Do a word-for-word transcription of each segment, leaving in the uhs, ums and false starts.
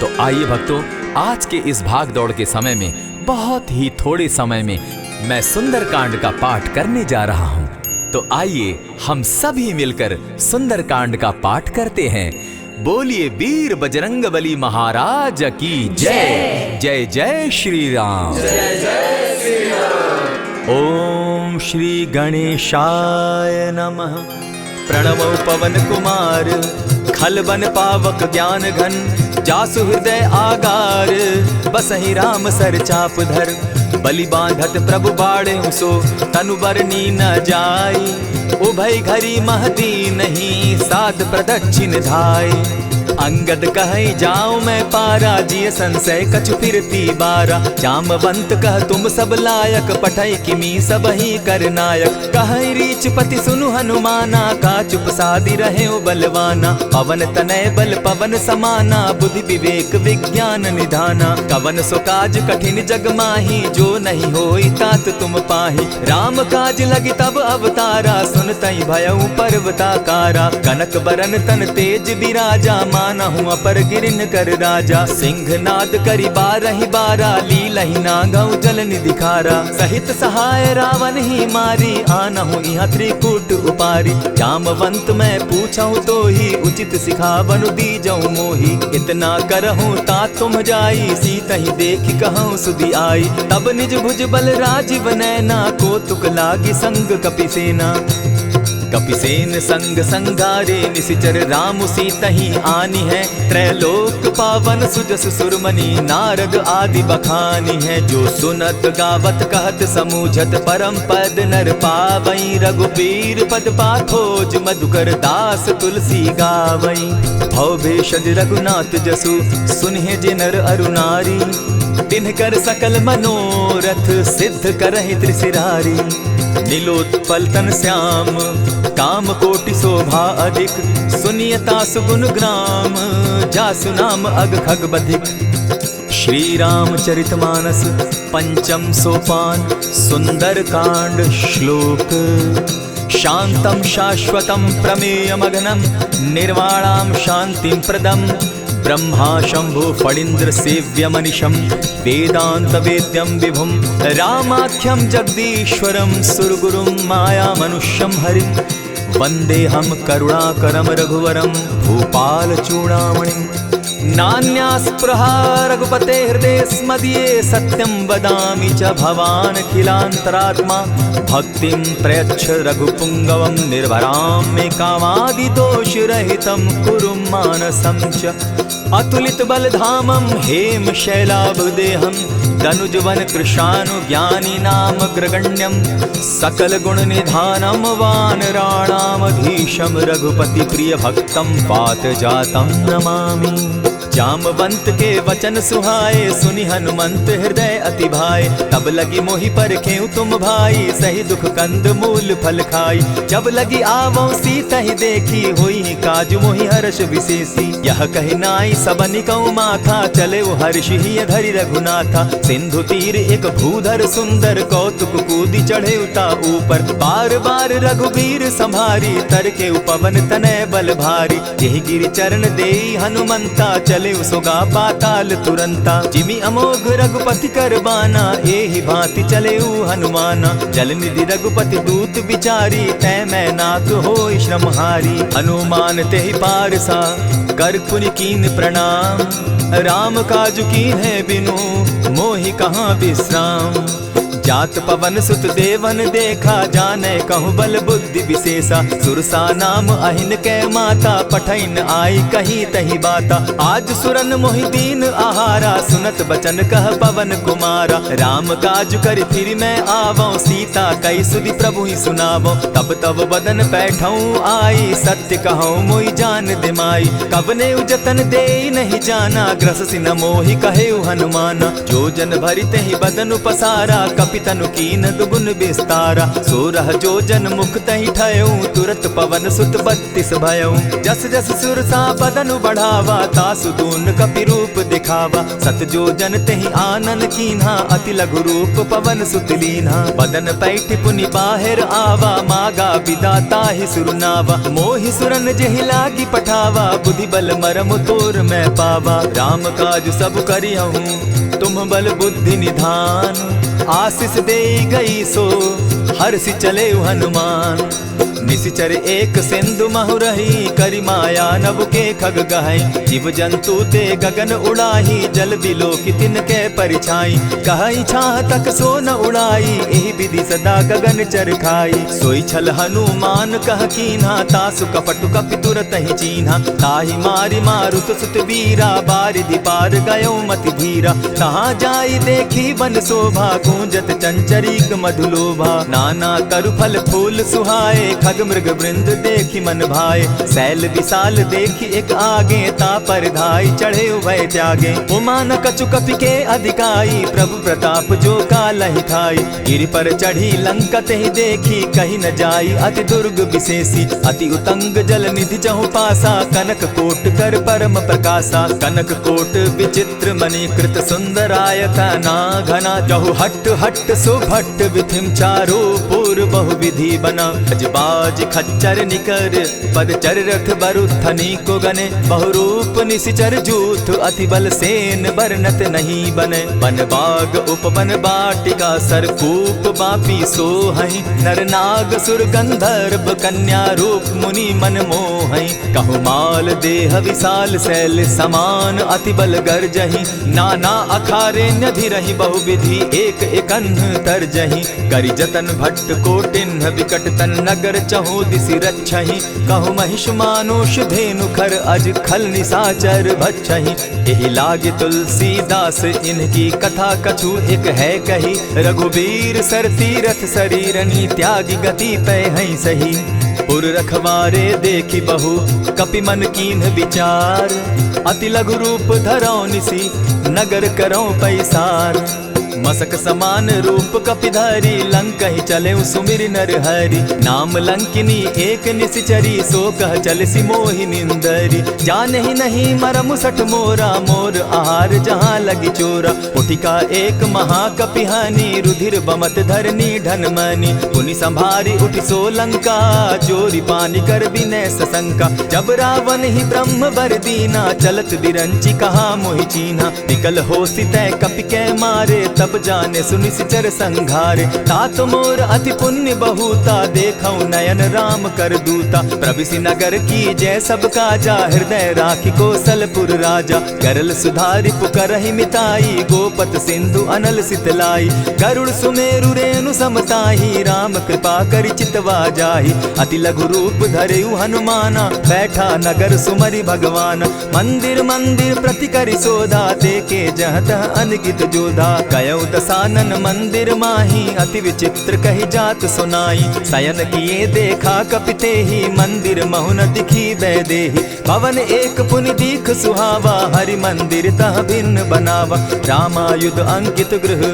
तो आइए भक्तों, आज के इस भाग दौड़ के समय में बहुत ही थोड़े समय में मैं सुंदरकांड का पाठ करने जा रहा हूँ। तो आइए हम सभी मिलकर सुंदरकांड का पाठ करते हैं। बोलिए वीर बजरंग बली महाराज की जय। जय। जय जय श्री राम। ओम श्री गणेशाय नमः। प्रणमो पवन कुमार, खल बन पावक ज्ञान घन, जासु हृदय आगार, बसहि राम सर चाप धर। बलि बाँधत प्रभु बाढ़ेउ सो, तनु बरनी न जाई। उभय घरी मह दीन्ही, सात प्रदक्षिण धाई। अंगद कहइ जाउँ मैं पारा, जिय संसय कछु फिर पीबारा। जामवंत कह तुम सब लायक, पठइ किमी सबही कर नायक। कहइ रीचपति सुनु हनुमाना, का चुप सादि रहेउ बलवाना। पवन तनय बल पवन समाना, बुद्धि विवेक विज्ञान निधाना। कवन सो काज कठिन जग माही, जो नहीं होई तात तुम पाही। राम काज लगि तब अवतारा, सुनतइ भयउ पर्वताकारा। कनक बरन तन तेज बिराजा, मानहु अपर गिरिन कर राजा। सिंहनाद करि बारहि बारा, लीलहि नागउ जल निधि खारा। सहित सहाय रावनहि मारी, आनहु इहाँ त्रिकूट उपारी। जामवंत मैं पूछहु तोही, उचित सिखावनु दीजउ मोही। इतना करहु तात तुम जाई, सीतहि देखि कहउँ सुधि आई। तब निज भुज बल राजिव नैना, कौतुक लागि संग कपिसेना। कपिसेन संग संघारे, निसिचर राम सीतहि आनिहैं। त्रैलोक पावन सुजसु सुरमनि, नारद आदि बखानिहैं। जो सुनत गावत कहत समूझत, परम पद नर पावइ। रघुबीर पद पाखोज, मधुकर दास तुलसी गावइ। भव भेषज रघुनाथ जसु, सुनिहें जे नर अरु नारी। तिन्हकर सकल मनोरथ, सिद्ध करहिं त्रिसिरारी। नीलोत्पल तन श्याम, काम कोटि शोभा अधिक। सुनिय तासु गुन ग्राम, जासु नाम अग खग बधिक। श्री रामचरित मानस पंचम सोपान, सुंदर कांड श्लोक। शांतं शाश्वतं प्रमेयमघनं, निर्वाणां शांतिं प्रदं। ब्रह्मा शंभु फणींद्र सेव्यमनिशं, वेदांत वेद्यं विभुं रामाख्यं जगदीश्वरं, सुरगुरुं मायामनुष्यं हरिं। वंदेऽहं करुणाकरं रघुवरं, भूपाल चूड़ामणिं। नान्यास्पृहा रघुपते हृदयेऽस्मदीये, सत्यं वदामि च भवानखिलांतरात्मा। भक्तिं प्रयच्छ रघुपुंगवं, निर्भरां मे कामादिदोषरहितं, कुरु मानसं च। अतुलित बल धामं हेम शैलाभ देहं, दनुज वन कृशानु ज्ञानी नामग्रगण्यं। सकल गुण निधानं वानराणामधीशं, रघुपति प्रिय भक्तं वातजातं नमामि। जामवंत के वचन सुहाए, सुनि हनुमंत हृदय अति भाए। तब लगी मोहि परखेउ तुम भाई, सही दुख कंद मूल फल खाई। जब लगी आवउँ सीतहि देखी, होई काज मोहि हर्ष विशेषी। यह कहि नाई सबनि कहु माथा, चलेउ हर्षि हिय धरि रघुनाथा। सिंधु तीर एक भूधर सुंदर, कौतुक कूदि चढ़ेउ ता ऊपर। बार बार रघुबीर संभारी, तरकेउ पवन तनय बल भारी। जेहि गिरि चरण देई हनुमंता, चलेउ सोगा पाताल तुरंता। जिमि अमोघ रघुपति कर बाना, एहि भांति चलेउ हनुमाना। जल निधि रघुपति दूत बिचारी, तैं मैनाक होई श्रमहारी। हनुमान तेहि पारसा, कर पुनि कीन प्रणाम। राम काज कीन्हे बिनु, मोहि कहाँ विश्राम। जात पवन सुत देवन देखा, जाने कहु बल बुद्धि विशेषा। सुरसा नाम अहिन कै माता, पठइन आई कही तहि बाता। आज सुरन मोहि दीन आहारा, सुनत बचन कह पवन कुमारा। राम काज करि फिरि मैं आवउँ, सीता कहि सुधि प्रभुहि सुनावउँ। तब तव बदन पैठउँ आई, सत्य कहउँ मोहि जान दिमाई। कवनेउ जतन देई नहीं जाना, ग्रससि न मोहि कहेउ हनुमाना। जो जन भरि तेहि बदनु पसारा, कपि कपि तनु कीन्ह दुगुन बिस्तारा। सोरह जोजन मुख तहि ठयउ, तुरत पवन सुत बत्तीस भयउ। जस जस सुरसा बदनु बढ़ावा, तासु दून कपि रूप दिखावा। सत जोजन तेहि आनन कीन्हा, अति लघु रूप पवन सुत लीन्हा। बदन पैठि पुनि बाहिर आवा, मागा बिदा ताहि सुर नावा। मोहि सुरन जेहि लागि पठावा, बुद्धि बल मरम तोर मैं पावा। राम काज सब करिहउँ तुम्ह बल बुद्धि निधान, आसिस देइ गई सो हरसि चलेउ हनुमान। निसिचर एक सिंधु महु रही, करि माया नभ के खग गहइ। जीव जंतु ते गगन उड़ाही, जल बिलोकि तिनके परिछाई। कहइ छाह तक सो न उड़ाई, एहि विधि सदा गगन चर खाई। सोइ छल हनुमान कह कीन्हा, तासु कपटु कपि तुरतहि चीन्हा। ताहि मारि मारुत सुत बीरा, बारिधि पार गयो मति धीरा। तहाँ जाइ देखि वन शोभा, गूंजत चंचरीक मधुलोभा। नाना तरु फल फूल सुहाए, खग मृग वृंद देखि मन भाए। सैल विशाल देखि एक आगे, ता पर धाइ चढ़े उभय त्यागे। उमा न कछु कपि के अधिकाई, प्रभु प्रताप जो कालहि खाई। गिरि पर चढ़ी लंका तेहि देखी, कहि न जाई अति दुर्ग विशेषी। अति उतंग जल निधि चहुपासा, कनक कोट कर परम प्रकासा। कनक कोट विचित्र मणि कृत सुंदरायतना घना, जहु हट हट सुभट विधिम चारो पुर बहु विधि बना। गज बाज खच्चर निकर पद चर रथ बरु थनी को गने, बहुरूप निसिचर जूथ अति बल सेन बरनत नहीं बने। वन बाग उपवन बाटिका सरकूप बापी सोहहि, नर नाग सुर गंधर्व कन्या रूप मुनि मन मोहहि। कहु माल देह विशाल सैल समान अति बल गर्जहि, नाना अखारे न्यधि रही बहुविधि एक एकन्ह तर्जहि। करि जतन भट्ट कोटिन्ह विकट तन नगर चहु दिसि रक्षहि। कहु महिष मानुष धेनु खर अज खल निसाचर भक्षहि। एहि लागि तुलसीदास इनकी कथा कछु एक है कही। रघुबीर सर तीरथ सरीरनि त्यागि गति पै हँइ सही। पुर रखवारे देखि बहु कपि मन कीन्ह विचार। अति लघु रूप धरौ निसि नगर करौ पैसार। मसक समान रूप कपि धरि लंकहि चलेउ सुमिरि नर हरि। नाम लंकिनी एक निसिचरी सो कह चलिसि मोहि निंदरि। जानहि नहीं मरम सठ मोरा मोर आहार जहाँ लगि चोरा। उठि का एक महाकपि हानि रुधिर बमत धरनी ढन मनि। पुनि संभारि उठि सो लंका जोरि पानि कर बिनय सशंका। जब रावनहि ब्रह्म बर दीना चलत बिरंचि कहा मोहि चीन्हा। विकल होसि तै कपि कै मारे तब जानेसु निसिचर संघारे। तात मोर अति पुण्य बहुता देखौ नयन राम कर दूता। प्रबिसि नगर कीजै सब काजा हृदय राखि कोसलपुर राजा। गरल सुधारि पुकरहि मिताई गोपत सिंधु अनल सितलाई। गरुड़ सुमेरु रेणु समताही राम कृपा करि चितवा जाही। अति लघु रूप धरेउ हनुमाना बैठा नगर सुमरि भगवाना। मंदिर मंदिर प्रति करि सोधा देखे जहाँ तहाँ अनगित जोधा। कयौ दसानन मंदिर माही अति विचित्र कहि जात सुनाई। सयन किए देखा कपि तेहि मंदिर महु न दिखी बैदेही। भवन एक पुनि दीख सुहावा हरि मंदिर तह भिन्न बनावा। रामायुध अंकित गृह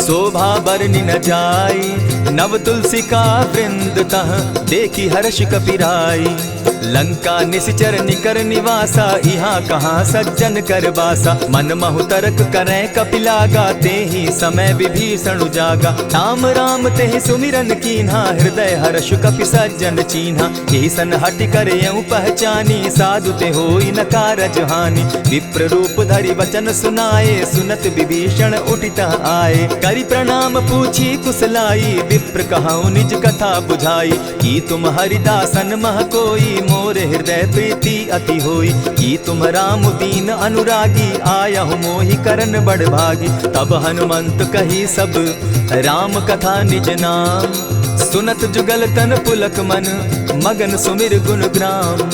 शोभा बरनि न जाई। नव तुलसी का वृंद तह देखि हर्ष कपि राई। लंका निसिचर निकर निवासा इहाँ कहाँ सज्जन कर बासा। मन महु तरक करै कपि लागा तेहि समय विभीषण उजागा। राम राम तेहि सुमिरन कीन्हा हृदय हर्ष कपि सज्जन चीन्हा। एहि सन हटि कर एउ पहचानी साधु ते होई न कारज हानि। विप्र रूप धरि वचन सुनाए सुनत विभीषण उठि तह आए। करि प्रणाम पूछी कुसलाई विप्र कहौ निज कथा बुझाई। की तुम हरिदासन मह कोई मोर हृदय प्रीति अति होई। की तुम राम दीन अनुरागी आयहु मोहि करन बड़ भागी। तब हनुमंत कही सब राम कथा निज नाम। सुनत जुगल तन पुलक मन मगन सुमिर गुण ग्राम।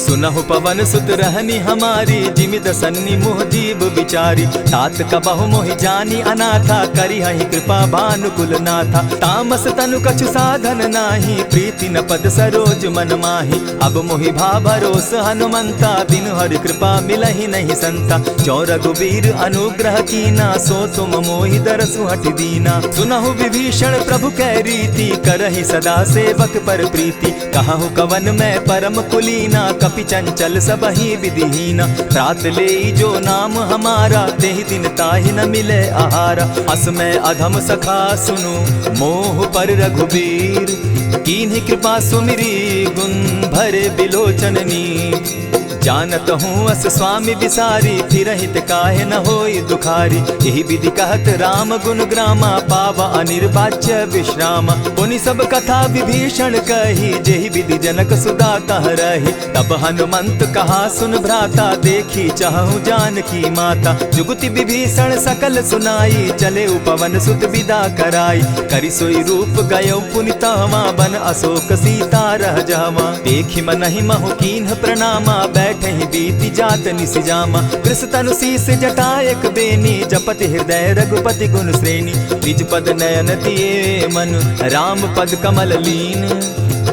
सुनहु पवन सुत रहनि हमारी, जिमि दसन्नि मोह जीव बिचारी। तात कबहु मोहि जानी अनाथा, करिहहि कृपा भानुकुल नाथा। तामस तनु कछु साधन नाही, प्रीति न पद सरोज मन माही। अब मोहि भा भरोस हनुमंता, बिनु हरि कृपा मिलहि नहीं संता। जो रघुबीर अनुग्रह कीना, सो तुम मोहि दरसु हठि दीना। सुनहु विभीषण प्रभु कै रीति, करहि सदा सेवक पर प्रीति। कहहु कवन मैं परम कुलीना, कपि चंचल सबहि विधिहीना। त्रात लेई जो नाम हमारा, तेहि दिन ताहि न मिले आहारा। अस मैं अधम सखा सुनु, मोह पर रघुबीर। कीन्ही कृपा सुमिरी गुन भरे बिलोचन नीर। जानत हूँ अस स्वामी बिसारी, फिरहित काहे न होई दुखारी। एहि विधि कहत राम गुन ग्रामा, पावा अनिर्वाच्य विश्राम। पुनि सब कथा विभीषण कही, जेहि विधि जनक सुता तह रही। तब हनुमंत कहा सुन भ्राता, देखी चहहु जानकी माता। जुगति विभीषण सकल सुनाई, चलेउ पवन सुत बिदा कराई। करि सोई रूप गयो पुनि तहवाँ, बन अशोक सीता रह जहवाँ। देखि मनहि महु कीन्ह प्रणामा, बैठहि बीति जात निसि जामा। कृस तनु सीस जटा एक बेनी, जपति हृदय रघुपति गुन श्रेणी। निज पद नयन दिए मन, राम पद कमल लीन।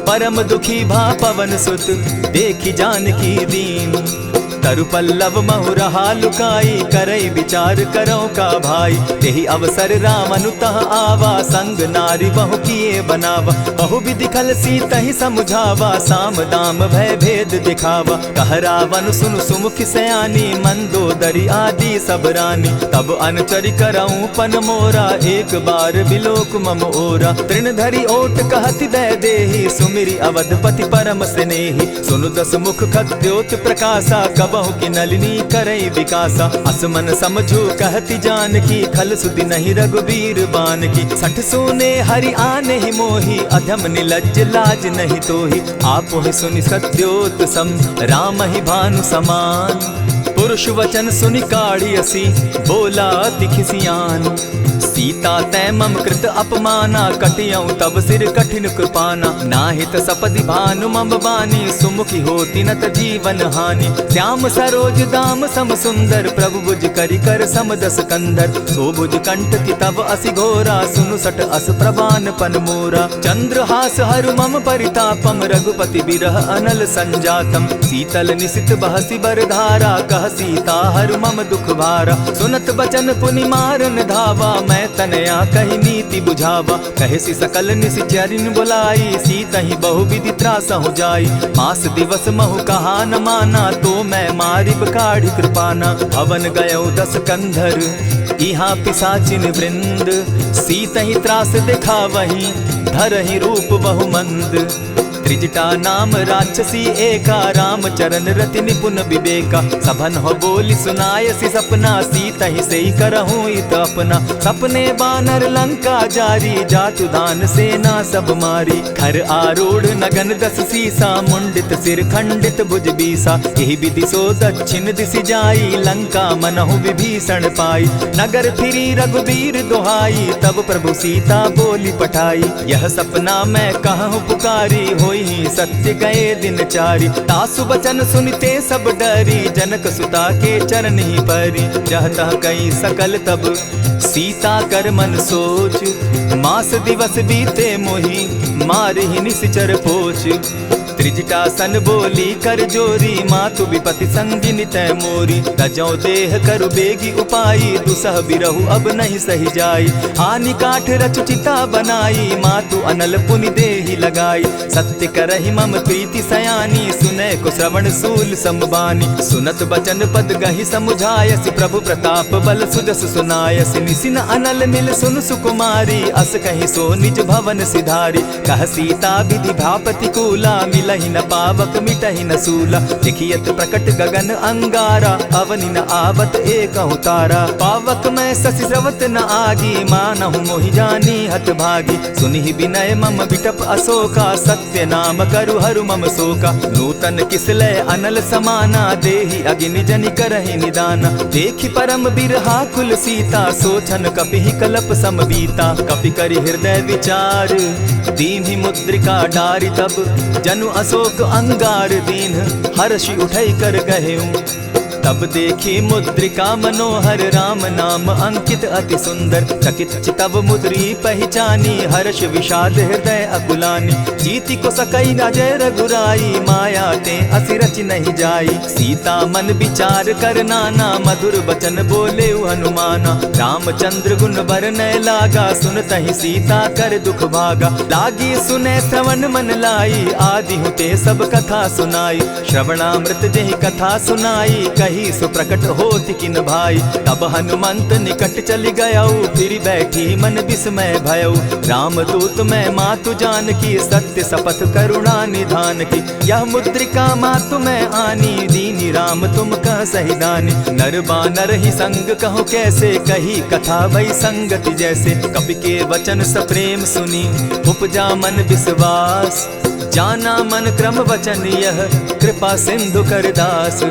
परम दुखी भा पवन सुत, देखि जानकी दीन। तरु पल्लव महु रहा लुकाई, करई विचार करौ का भाई। तेहि अवसर राम अनुतह आवा, संग नारी बहु किए बनावा। बहु विधि खल सीतहि समुझावा, साम दाम भय भेद दिखावा। कह रावन सुनु सुमुखि सयानी, मंदोदरी आदि सब रानी। तब अनचरि करउँ पन मोरा, एक बार बिलोक मम ओरा। तृण धरि ओट कहति वैदेही, सुमिरि अवधपति परम स्नेही। सुनु दस मुख खद्योत प्रकासा, कबहु कि नलिनी करइ विकासा। अस मन समझु कहति जानकी, खल सुधि नहीं रघुबीर बानकी। सठ सूने हरि आनहि मोही, अधम निलज्ज लाज नहीं तोही। आपुहि सुनि सद्योत सम, रामहि भानु समान। पुरुष वचन सुनि काढ़ि असि, बोला अति खिसियान। सीता तैं मम कृत अपमाना, कटियउ तब सिर कठिन कृपाना। नाहित सपदि भानु मम बानी, सुमुखि होति नत जीवन हानि। श्याम सरोज दाम सम सुंदर, प्रभु भुज करि कर सम दस कंधर। सो भुज कंठ कि तब असि घोरा, सुनु सठ अस प्रमाण पन मोरा। चंद्रहास हरु मम परितापम, रघुपति विरह अनल संजातम। शीतल निशित बहसि बर धारा, कह सीता हरु मम दुख भारा। सुनत बचन पुनि मारन धावा, मैं तनया कहि नीति बुझावा। कहसि सकल निशिचरिन बुलाई, सीतहि बहु विधि त्रासहु जाई। मास दिवस महु कहा न माना, तो मैं मारिब काढ़ि कृपाना। भवन गयउ दस कंधर इहाँ पिशाचिन वृंद, सीतहि त्रास देखावहि धरहि रूप बहु मंद। त्रिजटा नाम राक्षसी एका, राम चरण रति निपुन विवेका। सभनहु बोलि सुनायसि सपना, सीतहि सेई करहु इत अपना। सपने बानर लंका जारी, जातु दान सेना सब मारी। खर आरूढ़ नगन दस सीसा, मुंडित सिर खंडित भुज बीसा। एहि विधि सो दक्षिण दिसि जाई, लंका मनहु विभीषण पाई। नगर फिरी रघुबीर दोहाई, तब प्रभु सीता बोलि पठाई। यह सपना मैं कहहु पुकारी, होइहीं सत्य गए दिन चारी। तासु बचन सुनि ते सब डरी, जनक सुता के चरन ही परी। जह तह कई सकल तब सीता कर मन सोच, मास दिवस बीते मोहि मारिहि निसिचर पोच। त्रिजटा सन बोली कर जोरी, मातु विपति संगिनि तैं मोरी। तजौ देह करु बेगि उपाई, दुसह बिरहु अब नहीं सहि जाई। आनि काठ रचु चिता बनाई, मातु अनल पुनि देहि लगाई। सत्य करहि मम प्रीति सयानी, सुनैकु श्रवण सूल सम बानी। सुनत बचन पद गहि समुझायसि, प्रभु प्रताप बल सुजस सुनायसि। निसिन अनल मिल सुनु सुकुमारी, अस कहि सो निज भवन सिधारी। कह सीता विधि भा प्रतिकूला, मिलहि न पावक मिटहि न सूला। देखि अति प्रकट गगन अंगारा, अवनि न आवत एकहु तारा। पावक मैं ससि स्रवत न आगी, मानहु मोहि जानी हत भागी। सुनिहि विनय मम बिटप अशोका, सत्य नाम करु हरु मम शोका। नूतन किसलै अनल समाना, देहि अगिनि जनि करहि निदाना। देखि परम बिरहाकुल सीता, सो छन कपिहि कलप सम बीता। कपि करि हृदय विचार, दीन्हि मुद्रिका डारि तब। जनु अशोक अंगार दीन्ह हर्षि उठई कर गहेउ। तब देखि मुद्रिका मनोहर राम नाम अंकित अति सुंदर। चकित चितव मुद्री पहिचानी हर्ष विषाद हृदय अकुलानी। जीति को सकई अजय रघुराई माया तें असि रचि नहीं जाई। सीता मन विचार कर नाना मधुर बचन बोलेउ हनुमाना। रामचंद्र गुन बरनय लागा सुनतहि सीता कर दुख भागा। लागी सुनय श्रवण मन लाई आदि हुते सब कथा सुनाई। श्रवणामृत जेहि कथा सुनाई कही सो प्रकट होत किन भाई। तब हनुमंत निकट चलि गयउ फिरि बैठी मन विस्मय भयउ। रामदूत मैं मातु जानकी सत्य सपथ करुणा निधान की। यह मुद्रिका मातु मैं आनी दीनी राम तुम कह सही दानी। नर बानर ही संग कहु कैसे कही कथा भई संगति जैसे। कपि के वचन सप्रेम सुनी उपजा मन विश्वास। जाना मन क्रम वचन यह कृपा सिंधु कर दास।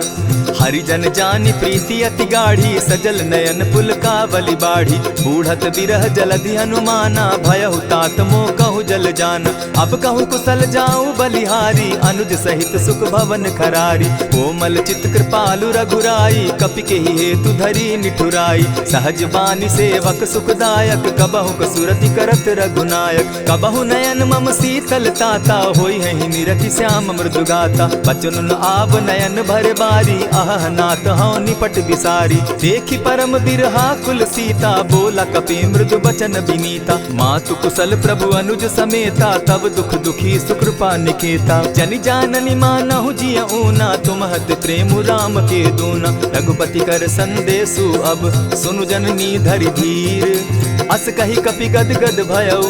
हरिजन जानि प्रीति अति गाढ़ी सजल नयन पुलकावली बाढ़ी। बूढ़त बिरह जलधि हनुमाना भयहु तात मोह कहु जल जाना। अब कहु कुसल जाउ बलिहारी अनुज सहित सुख भवन खरारी। कोमल चित कृपालु रघुराई कपि केहि हेतु धरी निठुराई। सहज बानी सेवक सुखदायक कबहुक सुरति करत रघुनायक। कबहु नयन मम शीतल ताता होइहैं निरखि श्याम मृदु गाता। बचन न आव नयन भर बारी अहह नाथ हौ निपट बिसारी। देखि परम बिरहाकुल सीता बोला कपि मृदु बचन बिनीता। मातु कुसल प्रभु अनुज समेता तब दुख दुखी सुकृपा निकेता। जनि जाननि मानहु जिय ऊना तुम हत प्रेम राम के दूना। रघुपति कर संदेसु अब सुनु जननी धरि धीर। अस कहि कपि गद गद भयउ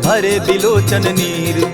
भरे बिलोचन नीर।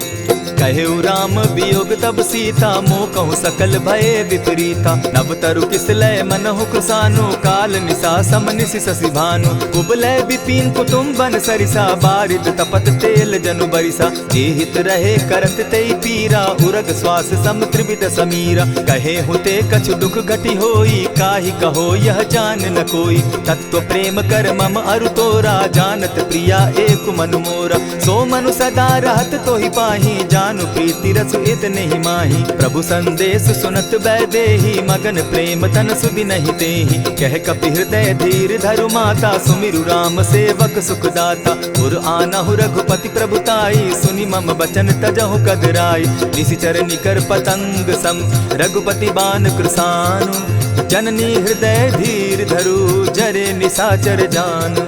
कहेउ राम वियोग तब सीता मोह कहु सकल भये विपरीता। नव तरु किस लय मनहु कृसानु काल निसा सम निसि ससि भानु। कुबलय विपिन कुटुम्बन सरिसा बारिद तपत तेल जनु बरिसा। जे हित रहे करत तेइ पीरा उरग श्वास सम त्रिविध समीरा। कहेहु ते कछु दुख घटि होई काहि कहो यह जान न कोई। तत्व प्रेम कर मम अरु तोरा जानत प्रिया एक मनु मोरा। सो मनु सदा रहत तोहि पाही जानु प्रीति रसु इतनेहि माही। प्रभु संदेस सुनत वैदेही मगन प्रेम तन सुधि नहीं तेही। कह कपि हृदय धीर धरु माता सुमिरु राम सेवक सुखदाता। उर आनहु रघुपति प्रभु ताई सुनि मम बचन तजहु कदराई। निसिचर निकर पतंग सम रघुपति बान कृसानु। जननी हृदय धीर धरु जरे निसाचर जान।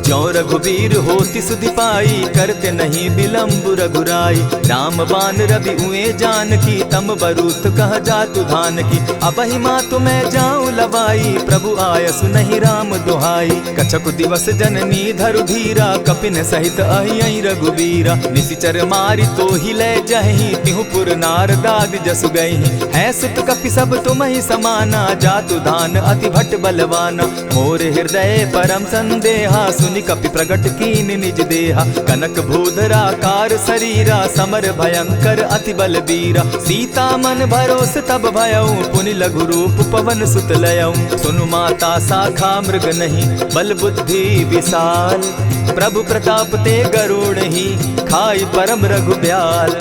ज्यों रघुबीर होति सुधि पाई करते नहीं बिलम्बु रघुराई। राम बान रवि उए जानकी तम बरूत कह जातु धानकी। अबहि मातु मैं जाउँ लवाई प्रभु आयसु नहीं राम दुहाई। कछकु दिवस जननी धरु धीरा कपिन सहित अहियइ रघुबीरा। निसिचर मारि तोहि लै जहहीं तिहु पुर नारदादि जसु गइहीं। हैं सुत कपि सब तुमहि समाना जातु धान अति भट बलवाना। मोर हृदय परम संदेहा सुनि कपि प्रगट कीन निज देहा। कनक भूधर आकार सरीरा समर भयंकर अति बलबीरा। सीता मन भरोस तब भयउ पुनि लघु रूप पवन सुत लयउ। सुनु माता साखा मृग नहीं बल बुद्धि विशाल। प्रभु प्रताप ते गरुड़ही खाई परम रघु ब्याल।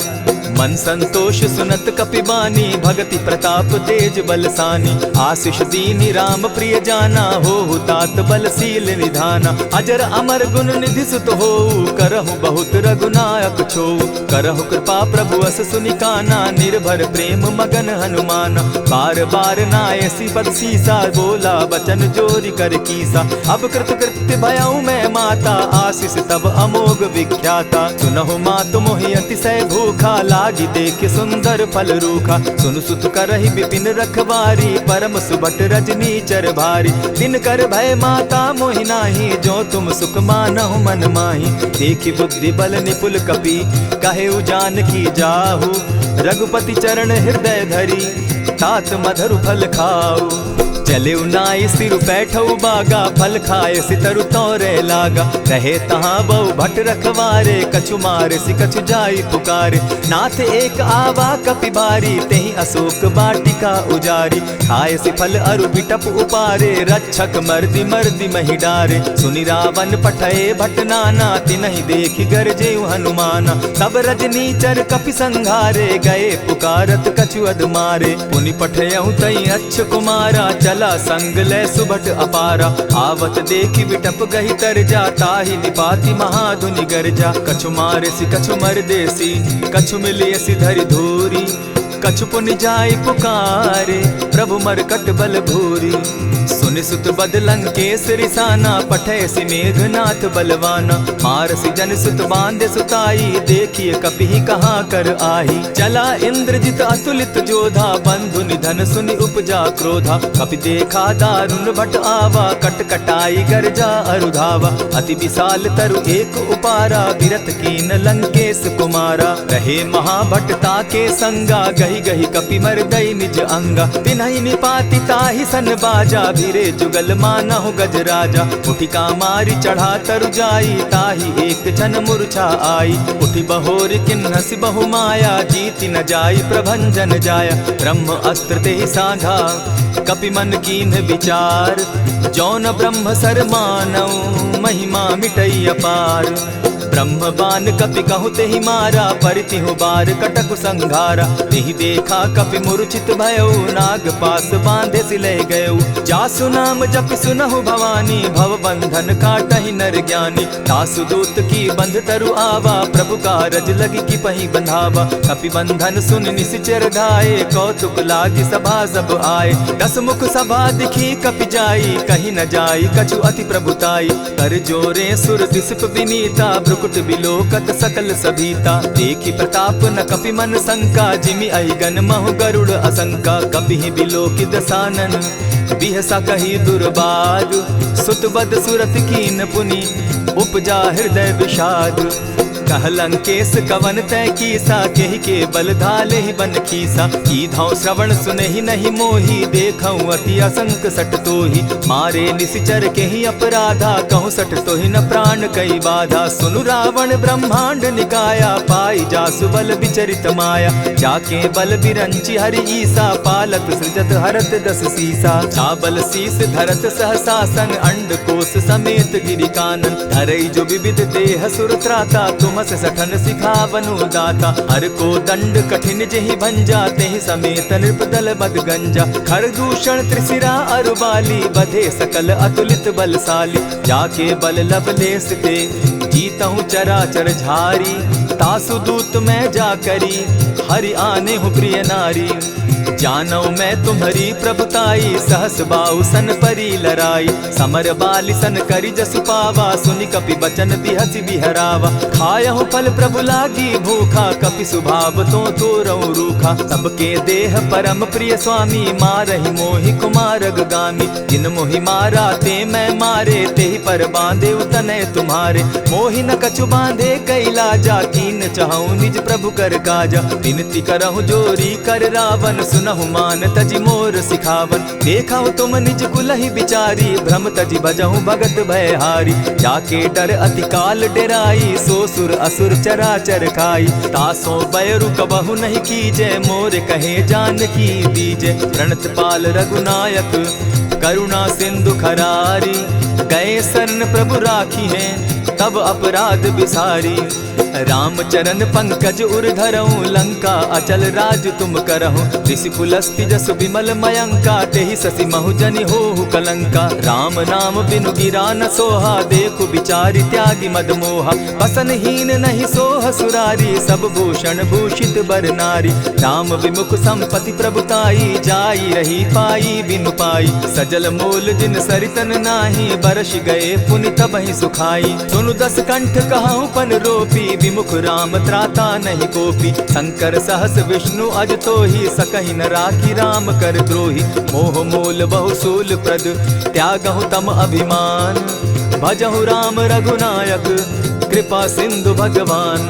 मन संतोष सुनत कपि बानी भगति प्रताप तेज बलसानी। आशिष दीनि राम प्रिय जाना होहु तात बलशील निधाना। अजर अमर गुन निधि सुत होऊ करहु बहुत रघुनायक छोऊ। करहु कृपा प्रभु अस सुनि काना निर्भर प्रेम मगन हनुमाना। बार बार नायसि बक्सीसा बोला बचन जोरि कर कीसा। अब कृत कृत्य भयउ मैं माता आशिष तब अमोघ विख्याता। सुनहु मातु मोहि अतिशय भूखा लागी देखि सुंदर फल रूखा। सुनु सुत करहि विपिन रखवारी परम सुभट रजनी चर भारी। तिनकर भय माता मोहि नाही जो तुम सुख मानहु मन माही। देखि बुद्धि बल निपुल कपि कहेउ जानकी जाहु। रघुपति चरण हृदय धरी तात मधुर फल खाऊ। चलेउ नाई सिरु बैठउ बागा, फल खाए सि तरु तोरे लागा। रहे तहाँ बहु भट रखवारे, कछु मारे सि कछु जाई पुकारे। नाथ एक आवा कपि बारी, तेहि अशोक बाटिका उजारी। खाए सि फल अरु बिटप उपारे, रक्षक मर्दि मर्दि महि डारे। सुनि रावन पठए भट नाना, तिनहि देखि गरजेउ हनुमाना। तब रजनीचर कपि संघारे, गए पुकारत कछु अध मारे। पुनि पठयउ तइ अच्छ कुमारा, चला संग लय सुभट अपारा। आवत देखि बिटप गहि तरजा, ताहि निपाति महाधुनि गरजा। कछु मारे सि कछु मरदे सि, कछु मिलिए सि धरि धूरि। कछु पुनि जाय पुकारे, प्रभु मरकट बल भूरि। सुनि सुत बद लंकेस रिसाना, पठय सि मेघनाथ बलवाना। मारसि जन सुत बाँधे सुताई, देखिए कपिहि कहाँ कर आही। चला इंद्रजित अतुलित जोधा, बंधु निधन सुनि उपजा क्रोधा। कपि देखा दारुन भट आवा, कट कटाई गरजा अरु धावा। अति विशाल तरु एक उपारा, बिरथ कीन लंकेस कुमारा। रहे महाभट ताके संगा, गहि गहि कपि मरदइ निज अंगा। तिनहि निपाति ताहि सन बाजा, भिरे जुगल मानहु गजराजा। उठि कामारि चढ़ा तरु जाई, ताहि एक छन मूर्छा आई। उठि बहोरि किन्हसि बहु माया, जीति न जाई प्रभंजन जाया। ब्रह्म अस्त्र तेहि साधा, कपि मन कीन्ह विचार। जौन ब्रह्म सर मानउ, महिमा मिटइ अपार। ब्रह्म बान कपि कहु तेहि मारा, परितिहु बार कटकु संघारा। तेहि देखा कपि मूर्छित भयउ, नाग पास बाँधे सि लइ गयउ। जासु नाम जपि सुनहु भवानी, भव बंधन काटहि नर ज्ञानी। तासु दूत की बंध तरु आवा, प्रभु कारज लगी किपहि बंधावा। कपि बंधन सुनि निसिचर धाए, कौतुक लागी सभा सब आए। दस मुख सभा दिखि कपि जाई, कहि न जाई कछु अति प्रभुताई। कर जोरे सुर दिसप बिनीता, भ्रुकुट बिलोकत सकल सभीता। देखि प्रताप न कपि मन संका, जिमि अहिगन महु गरुड़ असंका। कपिहि बिलोकि दसानन बिहसा कही दुर्बाद, सुत बद सुरत कीन पुनि उपजा हृदय विषाद। कह लंकेस कवन तैं कीसा, केहि के बल धालेहि बन खीसा। कीधौं श्रवण सुनेहि नहि मोहि, देखौं अति असंक सट तोहि। मारे निसिचर केहि अपराधा, कहूँ सट तोहि न प्राण कइ बाधा। सुनु रावण ब्रह्मांड निकाया, पाई जासु बल विचरित माया। जाके बल बिरंचि हरि ईसा, पालत सृजत हरत दस सीसा। चाबल शीस धरत सहसा सन, अंड कोस समेत गिरि कानन। धरई जो विविध देह सुर त्राता, तुमस सठन सिखावनु दाता। हर को दंड कठिन जेहि भंजा, तेहि समेत नृप दल बद गंजा। खर दूषण त्रिशिरा अरु बाली, बधे सकल अतुलित बलशाली। जाके बल लवलेस ते, जीतहु चराचर झारी। तासु दूत मैं जा करी, हरि आनेहु प्रिय नारी। जानौ मैं तुम्हरी प्रभुताई, सहस बाउ सन परी लराई। समर बालि सन करि जसु पावा, सुनि कपि बचन बिहसि बिहरावा। खायहु फल प्रभु लागी भूखा, कपि सुभाव तो तोरौ रूखा। सबके देह परम प्रिय स्वामी, मारहि मोहि कुमारग गामी। जिन मोहि मारा ते मैं मारे, तेहि पर बाँधेउ तनय तुम्हारे। मोहि न कछु बाँधे कइ लाजा, कीन चहौं निज प्रभु कर काजा। विनती करहु जोरी कर रावन, सुनहु मान तजि मोर सिखावन। देखहु तुम निज कुलहि बिचारी, भ्रम तजि भजहु भगत भयहारी। जाके डर अति काल डेराई, सो सुर असुर चराचर खाई। तासों बैरु कबहु नहीं कीजे, मोर कहे जानकी दीजे। प्रणत पाल रघुनायक करुणा सिंधु खरारी, गए शरण प्रभु राखिहें तब अपराध बिसारी। राम चरण पंकज उर धरऊं, लंका अचल राज तुम करहु। ऋषि पुलस्त्य जसु विमल मयंका, तेहि शशि महु जनि होहु कलंका। राम नाम बिनु गिरा न सोहा, देखु बिचारि त्यागि मद मोहा। बसन हीन नहीं सोह सुरारी, सब भूषण भूषित बर नारी। राम विमुख संपति प्रभु ताई, जाई रही पाई बिनु पाई। सजल मोल जिन सरितन नाही, बरषि गए पुनि तबहिं सुखाई। सुनु दस कंठ कहउँ पन रोपी, विमुख राम त्राता नहीं कोपी। शंकर सहस विष्णु अज तोही, सकहि न राखी राम कर द्रोही। मोह मोल बहु सूल प्रद त्यागहु तम अभिमान, भजहु राम रघुनायक कृपा सिंधु भगवान।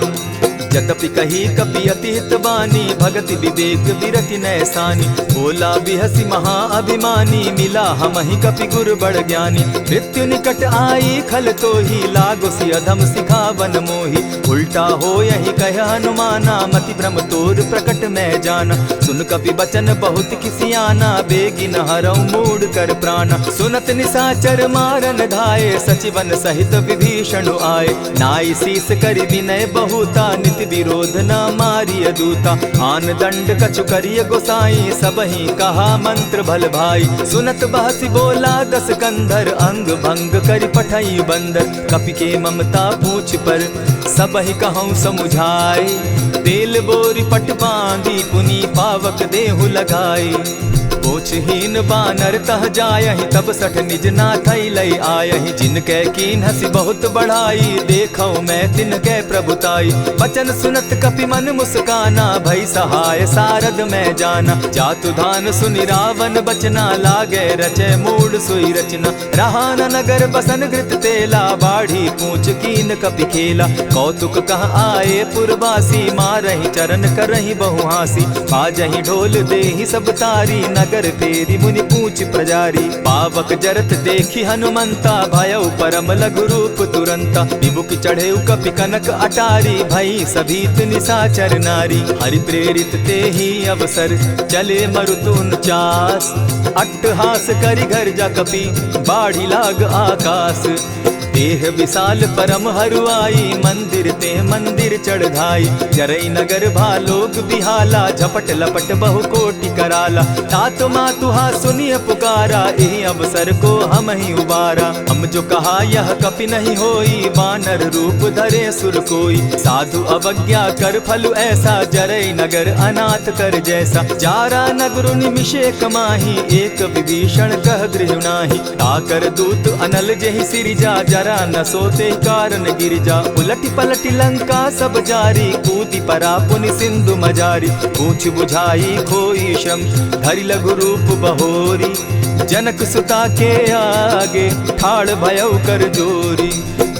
यद्यपि कही कपि अति हित बानी, भगति विवेक विरति नय सानी। बोला बिहसि महाअभिमानी, मिला हमहिं कपि गुर बड़ ज्ञानी। मृत्यु निकट आई खल तोही, लागो सि अधम सिखावन मोही। उल्टा होयहि कह हनुमाना, मति भ्रम तोर प्रकट मैं जाना। सुन कपि बचन बहुत खिसियाना, बेगिन हरउ मूड कर प्राना। सुनत निसाचर मारन धाये, सचिवन सहित विभीषण आये। नाई सीस करि विनय बहुता, नित विरोध न मारिय दूता। आन दंड कछु करिय गोसाई, सबहिं कहा मंत्र भल भाई। सुनत बहसि बोला दस कंधर, अंग भंग करि पठई बंदर। कपि के ममता पूछ पर, सबहिं कहउँ समुझाई। तेल बोरि पट बाँधी, पुनि पावक देहु लगाई। पूछहीन बानर तह जायहि, तब सठ निज नाथै लइ आयहि। जिनके कीन्हसि बहुत बढ़ाई, देखउ मैं तिनके प्रभुताई। बचन सुनत कपि मन मुस्काना, भई सहाय सारद मैं जाना। जातु धान सुनि रावन बचना, लागे रचे मूढ़ सोई रचना। रहा न नगर बसन गृत तेला, बाढ़ी पूछ कीन कपि खेला। कौतुक कह आए पुरवासी, मारहि चरन करहि बहु हाँसी। बाजहि ढोल देहि सब तारी, नगर फेरि मुनि पूछ प्रजारी। पावक जरत देखि हनुमंता, भयउ परम लघु रूप तुरंता। बिबुक चढ़ेउ कपि कनक अटारी, भई सभीत निसाचर नारी। हरि प्रेरित तेहि अवसर, चले मरुत उनचास। अट्टहास करि गर्जा कपि, बाढ़ि लाग आकास। देह विशाल परम हरुआई, मंदिर ते मंदिर चढ़ धाई। जरई नगर भा लोग बिहाला, झपट लपट बहु कोटि कराला। तात मातु हा सुनिय पुकारा, एहि अवसर को हमहिं उबारा। हम जो कहा यह कपि नहीं होई, बानर रूप धरे सुर कोई। साधु अवज्ञा कर फल ऐसा, जरई नगर अनाथ कर जैसा। जारा नगरु निमिषेक माही, एक विभीषण कह गृह नाही। ताकर दूत अनल जेहि सिरिजा, जरा न सोते कारण गिरिजा। उलटि पलटि लंका सब जारी, कूदि परा पुनि सिंधु मजारी। पूछ बुझाई खोई श्रम, धरि लघु रूप बहोरी। जनक सुता के आगे, ठाढ़ भयउ कर जोरी।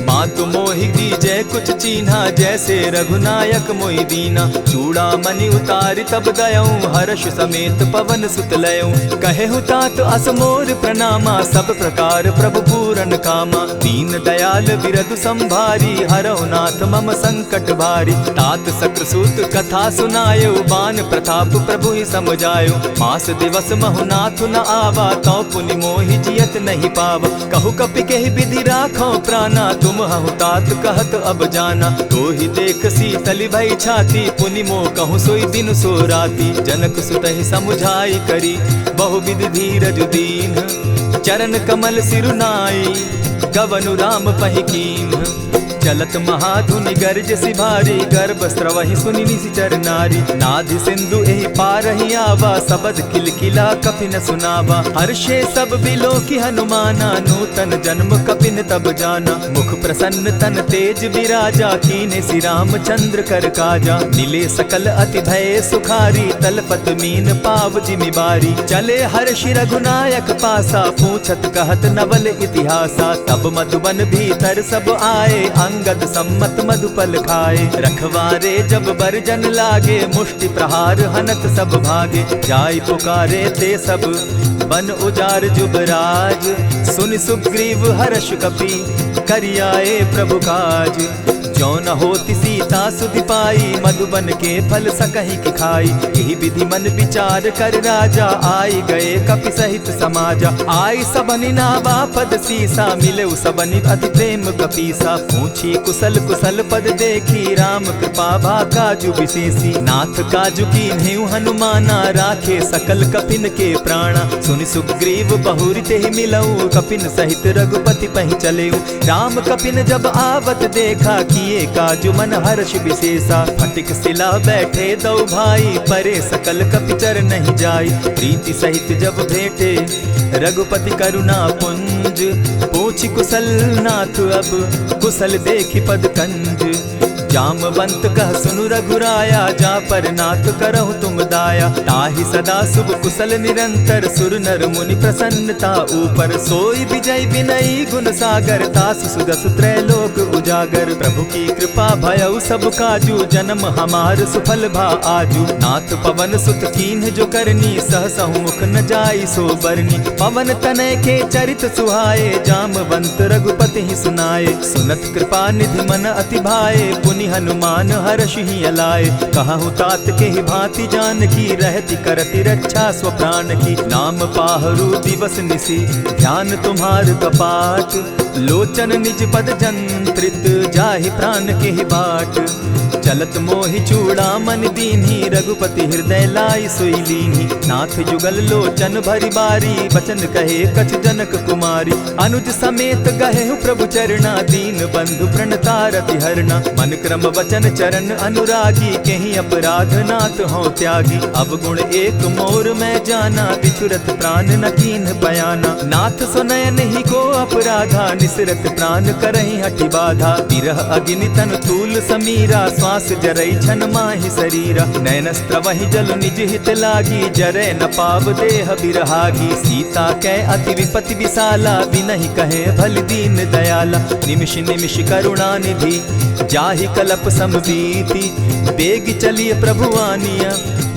मातु मोहि दीजै कुछ चीन्हा, जैसे रघुनायक मोहि दीना। चूड़ामणि उतारि तब दयउँ, हर्ष समेत पवन सुत लयउँ। कहेहु तात अस मोर प्रणामा, सब प्रकार प्रभु पूरन कामा। दीन दयाल बिरदु संभारी, हरउ नाथ मम संकट भारी। तात शक्रसूत कथा सुनायउ, बान प्रताप प्रभुहि सम जायउ। मास दिवस महु नाथ न आवा, तौ पुनि मोहि जियत नहीं पावा। कहु कपि केहि बिधि राखउ प्राना, तुम हहु तात कहत अब जाना। तोहि देख सीतलि भई छाती, पुनि मोकहु सोई दिनु सो राती। जनक सुतहि समुझाई करी, बहु बिधि धीरजु दीन्ह। चरन कमल सिरु नाई, गवनु राम पहि कीन्ह। चलत महाधुनि गरजसि भारी, गर्भ स्रवहि सुनि निशिचर नारी। नाधि सिंधु एहि पारहि आवा, सबद किलकिला कपि न सुनावा। हर्षे सब बिलोकि हनुमाना, नूतन जन्म कपिन तब जाना। मुख प्रसन्न तन तेज बिराजा, कीन्हे सि रामचंद्र कर काजा। मिले सकल अति भये सुखारी, तलपत मीन पाव जिमि बारी। चले हर्षि रघुनायक पासा, पूछत कहत नवल इतिहासा। तब मधुबन भीतर सब आए, अंगद सम्मत मधुपल खाए। रखवारे जब बरजन लागे, मुष्टि प्रहार हनत सब भागे। जाय पुकारे ते सब वन उजार जुबराज। सुनि सुग्रीव हर्ष कपि करि आए प्रभु काज। जौ न होति सीता सुधि पाई, मधुबन के फल सकहिं कि खाई। एहि बिधि मन बिचार कर राजा, आइ गए कपि सहित समाजा। आइ सबनि नावा पद सीसा, मिलेउ सबनि अति प्रेम कपीसा। पूछी कुसल कुसल पद देखी, राम कृपा भा काजु बिसेसी। नाथ काजु कीन्हेउ हनुमाना, राखे सकल कपिन के प्राणा। सुनि सुग्रीव बहुरि तेहि मिलउ, कपिन सहित रघुपति पहि चलेउ। राम कपिन जब आवत देखा, किए काजु मन हर्ष बिसेसा। फटिक सिला बैठे दउ भाई, परे सकल कपि चरनहिं जाई। प्रीति सहित जब भेंटे रघुपति करुणा पुंज, पूछि कुसल नाथ अब कुसल देखि पद कंज। जामवंत कह सुनु रघुराया, जा पर नाथ करहु तुम दाया। ताहि सदा शुभ कुशल निरंतर, सुर नर मुनि प्रसन्नता ऊपर। सोई विजय विनयी गुण सागर, तासु सुजसु त्रैलोक उजागर। प्रभु की कृपा भयउ सब काजू, जन्म हमार सुफल भा आजू। नाथ पवन सुत कीन्ह जो करनी, सहसहु मुख न जाई सो बरनी। पवन तनय के चरित सुहाए, जामवंत रघुपति ही सुनाए। सुनत कृपा निधि मन अति भाए, पुनि हनुमान हरषि हिय लाए। कहहु तात केहि भाँति जानकी, रहति करति रक्षा स्व प्रान की। नाम पाहरू दिवस निसि ध्यान तुम्हार कपाट। लोचन निज पद जंत्रित, जाहि प्रान केहि बाट। चलत मोहि चूड़ामन दीन्ही, रघुपति हृदय लाइ सोइ लीन्ही। नाथ युगल लोचन भरि बारी, बचन कहे कछ जनक कुमारी। अनुज समेत गहेउ प्रभु चरणा, दीन बंधु प्रणता रति हरणा। मन क्रम वचन चरण अनुरागी, केहि अपराध नाथ हों त्यागी। अवगुण एक मोर मैं जाना, बिचुरत प्रान न कीन्ह बयाना। नाथ सो नयन ही को अपराधा, निसरत प्रान करहिं हठि बाधा। विरह अग्नि तन तूल समीरा, श्वास जरई छन माहि सरीरा। नयन स्रवहिं जल निज हित लागी, जरै न पाव देह बिरहागी। सीता कै अति विपति विसाला, बिनहि कहे भलि दीन दयाला। निमिष निमिष करुणा निधि जाहि कलप सम बीति, बेगि चलिय प्रभु आनिया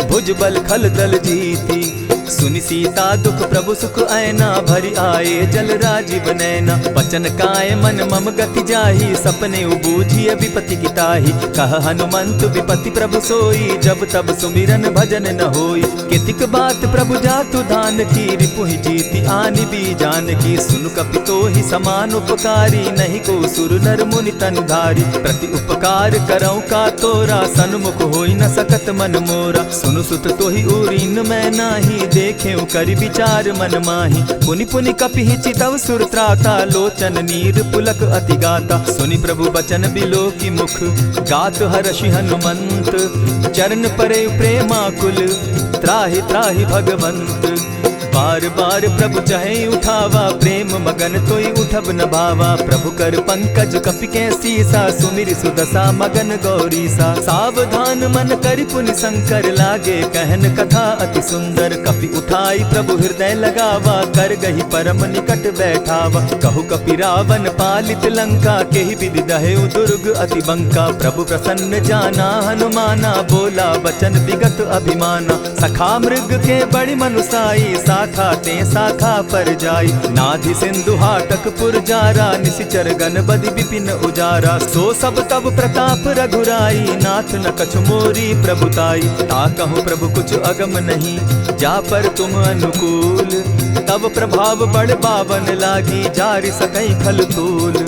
भुज बल खल दल जीति। सुनि सीता दुख प्रभु सुख ऐना, भरि आए जल राजीव नैना। बचन काय मन मम गति जाहि, सपनेउ बूझिय विपति की ताहि। कह हनुमंत विपति प्रभु सोई, जब तब सुमिरन भजन न होई। केतिक बात प्रभु जातु धान की, रिपुहि जीति आनि बी जानकी। सुनु कपि तोहि समान उपकारी, नहीं को सुर नर मुनि तन धारी। प्रति उपकार करौं का तोरा, सन्मुख होइ न सकत मन मोरा। सुनु सुत तोहि उरिन मैं नाही, देखेउ करि विचार मन माही। पुनि पुनि कपिहि चितव सुर त्राता, लोचन नीर पुलक अति गाता। सुनि प्रभु बचन बिलोकि मुख, गात हरषि हनुमंत। चरण परेउ प्रेमाकुल, त्राहि त्राहि भगवंत। बार बार प्रभु चहै उठावा, प्रेम मगन तोहि उठब न भावा। प्रभु कर पंकज कपि कै सीसा, सुमिरि सुदसा मगन गौरीसा। सावधान मन करि पुनि संकर, लागे कहन कथा अति सुंदर। कपि उठाई प्रभु हृदय लगावा, करगहि परम निकट बैठावा। कहु कपि रावन पालित लंका, केहि विधि दहेउ दुरुग अति बंका। प्रभु प्रसन्न जाना हनुमाना, बोला बचन विगत अभिमाना। सखा मृग के बड़ी मनुसाई, शाखा ते शाखा पर जाई। नाधि सिंधु हाटक पुर जारा, निसिचर गन बदि विपिन उजारा। सो सब तब प्रताप रघुराई, नाथ न कछु मोरी प्रभुताई। ताकहु प्रभु कुछ अगम नहीं, जा पर तुम अनुकूल। तब प्रभाव बड़ बावन लागी, जारि सकै खल तूल।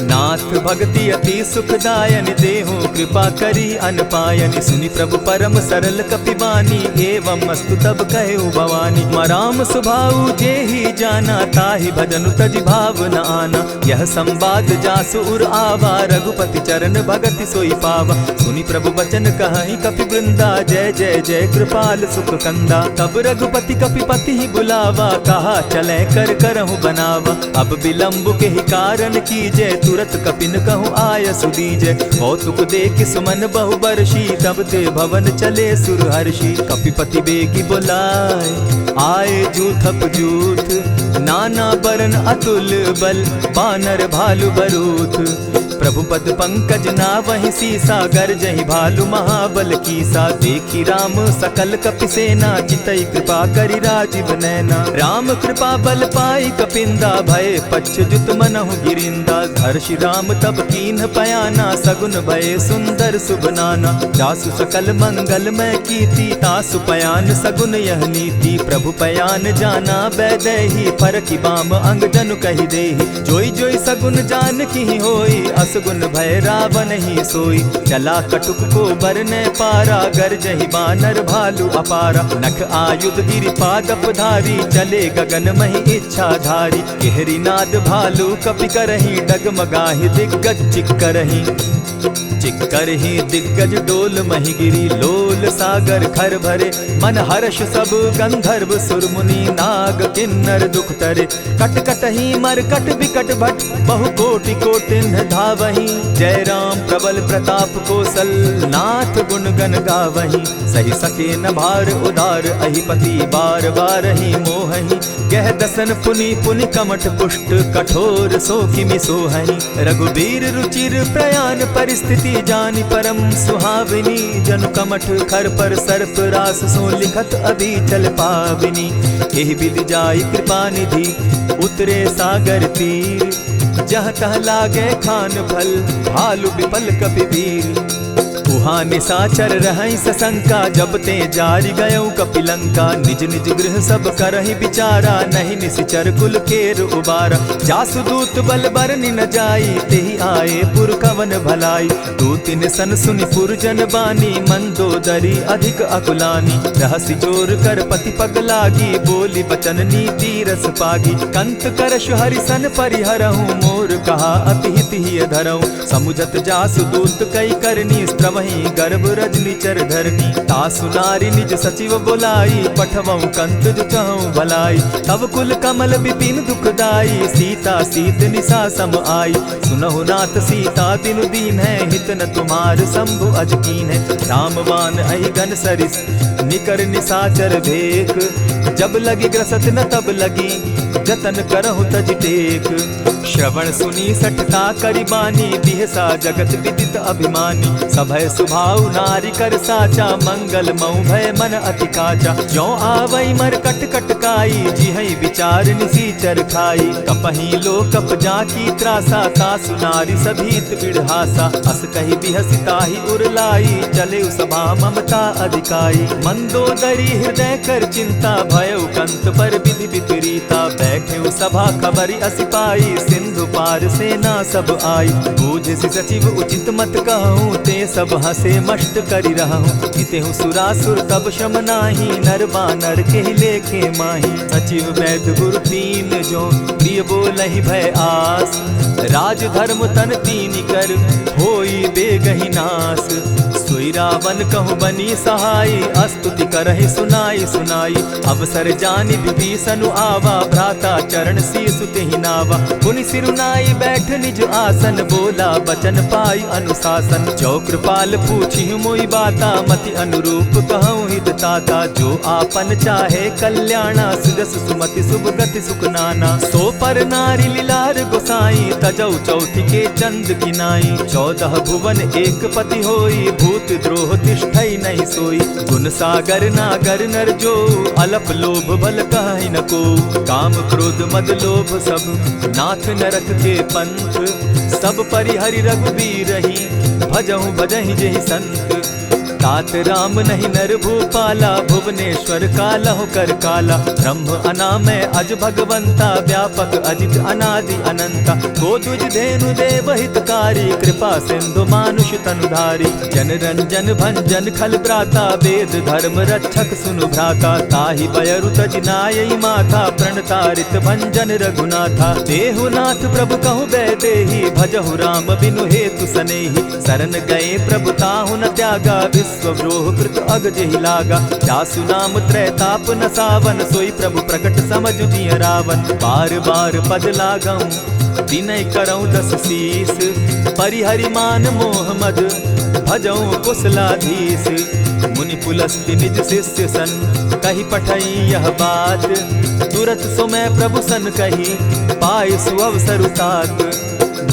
नाथ भगति अति सुखदायनि, देहु कृपा करी अनपायनि। सुनि प्रभु परम सरल कपि बानी, एवं अस्तु तब कहेउ भवानी। मराम सुभाउ जेहि जाना, ताहि भजनु तजि भाव न आना। यह संवाद जासु उर आवा, रघुपति चरण भगति सोइ पावा। सुनि प्रभु बचन कहहिं कपि वृंदा, जय जय जय कृपाल सुख कंदा। तब रघुपति कपि पतिहि बुलावा, कहा चलें कर करहु बनावा। अब विलंब केहि कारण कीजे, तुरत कपिन कहु आयसु दीजे। कौतुक देखि सुमन बहु बरषि, तब ते भवन चले सुर हर्षि। कपिपति बेगि बोलाए, आए जूथप जूथ। नाना बरन अतुल बल, बानर भालु बरूथ। प्रभु पद पंकज नावहि सीसा, गरजहि भालु महाबल कीसा। देखि राम सकल कपि सेना, चितई कृपा करि राजीव नैना। राम कृपा बल पाई कपिंदा, भए पच्छ जुत मनहु गिरिंदा। हर्षि राम तब कीन्ह पयाना, सगुन भए सुंदर सुभ नाना। जासु सकल मंगलमय कीति, तासु पयान सगुन यह नीति। प्रभु पयान जाना बैदेही, फरकि बाम अंग जनु कहि देही। जोइ जोइ सगुन जानकिहि होई, असगुन भए रावनहि सोई। चला कटुक को बरनैं पारा, गरजहि बानर भालु अपारा। नख आयुध गिरि पादप धारी, चले गगन महि इच्छाधारी। केहरि नाद भालु कपि करहिं, डगमगाहि दिग्गज चिक्करहिं। चिक्कर ही दिग्गज डोल महि गिरि, लोल सागर खर भरे। मन हर्ष सब गंधर्व सुर मुनि, नाग किन्नर दुख तरे। कट कटही मरकट बिकट भट, बहु कोटि कोटिन्ह धावही। जय राम प्रबल प्रताप कोसल, नाथ गुण गन गावही। सहि सके न भार उदार, अहिपति बार बारहि मोहहि। गह दसन पुनि पुनि कमठ पुष्ट, कठोर सो किमि सोहहि। रघुबीर रुचिर प्रयान परिस्थिति, जानि परम सुहावनी। जनु कमठ खर पर सर्प रास, सो लिखत अभी चल पावनी। एहि विधि जाइ कृपा निधि, उतरे सागर तीर। जह तह लागे खान भल, भालु बिपल कपि वीर। उहाँ निसाचर रहइ ससंका, जब तें जारि गयउ कपिलंका। निज निज गृह सब करहि बिचारा, नहीं निसिचर कुल केर उबारा। जासु दूत बल बरनि न जाई, तेहि आए पुर कवन भलाई। दू तिन सन सुनि पुर जन बानी, मंदोदरी अधिक अकुलानी। रहसि जोर कर पति पग लागी, बोलि बचन नीति रस पागी। कंत करषु हरि सन परिहरहु, मोर कहा अति हित हिय धरहु। समुझत जासु दूत कइ करनी, स्त्रवहि गर्भ रजनी चर धरनी। तासु नारि निज सचिव बोलाई, पठवउ कंत जो चहउ भलाई। तव कुल कमल बिपिन दुखदाई, सीता सीत निसा सम आई। सुनहु नाथ सीता बिनु दीन्हैं, हित न तुम्हार शंभु अज कीन्हैं। राम बान अहि गन सरिस निकर निसाचर भेक। जब लगि ग्रसत न तब लगि, जतन करहु तजि टेक। श्रवण सुनि सठता करि बानी, बिहसा जगत विदित अभिमानी। सभय सुभाउ नारि कर साचा, मंगल मउ भय मन अति काचा। जो आवइ मरकट कटकाई, जिहइ विचार निसीचर खाई। कपही लोकप जाकी त्रासा, तासु नारि सभीत बिड़हासा। अस कहि बिहसि ताहि उर लाई, चलेउ सभा ममता अधिकाई। मंदोदरी हृदय कर चिंता, भयउ कंत पर विधि विपरीता। बैठेउ सभा खबरि असि पाई, सिंधु पार सेना सब आई। बूझसि सचिव उचित मत कहउँ, तें सब हँसे मष्ट करि रहउँ। जितेहु सुरासुर तब श्रम नाही, नर बानर केहि लेखे माही। सचिव वैद गुरु तीन जो, प्रिय बोलहि भय आस। राजधर्म तन तीनि कर, होई बेगहि नास। सोई रावन कहु बनी सहाई, अस्तुति करहि सुनाई सुनाई। अवसर जानि विभीषनु आवा, भ्राता चरण सीसु तेहि नावा। पुनि सिरु नाई बैठ निज आसन, बोला बचन पाई अनुशासन। जो कृपाल पूछिहु मोई बाता, मति अनुरूप कहउँ हित ताता। जो आपन चाहे कल्याणा, सुजस सुमति सुभ गति सुख नाना। सो पर नारि लिलार गोसाई, तजउ चौथि के चंद किनाई। चौदह भुवन एक पति होई, भूत द्रोह तिष्ठइ नहीं सोई। गुन सागर नागर नर जो, अलप लोभ बल कहइ न को। काम क्रोध मद लोभ सब, नाथ नरक के पंथ। सब परिहरि रघुबीरहि, भजहु भजहि जेहि संत। तात राम नहीं नर भूपाला, भुवनेश्वर कालहु कर काला। ब्रह्म अनामय अज भगवंता, व्यापक अजित अनादि अनंता। को द्विज धेनु देव हितकारी, कृपा सिंधु मानुष तनुधारी। जन रंजन भंजन खल भ्राता, वेद धर्म रक्षक सुनु भ्राता। ताहि बयरु तजि नायइ माथा, प्रण तारित भंजन रघुनाथा। देहु नाथ प्रभु कहु बैदेही, भजहु राम बिनु हेतु सनेही। सरन गए प्रभु ताहु न त्यागा, विश्व द्रोह कृत अग जेहि लागा। जासु नाम त्रैताप नसावन, सोई प्रभु प्रकट समझ जिय रावन। बार बार पद लागउँ विनय करउँ दस शीस, परिहरि मान मोह मद भजउँ कुशलाधीश। मुनि पुलस्त्य निज शिष्य सन कहि पठई यह बात, तुरत समय प्रभु सन कहि पाइ सुअवसर उतात।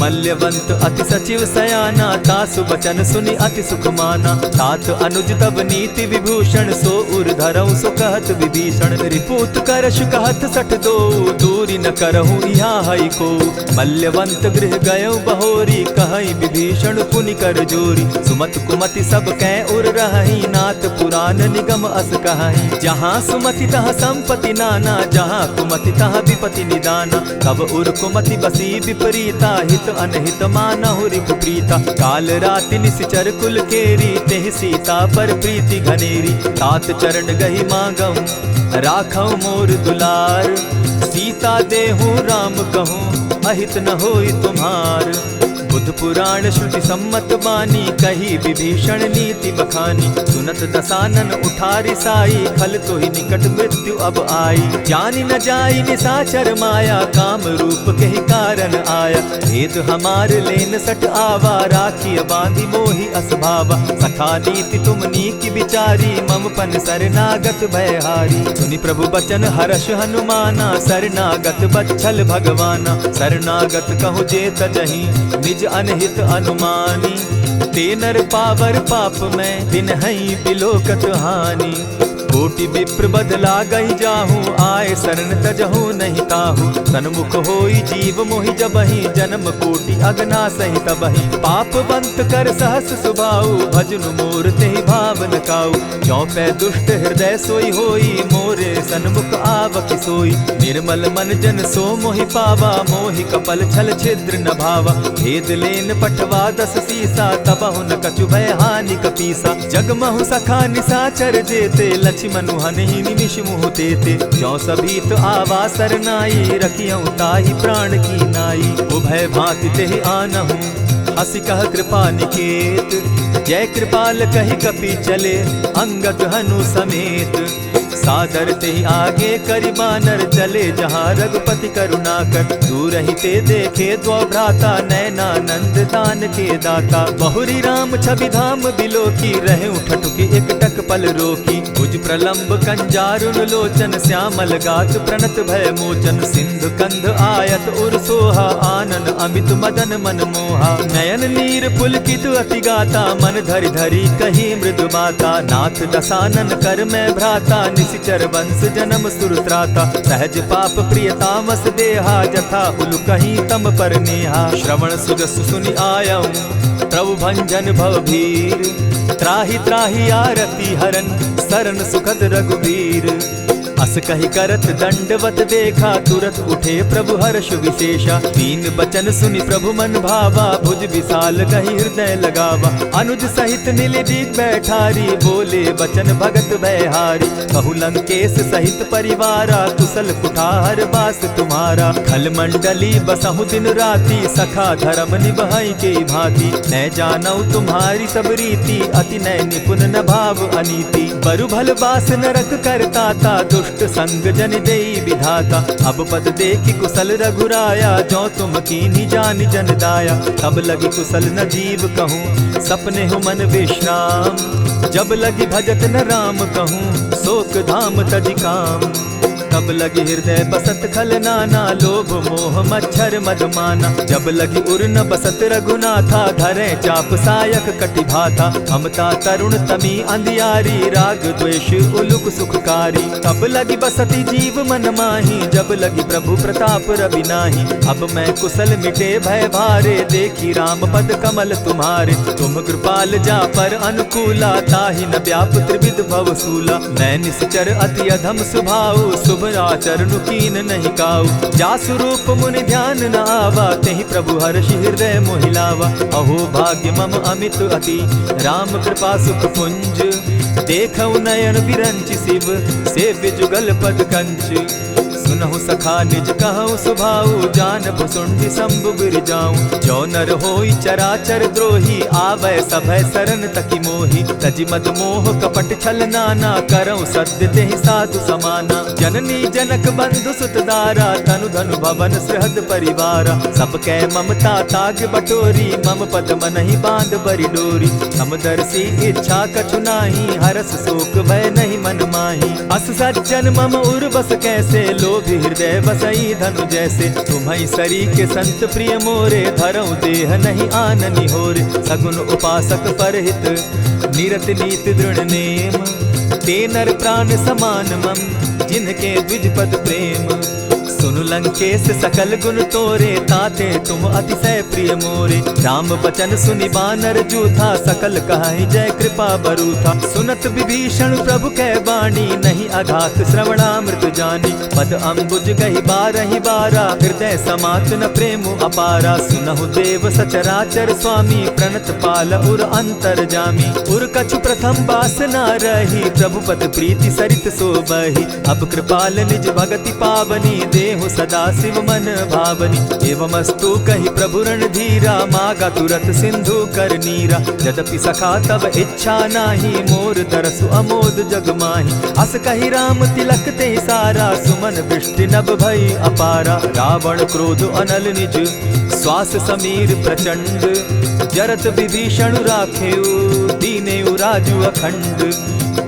मल्यवंत अति सचिव सयाना, तासु बचन सुनि अति सुख माना। तात अनुज तब नीति विभूषण, सो उर धरउँ सो कहत विभीषण। रिपु उत्कर्ष कहत सठ दोऊ, दूरि न करहु इहाँ हई को। मल्यवंत गृह गयउ बहोरी, कहई विभीषण पुनि कर जोरी। सुमत कुमति सब कै उर रहहीं, नाथ पुरान निगम अस कहहीं। जहाँ सुमति तहाँ संपति नाना, जहाँ कुमति तहाँ विपति निदाना। तब उर कुमति बसी विपरीता, हित अनहित मानहु रिपु प्रीता। काल राति निसिचर कुल केरी, तेहि सीता पर प्रीति घनेरी। तात चरण गहि मागउँ राखउ मोर दुलार। सीता देहु राम कहूँ अहित न होई तुम्हार। बुध पुराण श्रुति सम्मत बानी, कही विभीषण नीति बखानी। सुनत दसानन उठारि साई, खल तोहि निकट मृत्यु अब आई। जानि न जाई निसाचर माया, काम रूप केहि कारण आया। भेद हमार लेन सठ आवा, राखिय बाँधि मोहि अस भावा। सखा नीति तुम नीक बिचारी, मम पन सरनागत भय हारी। सुनि प्रभु बचन हरष हनुमाना, सरनागत बच्छल भगवाना। सरनागत कहु जे तजहि निज अनहित अनुमानी। ते नर पावर पाप में तिनहइ बिलोकत हानि। कोटि विप्र बद लागहि जाहु, आए सरन तजहु नहीं ताहु। सन्मुख होई जीव मोहि जबहि, जनम कोटि अगनासहि तबहि। पाप बंत कर सहस सुभाउ, भजनु मोर तेहि भाव न काउ। जौ पै दुष्ट हृदय सोई होई, मोरे सन्मुख आवकि सोई। निर्मल मन जन सो मोहि पावा, मोहि कपल छल छिद्र न भावा। भेद लेन पठवा दस सीसा, तबहु न कछु भय हानि कपीसा। जग महु सखा निसाचर जेते, लछिमनु हनहि निमिष मुहु तेते। जौ सभीत आवा सरनाई, रखियउ ताहि प्राण की नाई। उभय भाँति तेहि आनहु, असि कह कृपा निकेत। जय कृपाल कहि कपि चले, अंगद हनु समेत। सादर तेहि आगे करि बानर, चले जहाँ रघुपति करुणाकर। दूरहिं ते देखे द्वौ भ्राता, नैनानंद दानके दाता। बहुरि राम छवि धाम बिलोकी, रहउ ठठुकि एकटक पल रोकी। भुज प्रलंब कंजारुन लोचन, श्यामल गात प्रणत भय मोचन। सिंधु कंध आयत उर सोहा, आनन अमित मदन मन मोहा। नयन नीर पुलकित अति गाता, मन धरि धरि कही मृदु बाता। नाथ दसानन कर में भ्राता, निसिचर वंस जनम सुर त्राता। सहज पाप प्रिय तामस देहा, जथा उलु कहीं तम पर नेहा। श्रवण सुजसु सुनि आयउ, प्रभु भंजन भव भीर। त्राहि त्राहि आरती हरन, सरन सुखद रघुबीर। अस कहि करत दंडवत देखा, तुरत उठे प्रभु हरष विसेसा। दीन बचन सुनि प्रभु मन भावा, भुज बिसाल गहि हृदय लगावा। अनुज सहित निलि दिग बैठारी, बोले बचन भगत भयहारी। कहु लंकेस सहित परिवारा, कुसल कुठार बास तुम्हारा। खल मंडली बसहु दिन राती, सखा धरम निबहइ केइ भाँति। नय जानउ तुम्हारी सब रीति, अति नय निपुन न भाव अनीति। बरु भल बास नरक करताता, दुष्ट संग जनि देइ विधाता। अब पद देखि कुसल रघुराया, जौ तुम कीन्ही जानि जन दाया। तब लगी कुसल न जीव कहूँ, सपनेहु मन विश्राम। जब लगी भजत न राम कहूँ, सोक धाम तजि काम। तब लगी हृदय बसत खल नाना, लोभ मोह मच्छर मद माना। जब लगी उर न बसत रघुनाथा, धरें चाप सायक कटि भाथा। ममता तरुण तमी अंधियारी, राग द्वेष उलुक सुखकारी। तब लगी बसति जीव मन माही, जब लगी प्रभु प्रताप रवि नाही। अब मैं कुसल मिटे भय भारे, देखि राम पद कमल तुम्हारे। तुम कृपाल जा पर अनुकूला, ताहि न व्याप त्रिविध भव सूला। मैं निश्चर अति अधम सुभाऊ, शुभ आचरण कीन नहीं काऊ। जासु रूप मुनि ध्यान न आवा, तेहि प्रभु हर्षि हृदय मोहि लावा। अहो भाग्य मम अमित अति, राम कृपा सुख पुंज। देखउ नयन विरंचि शिव, सेव्य जुगल पद कंच। सुनहु सखा निज कहउ सुभाऊ, जान भुसुंडि शंभु गिरि जाऊ। जो नर होई चराचर द्रोही, आवै सभय सरन तकि मोही। तजि मद मोह कपट छल नाना, करउ सत्य तेहि साधु समाना। जननी जनक बंधु सुत दारा, तनु धनु भवन सृहद परिवारा। सब कै ममता ताग बटोरी, मम पद मनहि बांध बरि डोरी। समदर्शी इच्छा कछु नाही, हरस शोक भय नहीं मन माही। अस सज्जन मम उर बस कैसे, लोभी हृदय बसई धनु जैसे। तुम्हई सरीके संत प्रिय मोरे, धरउ देह नहीं आन निहोरे। सगुन उपासक परहित निरत नीति दृढ़ नेम। ते नर प्राण समान मम, जिनके द्विज पद प्रेम। सुनु लंकेश सकल गुन तोरे, ताते तुम अतिशय प्रिय मोरे। राम बचन सुनि बानर जूथा, सकल कहहि जय कृपा बरूथा। सुनत विभीषण प्रभु कै बाणी, नहीं अघात श्रवणामृत जानी। पद अम्बुज गहि बारहि बारा, हृदय समात न प्रेम अपारा। सुनहु देव सचराचर स्वामी, प्रणत पाल उर अंतरजामी। उर कछु प्रथम बास ना रही, प्रभु पद प्रीति सरित सो बही। अब कृपाल निज भगति पावनी, देहु सदा शिव मन भावनी। एवमस्तु कहि प्रभु रणधीरा, मागा तुरत सिंधु कर नीरा। यद्यपि सखा तब इच्छा नाही, मोर तरसु अमोद जग माही। अस कहि राम तिलक तेहि सारा, सुमन वृष्टि नभ भई अपारा। रावण क्रोध अनल निज, श्वास समीर प्रचंड। जरत विभीषण राखेउ, दीनेउ राजु अखंड।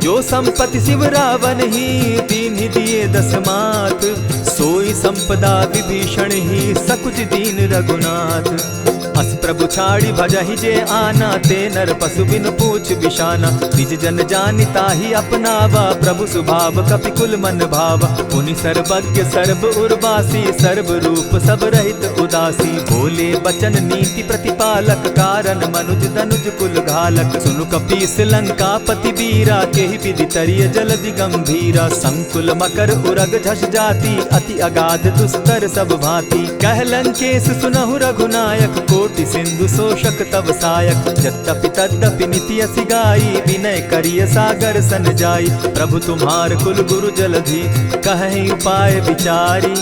जो संपति शिव रावनहि, दीन्हि दिए दस मात। सोई संपदा विभीषणहि, सकुचि दीन रघुनाथ। अस प्रभु छाड़ि भजहि जे आना, ते नर पसु बिनु पूछ बिसाना। निज जन जानि ताहि अपनावा, प्रभु सुभाव कपि कुल मन भावा। पुनि सर्वज्ञ सर्व उर्वासी, सर्व रूप सब रहित उदासी। बोले बचन नीति प्रतिपालक, कारण मनुज दनुज कुल घालक। सुनु कपीस लंकापति बीरा, केहि विधि तरिय जलधि गंभीरा। संकुल मकर उरग झस जाति, अति अगाध दुस्तर सब भांति। कह लंकेस सुनहु रघुनायक, कोटि सिंधु शोषक तव सायक। जद्यपि तद्यपि नीति असि गाई, विनय करिय सागर सन जाई। प्रभु तुम्हार कुल गुरु जलधि, कहहि उपाय विचारी।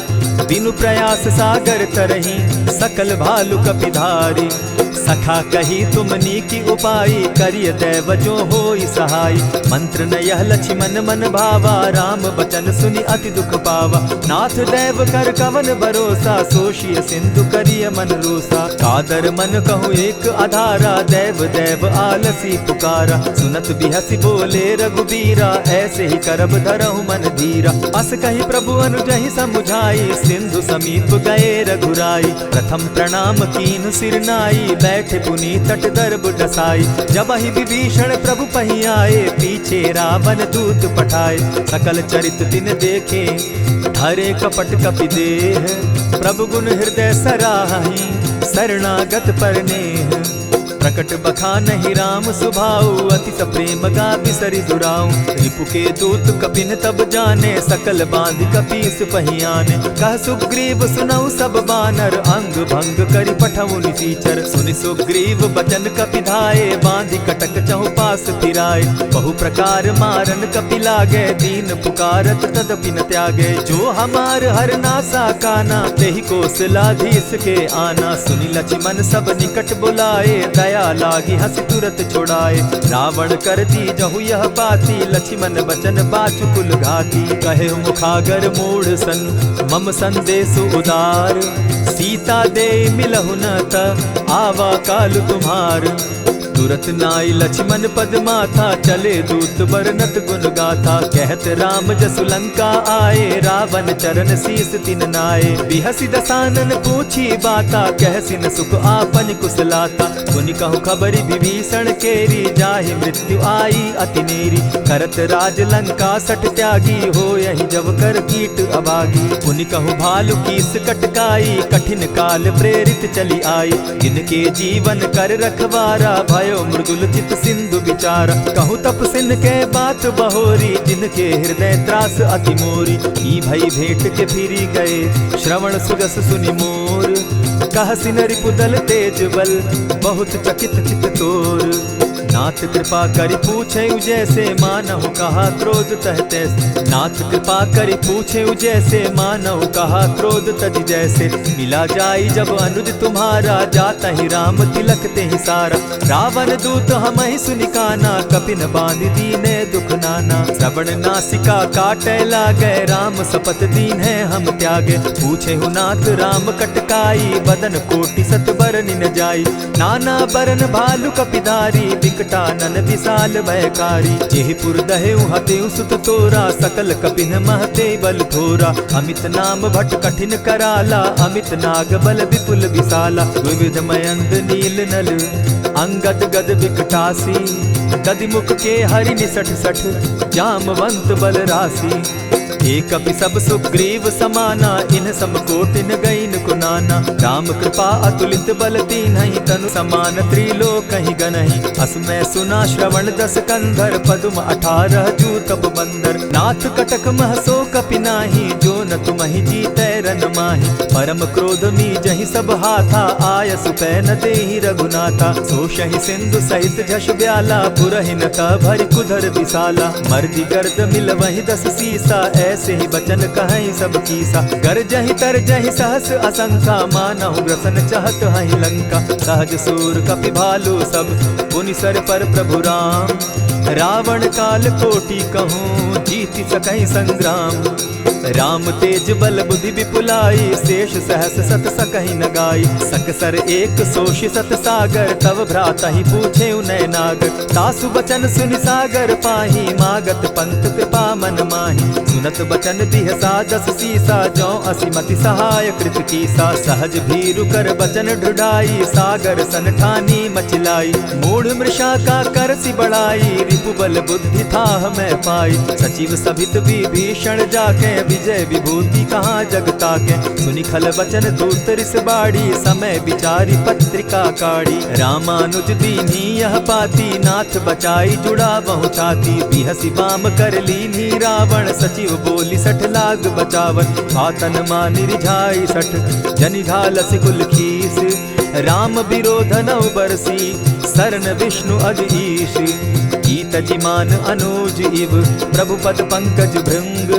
बिनु प्रयास सागर तरही, सकल भालु कपि धारी। सखा कही तुम नीक उपाय, करिय दैव जो होई सहाय। मंत्र न यह लछिमन मन भावा, राम बचन सुनि अति दुख पावा। नाथ दैव कर कवन भरोसा, सोषिय सिंधु करिय मन रोसा। कादर मन कहु एक अधारा, दैव दैव आलसी पुकारा। सुनत बिहसि बोले रघुबीरा, ऐसे ही करब धरहु मन धीरा। अस कहि प्रभु अनुजहि समुझाई, सिंधु समीप गए रघुराई। प्रथम प्रणाम कीन्हु सिर नाई, बैठे पुनि तट दर्ब डसाई। जबहि विभीषण प्रभु पहि आए, पीछे रावन दूत पठाए। सकल चरित तिन देखे, धरे कपट कपि देह। प्रभु गुन हृदय सराहहि, शरणागत पर नेह। प्रकट बखानहि राम सुभाऊ, अति सप्रेम गा बिसरि दुराऊ। रिपु के दूत कपिन तब जाने, सकल बाँधि कपीस पहि आने। कह सुग्रीव सुनउ सब बानर, अंग भंग करि पठउ निसीचर। सुनि सुग्रीव बचन कपि धाए, बाँधि कटक चहुपास फिराए। बहु प्रकार मारन कपि लागे, दीन पुकारत तदपि न त्यागे। जो हमार हर नासा काना, तेहि कोसलाधीस के आना। सुनि लछिमन सब निकट बुलाए, दया लागि हँसि तुरत छुड़ाए। रावण कर दीजहु यह बाती, लछिमन बचन बाचु कुल घाती। कहेउ मुखागर मूढ़ सन, मम संदेसु उदार। सीता देइ मिलहु न त, आवा कालु तुम्हार। तुरत नाइ लछिमन पद माथा, चले दूत बरनत गुन गाथा। कहत राम जसु लंका आए, रावन चरन सीस तिन नाए। बिहसि दसानन पूछी बाता, कहसिन सुख आपनि कुसलाता। सुनि कहु खबरि विभीषण केरी, जाहि मृत्यु आई अति नेरी। करत राज लंका सठ त्यागी, होयहि जव कर कीट अभागी। पुनि कहु भालु कीस कटकाई, कठिन काल प्रेरित चलि आई। जिनके जीवन कर रखवारा, भयो मृदुल चित सिंधु बिचारा। कहु तप सिन के बात बहोरी, जिनके हृदय त्रास अति मोरी। की भई भेंट के फिरि गए, श्रवण सुजस सुनि मोर। कहसिन रिपुदल तेज बल, बहुत चकित चित तोर। नाथ कृपा करि पूछेउ जैसे, मानहु कहा क्रोध तह तैसे। नाथ कृपा करि पूछेउ जैसे, मानहु कहा क्रोध तज जैसे। मिला जाई जब अनुज तुम्हारा, जातहि राम तिलक तेहि सारा। रावन दूत हमहि सुनि काना, कपिन बाँधि दीन्हे दुख नाना। श्रवण नासिका काटै लागै, राम सपथ दीन्हे हम त्यागै। पूछेहु नाथ राम कटकाई, बदन कोटि सत बरनि न जाई। नाना बरन भालु कपिधारी, बिकटानन बिसाल भयकारी। जेहि पुर दहेउ हतेउ सुत तोरा, सकल कपिन महते बल थोरा। अमित नाम भट कठिन कराला, अमित नाग बल बिपुल बिसाला। द्विविध मयंद नील नल, अंगद गद बिकटासी। दधि मुख के हरि निसठ सठ, जामवंत बल रासी। ए कपि सब सुग्रीव समाना, इन्ह सम कोटिन गइन कुनाना। राम कृपा अतुलित बल कीन्हैं, तनु समान त्रिलोकहि गनहि। अस मै सुना श्रवण दस कंधर, पदुम अठारह जूतप बंदर। नाथ कटक मह सो कपि नाहीं, जो न तुमहि जीतै रन माहीं। परम क्रोध मीजहि सब हाथा, आयसु पै न देहीं रघुनाथा। सोषहि सिंधु सहित झस ब्याला, पुरहिन तह भरि कुधर बिसाला। मरदि गर्द मिलवहि दस सीसा, ऐसे ही बचन कहइ सब कीसा। गरजहि तरजहि सहस असंका, मानहु ग्रसन चहत हहि लंका। सहज सूर कपि भालु सब, पुनि सर पर प्रभु राम। रावण काल कोटि कहूँ, जीति सकहि संग्राम। राम तेज बल बुद्धि विपुलाई, शेष सहस सत सकहि न गाई। सक सर एक सोषि सत सागर, तव भ्रातहि पूछेउ नय नागर। तासु बचन सुनि सागर पाही, मागत पंत कृपा मन माही। सुनत बचन बिहसा दस सीसा, जौं असि मति सहाय कृत कीसा। सहज भीरु कर बचन ढुढाई, सागर सन ठानी मचि लाई। मूढ़ मृषा का करसि बड़ाई, रिपु बल बुद्धि थाह मय पाई। सचिव सभित विभीषण जाके, विजय विभूति कहाँ जग ताके। सुनि खल बचन दूत रिस बाढ़ी, समय विचारि पत्रिका काढ़ी। रामानुज दीन्ही यह पाती, नाथ बचाई जुड़ावहु छाती। बिहसि बाम कर लीन्ही रावण, सचिव बोलि सठ लाग बचावन। आतन मानि रिझाई सठ, जनि ढालसि कुल खीस। राम बिरोधनउ बरसी, सरन विष्णु अज ईस। की तजि मान अनुज इव, प्रभु पद पंकज भृंग।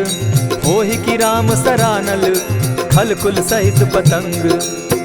होहि कि राम सरानल, खल कुल सहित पतंग।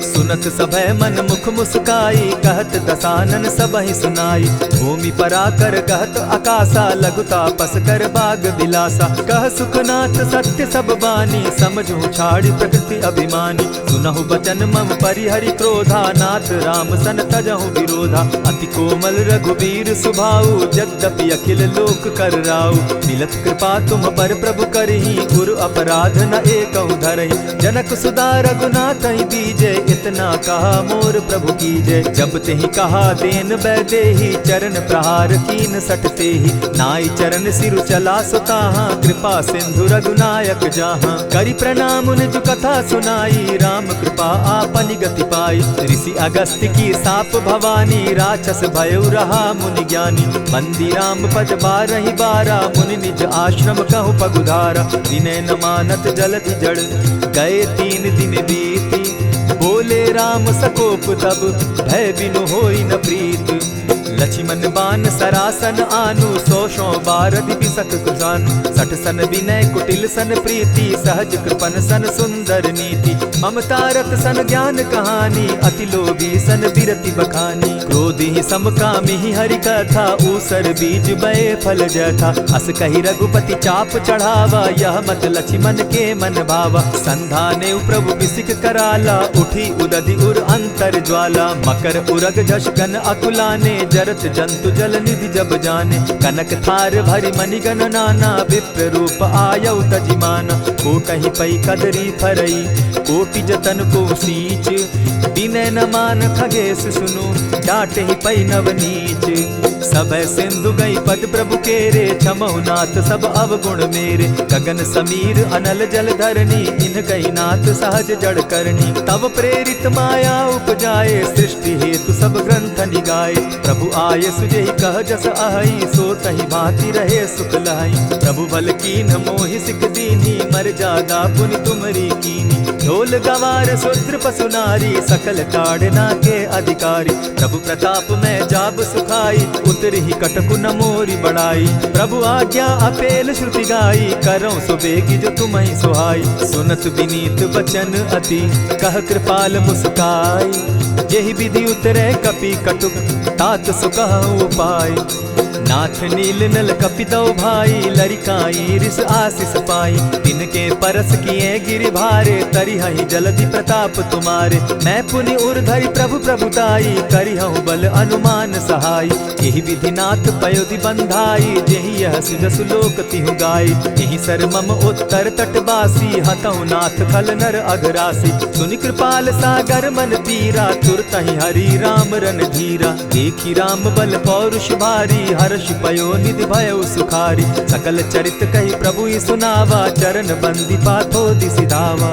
सुनत सभय मन मुख मुस्काई, कहत दसानन सबहि सुनाई। भूमि पराकर कहत अकासा, लघु तापस कर बाग बिलासा। कह सुखनाथ सत्य सब बानी, समझहु छाड़ि प्रकृति अभिमानी। सुनहु बचन मम परिहरि क्रोधा, नाथ राम सन तजहु विरोधा। अति कोमल रघुबीर सुभाऊ, जगदपि अखिल लोक कर राऊ। मिलत कृपा तुम पर प्रभु करही, गुरु अपराध न एकहु धरही। जनक सुदा रघुनाथहि दीजे, इतना कहा मोर प्रभु कीजे। जब तेहि कहा देन बैदेही, चरण प्रहार कीन सठ तेहि। नाई चरण सिरु चला सुताहा, कृपा सिंधु रघुनायक जाहा। करि प्रणाम निज कथा सुनाई, राम कृपा आपनि गति पाई। ऋषि अगस्त्य की साप भवानी, राक्षस भयउ रहा मुनि ज्ञानी। बंदी राम पद बारहि बारा, मुनि निज आश्रम कहु पगुधारा। विनय न मानत जलधि जड़, गए तीन दिन बीती। बोले राम सकोप तब, भय बिनु होई न प्रीत। लछिमन बान सरासन आनु, सौ सौ बारदि बिसक कुजानु। सठ सन विनय कुटिल सन प्रीति, सहज कृपन सन सुंदर नीति। ममता रत सन ज्ञान कहानी, अति लोभी सन बिरति बखानी। क्रोधि सम कामिहि हरि कथा, ऊसर बीज बए फल जथा। अस कहि रघुपति चाप चढ़ावा, यह मत लछिमन के मन भावा। संधानेउ प्रभु बिसिक कराला, उठी उदधि उर अंतर ज्वाला। मकर उरग झस गन अकुलाने, जरत जंतु जल निधि जब जाने। कनक थार भरि मनिगन नाना, विप्र रूप आयउ तजि माना। कोटहि पइ कदरी फरई, कोटि जतन को सींच। विनय न मान खगेस सुनु, डाँटहि पइ नव नीच। सभय सिंधु गई पद प्रभु केरे, क्षमहु नाथ सब अवगुण मेरे। गगन समीर अनल जल धरनी, इनकइ नाथ सहज जड़ करनी। तव प्रेरित माया उपजाए, सृष्टि हेतु सब ग्रंथ निगाए। प्रभु आय सुजेहि कह जस अहइ, सो तहि भाँति रहे सुख लहइ। प्रभु बल कीन्ह मोहि सिख दीन्ही, मरजादा पुनि तुमरी कीन्ही। ढोल गवार शूद्र पसु नारी, सकल ताड़ना के अधिकारी। प्रभु प्रताप मय जाब सुखाई, उतरहिं कटकु न मोरी बड़ाई। प्रभु आज्ञा अपेल श्रुति गाई, करउँ सो बेगि जो तुमहिं सोहाई। सुनत बिनीत बचन अति, कह कृपाल मुसुकाई। जेहि बिधि उतरे कपि कटुक, तात सो कहउँ उपाय। नाथ नील नल कपि दउ भाई, लरिकाई रिस आसिस पाई। तिनके परस किए गिरि भारे, तरिहइ जलधि प्रताप तुम्हारे। मैं पुनि उर धरि प्रभु प्रभुताई, करिहउँ बल अनुमान सहाई। एहि विधि नाथ पयोधि बंधाई, जेहि यह सुजसु लोक तिहु गाई। एहि सर मम उत्तर तट बासी, हतउँ नाथ खल नर अघरासी। सुनि कृपाल सागर मन पीरा, तुरतहि हरि राम रणधीरा। देखि राम बल पौरुष भारी, हरषि पयो निधि भयउ सुखारी। सकल चरित कहि प्रभु ही सुनावा, चरण बंदि पाथो दिसि धावा।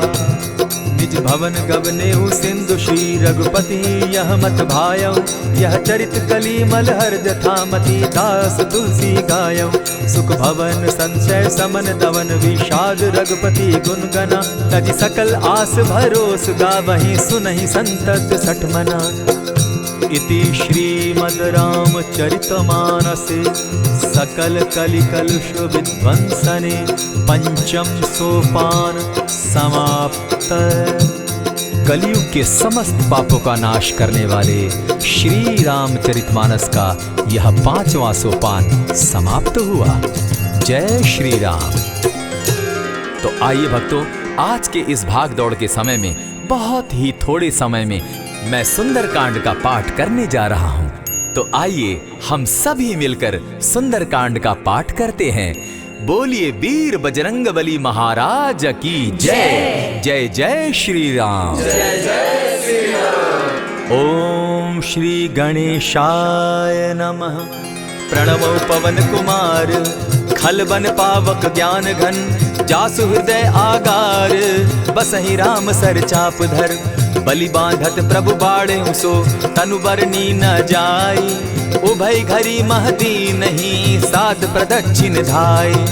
निज भवन गवनेउ सिंधु श्री रघुपति, यह मत भायउ यह चरित कली मल हर जथा मति, दास तुलसी गायउ। सुख भवन संचय समन दवन, विषाद रघुपति गुन गना। तजि सकल आस भरोस, गावहिं सुनहिं संतत सठ मना। इति श्रीमद् रामचरितमानसे सकल कलि कलुष विध्वंसने पंचम सोपान समाप्त। कलयुग के समस्त पापों का नाश करने वाले श्री रामचरितमानस का यह पांचवा सोपान समाप्त हुआ। जय श्री राम। तो आइए भक्तों, आज के इस भागदौड़ के समय में बहुत ही थोड़े समय में मैं सुंदरकांड का पाठ करने जा रहा हूँ। तो आइए हम सभी मिलकर सुंदरकांड का पाठ करते हैं। बोलिए वीर बजरंग बली महाराज की जय। जय जय श्री राम। जय जय श्री राम। ओम श्री गणेशाय नमः। प्रणमौ पवन कुमार, खल बन पावक ज्ञान घन, जासु हृदय आगार। बसहि राम सर चाप धर, बलि बाँधत प्रभु बाढ़ेउ सो, तनु बरनी न जाई। उभय घरी मह दीन्हि, सात प्रदक्षिण धाई।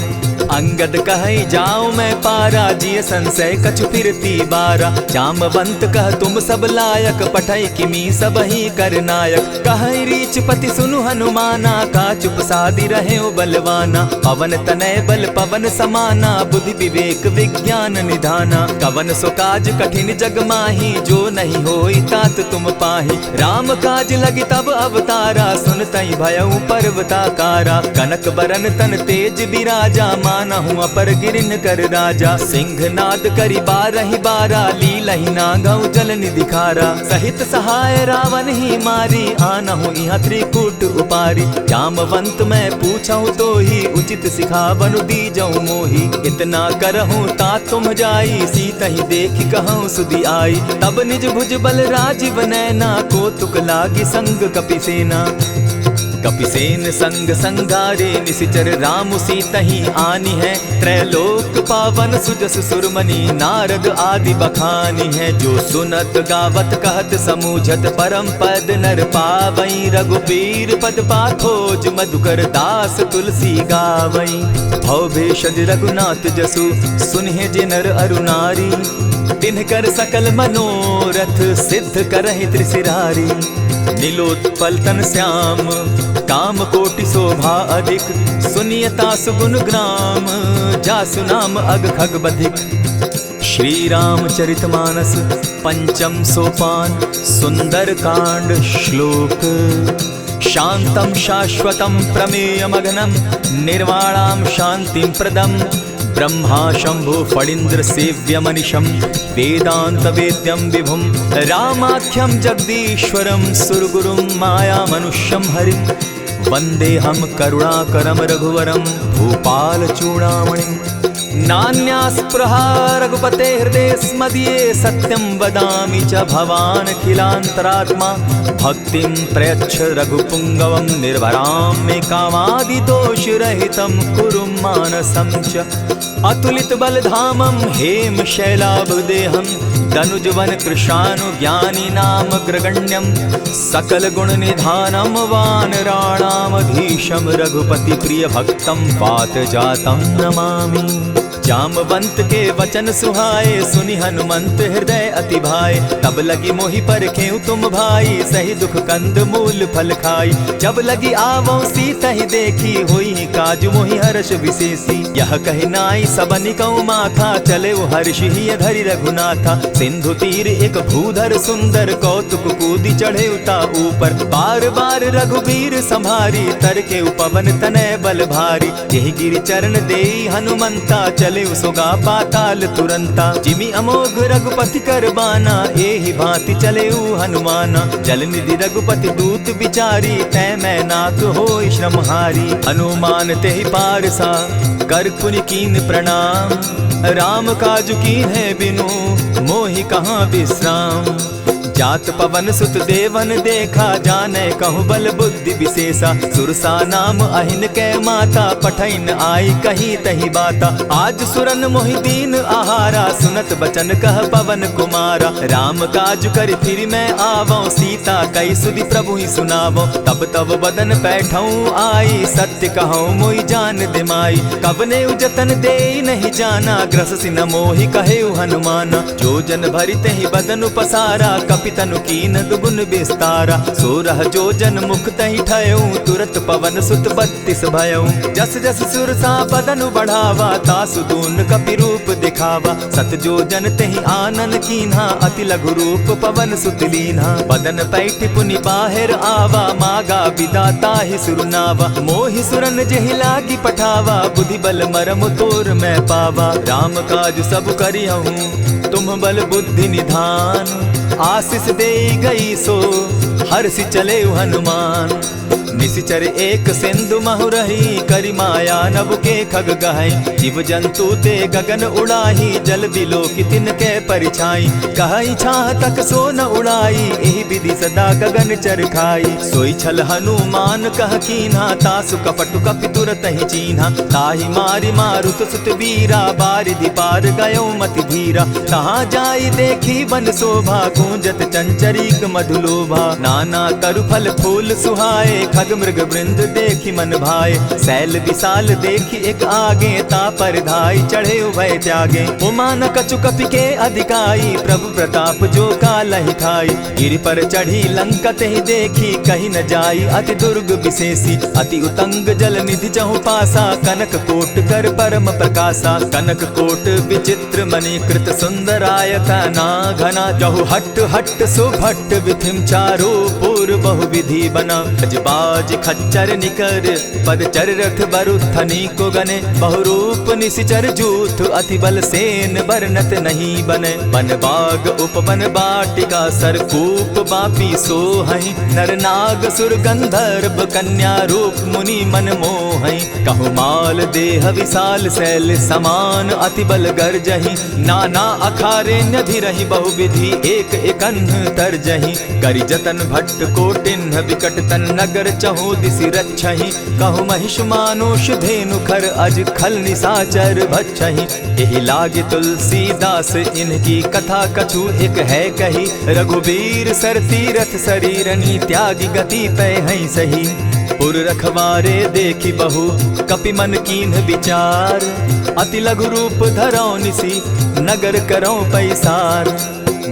अंगद कहइ जाउँ मैं पारा, जिय संसय कछु फिरति बारा। जामवंत कह तुम सब लायक, पठइ किमी सबहि कर नायक। कहइ रीचपति सुनु हनुमाना, का चुप सादि रहेउ बलवाना। पवन तनय बल पवन समाना, बुद्धि विवेक विज्ञान निधाना। कवन सो काज कठिन जग माही, जो नहीं होई तात तुम पाही। राम काज लगी तब अवतारा, सुनतइ भयउ पर्वताकारा। कनक बरन तन तेज बिराजा, मानहु अपर गिरिन कर राजा। सिंहनाद करि बारहि बारा, लीलहि नागउ जल निधि खारा। सहित सहाय रावनहि मारी, आनहु इहाँ त्रिकूट उपारी। जामवंत मैं पूछहु तोही, उचित सिखावनु दीजउ मोही। इतना करहु तात तुम जाई, सीतहि देखि कहउँ सुधि आई। तब निज भुज बल राजिव नैना, कोतुक लागि संग कपिसेना। कपिसेन संग संघारे, निसिचर राम सीतहि आनिहैं। त्रैलोक पावन सुजस सुरमनि, नारद आदि बखानिहैं। जो सुनत गावत कहत समूझत, परम पद नर पावइ। रघुबीर पद पाखोज, मधुकर दास तुलसी गावइ। भव भेषज रघुनाथ जसु, सुनिहें जे नर अरु नारी। तिन्हकर सकल मनोरथ, सिद्ध करहिं त्रिसिरारी। नीलोत्पल तन श्याम, काम कोटि शोभा अधिक। सुनिय तासु गुन ग्राम, जासु नाम अग खग बधिक। श्री रामचरितमानस पंचम सोपान सुंदरकांड श्लोक। शांतं शाश्वतं प्रमेयमघनं निर्वाणां शांतिं प्रदं ब्रह्मा शंभु फणींद्र सेव्यमनिशं वेदांत वेद्यं विभुं रामाख्यं जगदीश्वरं सुरगुरुं मायामनुष्यं हरिं वंदेऽहं करुणाकरं रघुवरं भूपालचूडामणिम्। नान्यास्पृहा रघुपते हृदयेऽस्मदीये सत्यं वदामि च भवानखिलान्तरात्मा। भक्तिं प्रयच्छ रघुपुंगवं निर्भरां मे कामादिदोषरहितं कुरु मानसं च। अतुलित बल धामं हेम शैलाभ देहं दनुज वन कृशानु ज्ञानी नामग्रगण्यं सकल गुण निधानं वानराणामधीशं रघुपति प्रिय भक्तं वात जातं नमामि। जामवंत के वचन सुहाए सुनि हनुमंत हृदय अति भाए। तब लगी मोहि परखेउ तुम भाई सही दुख कंद मूल फल खाई। जब लगी आवउँ सीतहि देखी होई काज मोहि हर्ष विशेष। यह कहि नाई सबनि कउँ माथा, चलेउ हर्षि हिय धरि रघुनाथा। सिंधु तीर एक भूधर सुंदर, कौतुक कूदि चढ़ेउ ता ऊपर। बार बार रघुबीर सम्हारी, तरकेउ पवन तनय बल भारी। एहि गिरि चरण देई हनुमंता, चलेउ सोगा पाताल तुरंता। जिमि अमोघ रघुपति कर बाना, एहि भांति चलेउ हनुमाना। जल निधि रघुपति दूत बिचारी, तैं मैनाक होई श्रमहारी। हनुमान तेहि पारसा, कर पुनि कीन प्रणाम। राम काज कीन्हे बिनु, मोहि कहाँ विश्राम। जात पवन सुत देवन देखा, जाने कहु बल बुद्धि विशेषा। सुरसा नाम अहिन कै माता, पठइन आई कही तही बाता। आज सुरन मोहि दीन आहारा, सुनत बचन कह पवन कुमारा। राम काज करि फिरि मैं आवउँ, सीता कहि सुधि प्रभुहि सुनावउँ। तब तव बदन पैठउँ आई, सत्य कहउँ मोहि जान दिमाई। कवनेउ जतन देई नहीं जाना, ग्रससि न मोहि कहेउ हनुमाना, जो जन भरि तेहि बदनु पसारा, कपि तनु कीन्ह दुगुन बिस्तारा। सोरह जो जन मुख तहि ठयउ, तुरत पवन सुत बत्तीस भयउ। जस जस सुरसा बदनु बढ़ावा, तासु दून कपि रूप दिखावा। सत जो जन तेहि आनन कीन्हा, अति लघु रूप पवन सुत लीन्हा। बदन पैठि पुनि बाहिर आवा, मागा बिदा ताहि सुर नावा। मोहि सुरन जेहि लागि पठावा, बुद्धि बल मरम तोर मैं पावा। राम काज सब करिहउँ तुम बल बुद्धि निधान, आसिस देइ गई सो हरसि चलेउ हनुमान। निसिचर एक सिंधु महु रही, करि माया नभ के खग गहइ। जीव जंतु ते गगन उड़ाही, जल बिलोकि तिनके परिछाई। कहइ छाह तक सो न उड़ाई, एहि विधि सदा गगन चर खाई। सोइ छल हनुमान कह कीन्हा, तासु कपट कपि तुरतहि चीन्हा। ताहि मारि मारुत सुत वीरा, बारिधि पार गयो मति धीरा। तहाँ जाइ देखि वन शोभा, गूंजत चंचरीक मधुलोभा। नाना तरु फल फूल सुहाए, खग मृग वृंद देखि मन भाए। सैल विशाल देखि एक आगे, ता पर धाइ चढ़े उभय त्यागे। उमा न कछु कपि के अधिकाई, प्रभु प्रताप जो कालहि ठाई। गिरि पर चढ़ी लंका तेहि देखी, कहि न जाई अति दुर्ग विशेषी। अति उतंग जल निधि जहु पासा, कनक कोट कर परम प्रकासा। कनक कोट विचित्र मणि कृत सुंदरायतना घना, जहु हट हट सुभट विधिम चारो पुर बहु विधि बना। गज बाज खच्चर निकर पदचर रथ बरु थनीको गने, बहुरूप निसिचर जूथ अति बल सेन बरनत नहीं बने। वन बाग उपवन बाटिका सर कूप बापी सोहइ, नर नाग सुर गंधर्व कन्या रूप मुनि मन मोहइ। कहु माल देह विशाल सैल समान, अति बल गर्जहि नाना अखारे न्यधिरहि, बहुविधि एक एकन्ह तर्जहि। करि जतन भट्ट कोटिन्ह विकट तन, नगर चहु दिसि रक्षहि। कहु महिष मानुष धेनु खर, अज खल निसाचर भक्षहि। एहि लागि तुलसीदास इनकी, कथा कछु एक है कही। रघुबीर सर तीरथ सरीरनि, त्यागि गति पै हइँ सही। पुर रखवारे देखि बहु कपि मन कीन्ह विचार, अति लघु रूप धरौं निसि नगर करौं पैसार।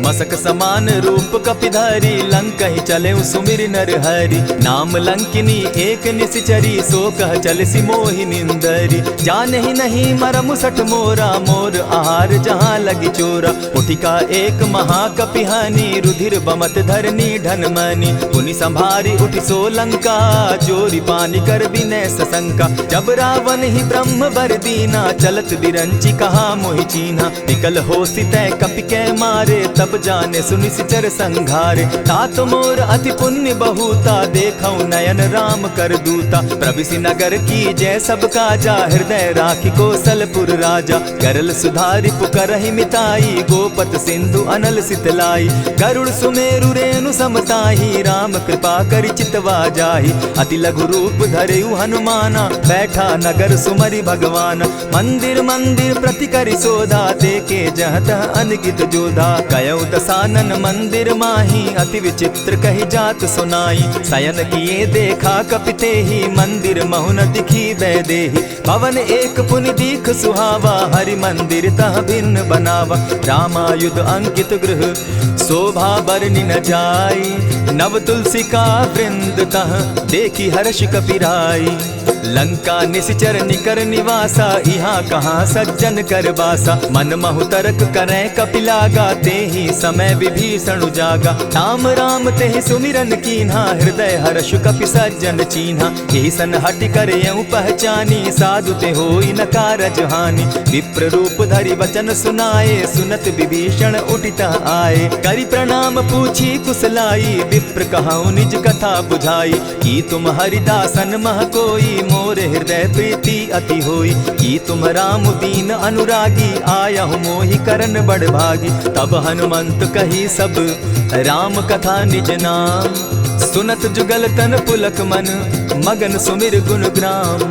मसक समान रूप कपि धरि, लंकहि चलेउ सुमिरि नर हरि। नाम लंकिनी एक निसिचरी, सो कह चलिसि मोहि निंदरि। जानहि नहीं मरम सठ मोरा, मोर आहार जहाँ लगि चोरा। उठिका एक महाकपि हनि, रुधिर बमत धरनी ढन मनि। पुनि संभारि उठि सो लंका, जोरि पानि कर बिनय ससंका। जब रावनहि ब्रह्म बर दीना, चलत बिरंचि कहा मोहि चीन्हा। विकल होसि तै कपि कै मारे, तब जानेसु निसिचर संघारे। तात मोर अति पुण्य बहुता, देखौं नयन राम कर दूता। प्रबिसि नगर कीजै सब काजा, हृदय राखि कोसलपुर राजा। गरल सुधा रिपु करहि मिताई, गोपत सिंधु अनल सितलाई। गरुड़ सुमेरु रेनु सम ताही, राम कृपा करि चितवा जाही। अति लघु रूप धरेउ हनुमाना, बैठा नगर सुमरि भगवाना। मंदिर मंदिर प्रति करि सोधा, देखे जहँ तहँ अनगित जोधा। गयउ दसानन मंदिर माही, अति विचित्र कहि जात सुनाई। सयन किए देखा कपि तेही, मंदिर महु न दिखी वैदेही। भवन एक पुनि दीख सुहावा, हरि मंदिर तह भिन्न बनावा। रामायुध अंकित गृह शोभा बरनि न जाई, नव तुलसी का वृंद तह देखि हर्ष कपि राई। लंका निसिचर निकर निवासा, इहाँ कहाँ सज्जन कर बासा। मन महु तरक करै कपि लागा, तेहि समय विभीषण उजागा। राम राम तेहि सुमिरन कीन्हा, हृदय हर्ष कपि सज्जन चीन्हा। एहि सन हठि करयउ पहचानी, साधु ते होई न कारज हानि। विप्र रूप धरि वचन सुनाए, सुनत विभीषण उठि तह आए। करि प्रणाम पूछी कुसलाई, विप्र कहउँ निज कथा बुझाई। कि तुम हरिदासन मह कोई, मोर हृदय प्रीति अति होई। कि तुम राम दीन अनुरागी, आयहु मोहि करन बड़ भागी। तब हनुमंत कही सब राम कथा निज नाम, सुनत जुगल तन पुलक मन मगन सुमिर गुण ग्राम।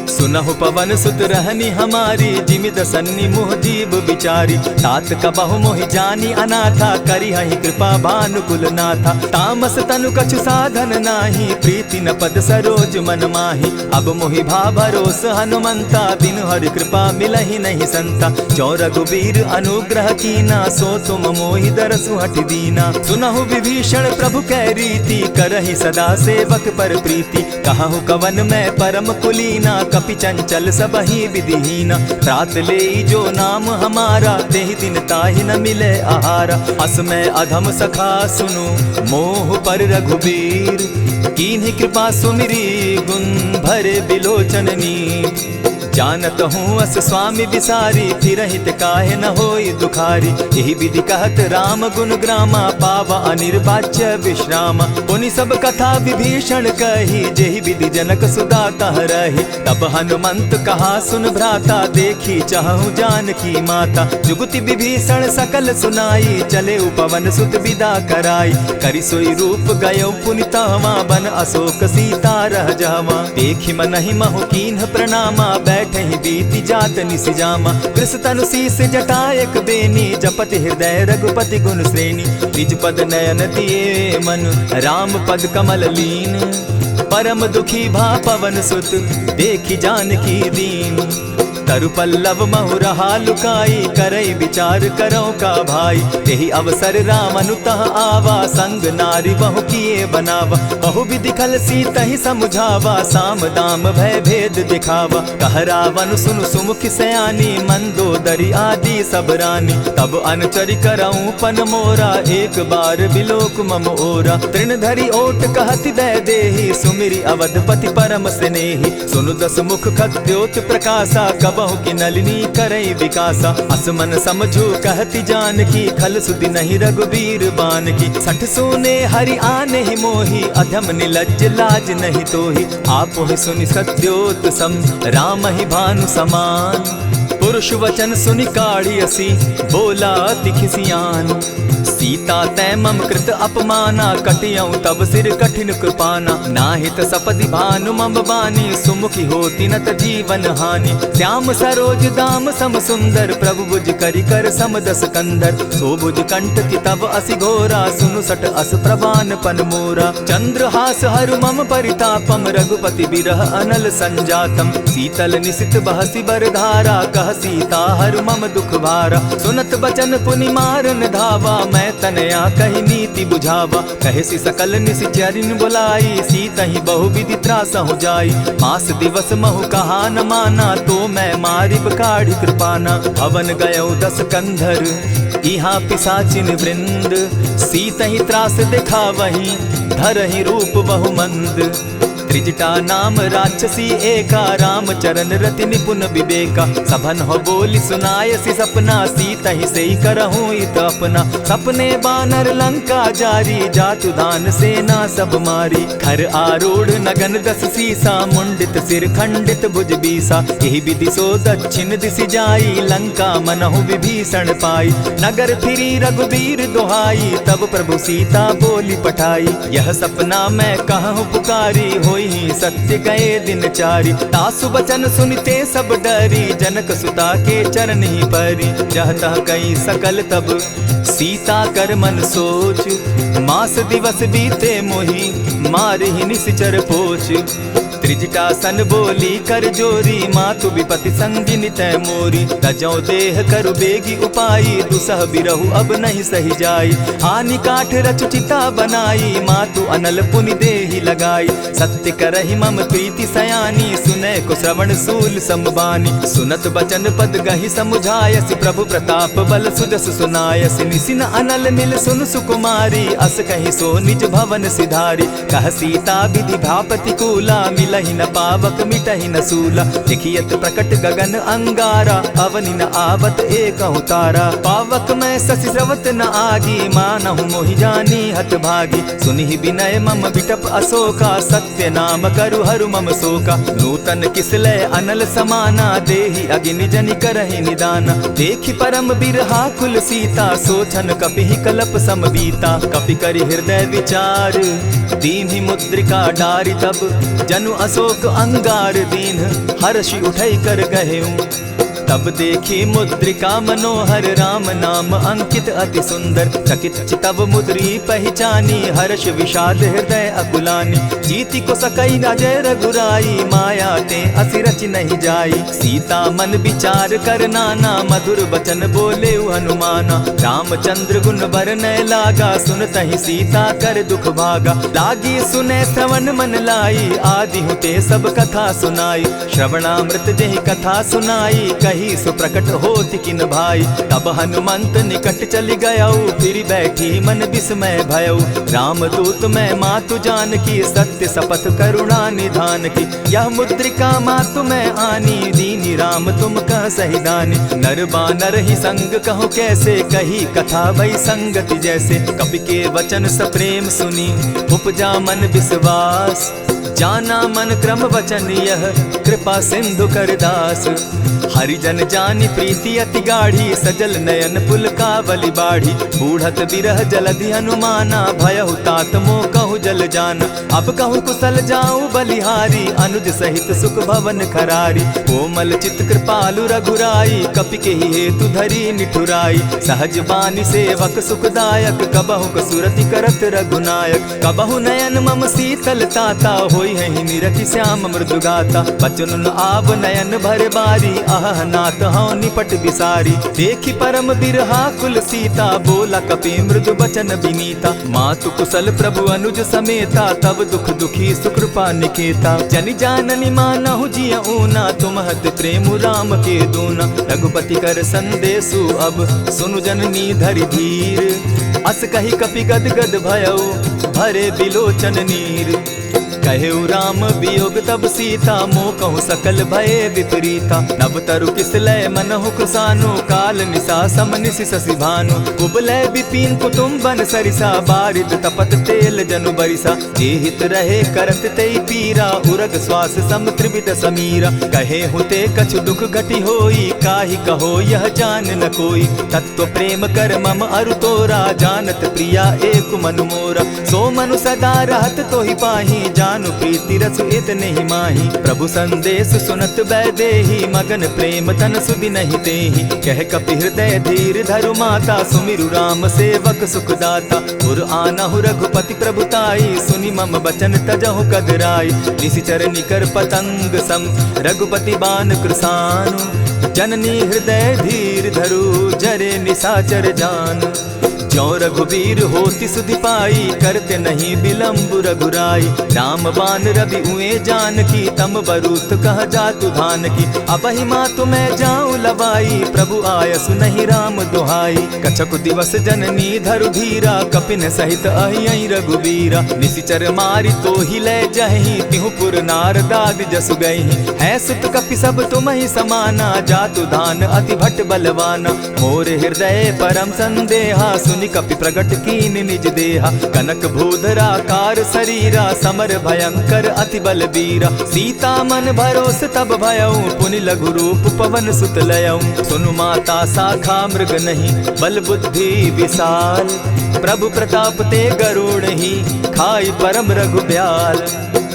सुनहु पवन सुत रहनि हमारी, जिमि दसन्नि मोह जीव बिचारी। तात कबहु मोहि जानी अनाथा, करिहहि कृपा भानुकुल नाथा। तामस तनु कछु साधन नाही, प्रीति न पद सरोज मन माही। अब मोहि भा भरोस हनुमंता, बिनु हरि कृपा मिलहि नहीं संता। जो रघुबीर अनुग्रह कीना, सो तुम मोहि दरसु हठि दीना। सुनहु विभीषण प्रभु कै रीति, करहि सदा सेवक पर प्रीति। कहहु कवन मैं परम कुलीना, कपि चंचल सबहि विधिहीना। त्रात लेई जो नाम हमारा, तेहि दिन ताहि न मिले आहारा। असमय अधम सखा सुनु, मोह पर रघुबीर। कीन्हि कृपा सुमिरी गुण भरे बिलोचन नीर। जानत हूँ अस स्वामी बिसारी, फिरहित काहे न होई दुखारी। एहि विधि कहत राम गुण ग्रामा, पावा अनिर्वाच्य विश्रामा। पुनि सब कथा विभीषण कही, जेहि विधि जनक सुता तह रही। तब हनुमंत कहा सुन भ्राता, देखी चहहु जानकी माता। जुगति विभीषण सकल सुनाई, चलेउ पवन सुत बिदा कराई। करि सोई रूप गयो पुनि तहवाँ, बन अशोक सीता रह जहवाँ। देखि मनहि महु कीन्ह प्रणामा, बैठहि बीति जात निसि जामा। कृस तनु सीस जटा एक बेनी, जपति हृदय रघुपति गुण श्रेणी। निज पद नयन दिए मन, राम पद कमल लीन। परम दुखी भा पवन सुत, देखि जानकी दीन। तरु पल्लव महु रहा लुकाई, करई विचार करौ का भाई। एहि अवसर रावनु तह आवा, संग नारी बहु किए बनावा। बहु विधि खल सीतहि समुझावा, साम दाम भय भेद दिखावा। कह रावनु सुनु सुमुखि सयानी, मंदोदरी आदि सब रानी। तब अनचरि करउँ पन मोरा, एक बार बिलोक मम ओरा। तृण धरि ओट कहति वैदेही, सुमिरि अवधपति परम स्नेही। सुनु दस मुख खद्योत प्रकासा, कबहु कि नलिनी करई विकासा। अस मन समझु कहति जानकी, खल सुधि नहीं रघुबीर बानकी। सठ सूने हरि आनहि मोही, अधम निलज्ज लाज नहीं तोही। आपुहि सुनि सद्योत सम, रामहि भानु समान। पुरुष वचन सुनि काढ़ि असि, बोला अति खिसियान। सीता तैं मम कृत अपमाना, कटियउ तब सिर कठिन कृपाना। नाहित सपदि भानु मम बानी, सुमुखि होति न त जीवन हानि। श्याम सरोज दाम सम सुंदर, प्रभु भुज करि कर सम दस कंधर। सो भुज कंठ कि तब असि घोरा, सुनु सठ अस प्रमाण पन मोरा। चंद्रहास हरु मम परितापम, रघुपति विरह अनल संजातम। शीतल निशित बहसि बर धारा, कह सीता हरु मम दुख भारा। सुनत बचन पुनि मारन धावा, मैं तनया कहि नीति बुझावा। कहसि सकल निशि चरिन बुलाई, सीतहि बहु विधि त्रासहु जाई। मास दिवस महु कहा न माना, तो मैं मारिब काढ़ि कृपाना। भवन गयउ दस कंधर इहाँ पिशाचिन वृंद, सीतहि त्रास देखावहीं धरहीं रूप बहु मंद। त्रिजटा नाम राक्षसी एका, राम चरण रति निपुन विवेका। सभनहु बोलि सुनायसि सपना, सीतहि सेई करहु इत अपना। सपने बानर लंका जारी, जातु दान सेना सब मारी। खर आरूढ़ नगन दस सीसा, मुंडित सिर खंडित भुज बीसा। एहि विधि सो दक्षिण दिसि जाई, लंका मनहु विभीषण पाई। नगर फिरी रघुबीर दोहाई, तब प्रभु सीता बोलि पठाई। यह सपना मैं कहहु पुकारी, होइहीं सत्य गए दिन चारी। तासु बचन सुनि ते सब डरी, जनक सुता के चरनहि परी। जह तह कई सकल तब सीता कर मन सोच, मास दिवस बीते मोहि मारहि निसिचर पोच। त्रिजटासन बोली कर जोरी, मातु विपति संगिनि तैं मोरी। तजौ देह करु बेगि उपाई, दुसह बिरहु अब नहीं सहि जाई। आनि काठ रचु चिता बनाई, मातु अनल पुनि देहि लगाई। सत्य करहि मम प्रीति सयानी, सुनैकु श्रवण सूल सम बानी। सुनत बचन पद गहि समुझायसि, प्रभु प्रताप बल सुजसु सुनायसि। निसिन अनल मिल सुनु सुकुमारी, अस कहि सो निज भवन सिधारी। कह सीता विधि भा प्रतिकूला, मिल ही न पावक मिटहि न सूला, देखियत प्रकट गगन अंगारा, अवनि न आवत एकहु तारा। पावक मैं शशि स्रवत न आगी, मानहु मोहि जानी हत भागी। सुनिहि बिनय मम बिटप अशोका, सत्य नाम करु हरु मम शोका। नूतन किसलय अनल समाना, देहि अगिनि जनि करहि निदाना। देखि परम बिरहाकुल सीता, सोचन कपिहि कलप सम बीता। कपि करि हृदय विचार, दीन्हि मुद्रिका डारि तब, जनु अशोक अंगार दीन्ह, हरषि उठइ कर गहेउ। तब देखि मुद्रिका मनोहर, राम नाम अंकित अति सुंदर। चकित चितव मुद्री पहिचानी, हरष विषाद हृदय अकुलानी। जीति को सकइ न जय रघुराई, माया तें असि रचि नहीं जाई। सीता मन विचार कर नाना, मधुर बचन बोलेउ हनुमाना। रामचंद्र गुन बरनइ लागा, सुनतहि सीता कर दुख भागा। लागी सुनइ स्रवन मन लाई, आदि हुँ तें सब कथा सुनाई। स्रवनामृत जेहि कथा सुनाई, कही सो प्रकट होत किन भाई। तब हनुमंत निकट चलि गयउ, फिरि बैठी मन बिस्मय भयउ। रामदूत मैं मातु जानकी, सत्य सपथ करुणा निधानकी। यह मुद्रिका मातु मैं आनी, दीन्हि राम तुम कह सहि दानी। नर बानर ही संग कहु कैसे, कही कथा भई संगति जैसे। कपि के वचन सप्रेम सुनि, उपजा मन बिसवास। जाना मन क्रम वचन यह, कृपा सिंधु कर दास। हरि जन जानि प्रीति अति गाढ़ी, सजल नयन पुलकावली बाढ़ी। बूढ़त बिरह जलधि हनुमाना, भयहु तात मोकहु जल जाना। अब कहु कुसल जाउ बलिहारी, अनुज सहित सुख भवन खरारी। कोमल चित कृपालु रघुराई, कपि केहि हेतु धरी निठुराई। सहज बानी सेवक सुखदायक, कबहुँक सुरति करत रघुनायक। कबहुँ नयन मम सीतल ताता, होइहैं निरखि श्याम मृदु गाता। बचन न आव नयन भर बारी, अहह नाथ हौं निपट बिसारी। देखि परम बिरहाकुल सीता, बोला कपि मृदु बचन बिनीता। मातु कुसल प्रभु अनुज समेता, तब दुख दुखी सुकृपा निकेता। जनि जाननि मानहु जिय ऊना, तुम हत प्रेम राम के दूना। रघुपति कर संदेसु अब, सुनु जननी धरि धीर। अस कहि कपि गद गद भयउ, भरे बिलोचन नीर। कहेउ राम वियोग तब सीता, मोकहु सकल भए विपरीता। नव तरु किसलय मनहु कुसानु, काल निसा सम निसि ससि भानु। कुबलय बिपिन कुटुम्बन सरिसा, बारिद तपत तेल जनु बरिसा। जे हित रहे करत तेइ पीरा, उरग श्वास सम त्रिविध समीरा। कहेउ तें कछु दुख घटि होई, काहि कहो यह जान न कोई। तत्व प्रेम कर मम अरु तोरा, जानत प्रिया एक मनु मोरा। सो मनु सदा रहत तोहि पाही, जानु प्रीति रसु इतनेहि माही। प्रभु संदेस सुनत वैदेही, मगन प्रेम तन सुदिनहि तेहि। कह कपि हृदय धीर धरु माता, सुमिरु राम सेवक सुखदाता। उर आनहु रघुपति प्रभु ताई, सुनि मम बचन तजहु कदराई। निसिचर निकर पतंग सम, रघुपति बान कृसानु। जननी हृदय धीर धरु, जरे निसाचर जान। ज्यों रघुबीर होति सुधि पाई, करते नहीं बिलम्बु रघुराई। राम बान रवि उए जानकी, तम बरूथ कह जातु धानकी। अबहि मातु मैं जाउँ लवाई, प्रभु आयसु नहीं राम दुहाई। कछकु दिवस जननी धरु धीरा, कपिन सहित अहियई रघुबीरा। निसिचर मारि तोहि लै जहहीं, तिहु पुर नारदादि जसु गइहीं। हैं सुत कपि सब तुमहि समाना, जातु धान अति भट बलवाना। मोर हृदय परम संदेहा, सुनि कपि प्रगट कीन्ह निज देहा। कनक भूधराकार सरीरा, समर भयंकर अति बलबीरा। सीता मन भरोस तब भयउ, पुनि लघु रूप पवन सुत लयउ। सुनु माता साखा मृग नहीं, बल बुद्धि विशाल। प्रभु प्रताप तें गरुड़हीं, खाइ परम रघु ब्याल।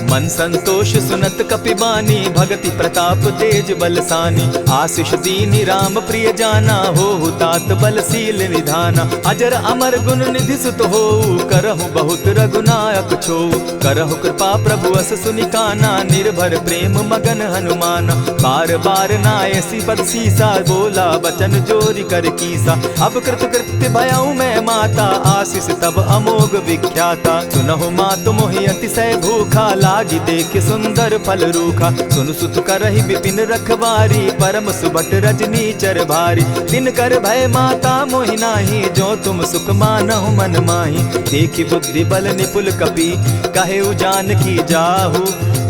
मन संतोष सुनत कपि बानी, भगति प्रताप तेज बल सानी। आसिष दीन्हि राम प्रिय जाना, होहु तात बल शील निधाना। अजर अमर गुन निधि सुत होऊ, करहु बहुत रघुनायक छोऊ। करहु कृपा प्रभु अस सुनि काना, निर्भर प्रेम मगन हनुमाना। बार बार नायसि पद सीसा, बोला बचन जोरि कर कीसा। अब कृत कृत्य भयउ मैं माता, आशीष तब अमोघ विख्याता। सुनहु मातु मोहि अतिशय भूखा, लागि देखि सुंदर फल रूखा। सुनु सुत करहि विपिन रखवारी, परम सुभट रजनीचर भारी। तिनकर भय माता मोहि नाहीं, जो तुम सुख मानहु मन माहीं। देखि बुद्धि बल निपुल कपि, कहेउ जानकी जाहु।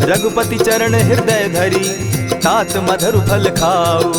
रघुपति चरण हृदय धरी, तात मधुर फल खाउ।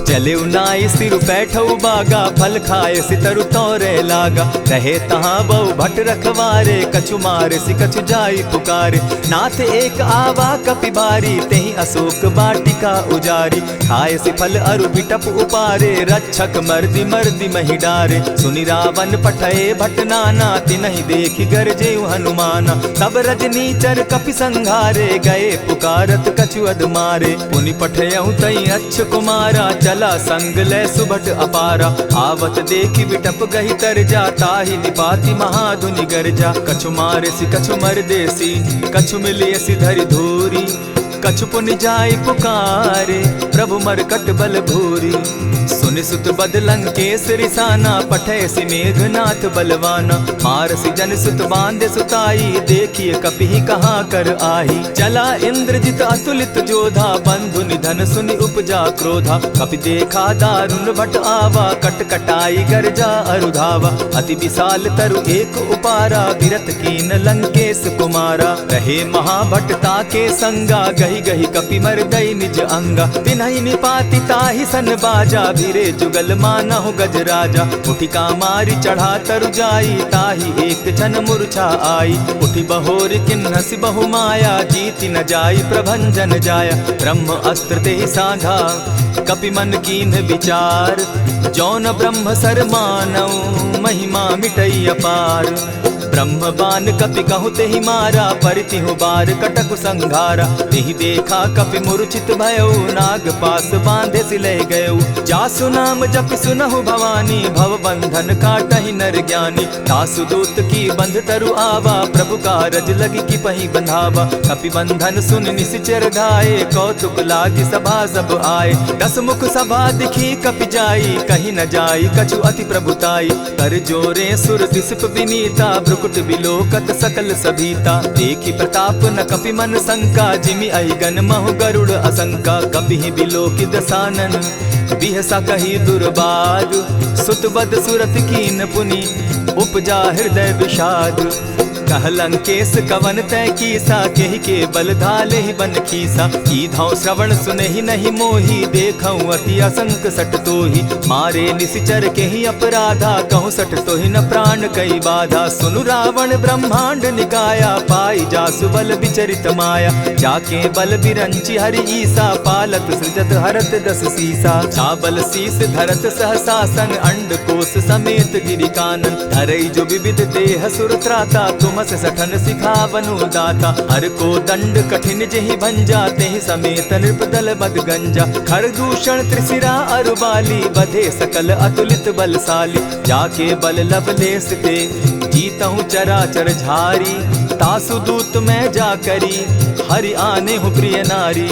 चलेउ नाइ सिरु पैठउ बागा, फल खाए सितरु तोरे लागा। रहे तहाँ बहु भट रखवारे, कछु मारेसि कछु जाई पुकारे। नाथ एक आवा कपि बारी, तेहि अशोक वाटिका उजारी। खाएसि फल अरु बिटप उपारे, रक्षक मरदि मरदि महि डारे। सुनि रावन पठए भट नाना, तिनहि देखि गरजेउ हनुमाना। सब रजनीचर कपि संघारे, गए पुकारत कछु अध मारे। पुनि पठयउ तइ अक्ष कुमारा, चला संग लय सुभट अपारा। आवत देखि बिटप गहि तर जा, ताहि निपाति महाधुनि गरजा। कछु मारेसि कछु मरदेसि, कछु मिलियसि धरि धूरी। कछु पुनि जाइ पुकारे, प्रभु मरकट बल भूरी। सुनि सुत बद लंकेस रिसाना, पठेसि मेघनाथ बलवाना। मारसि जन सुत बांधे सुताई, देखिए कपिहि कहाँ कर आही। चला इंद्रजित अतुलित जोधा, बंधु निधन सुनि उपजा क्रोधा। कपि देखा दारुन भट आवा, कट कटाई गरजा अरु धावा। अति विशाल तरु एक उपारा, बिरत कीन लंकेस कुमारा। रहे महाभट ताके संगा, गहि गहि कपि मरदइ निज अंगा। तिनहि निपाति ताहि सन बाजा, भिरे जुगल मानहु गजराजा। उठि कामारि चढ़ा तरु जाई, ताहि एक छन मूर्छा आई। उठि बहोरि किन्हसि बहु माया, जीति न जाई प्रभंजन जाया। ब्रह्म अस्त्र तेहि साधा, कपि मन कीन्ह विचार। जौन ब्रह्म सर मानउ, महिमा मिटइ अपार। ब्रह्म बान कपि कहु तेहि मारा, परितिहु बार कटकु संघारा। तेहि देखा कपि मूर्छित भयउ, नाग पास बांधेसि लइ गयउ। जासु नाम जपि सुनहु भवानी, भव बंधन काटहि नर ज्ञानी। तासु दूत की बंध तरु आवा, प्रभु कारज लगि किपहि बंधावा। कपि बंधन सुनि निसिचर धाए, कौतुक लागि सभा सब आए। दस मुख सभा दिखि कपि जाई, कहि न जाई कछु अति प्रभुताई। कर जोरे सुर दिसप विनीता, भ्रुकुट बिलोकत सकल सभीता। देखि प्रताप न कपि मन संका, जिमि अहिगन महु गरुड़ असंका। कपिहि बिलोकि दसानन बिहसा कही दुर्बाद। सुत बद सुरत कीन पुनि उपजा हृदय विषाद। कह लंकेस कवन तैं कीसा, केहिके बल धालेहि बन खीसा। कीधौं श्रवण सुनेहि नहि मोही, देखौं अति असंक सट तोही। मारे निसिचर केहि अपराधा, कहूँ सट तोहि न प्राण कइ बाधा। सुनु रावण ब्रह्मांड निकाया, पाइ जासु बल विचरित माया। जाके बल बिरंचि हरि ईसा, पालत सृजत हरत दस सीसा। चावल शीस धरत सहसासन, अंड कोस समेत गिरि कानन। धरइ जो विविध देह सुर त्राता, तुमस सठन सिखावनु दाता। हर को दंड कठिन जेहि भंजा, तेहि समेत नृप दल बद गंजा। खर दूषण त्रिशिरा अरु बाली, बधे सकल अतुलित बलशाली। जाके बल लवलेस ते, जीतहु चराचर झारी। तासु दूत मैं जा करी, हरि आनेहु प्रिय नारी।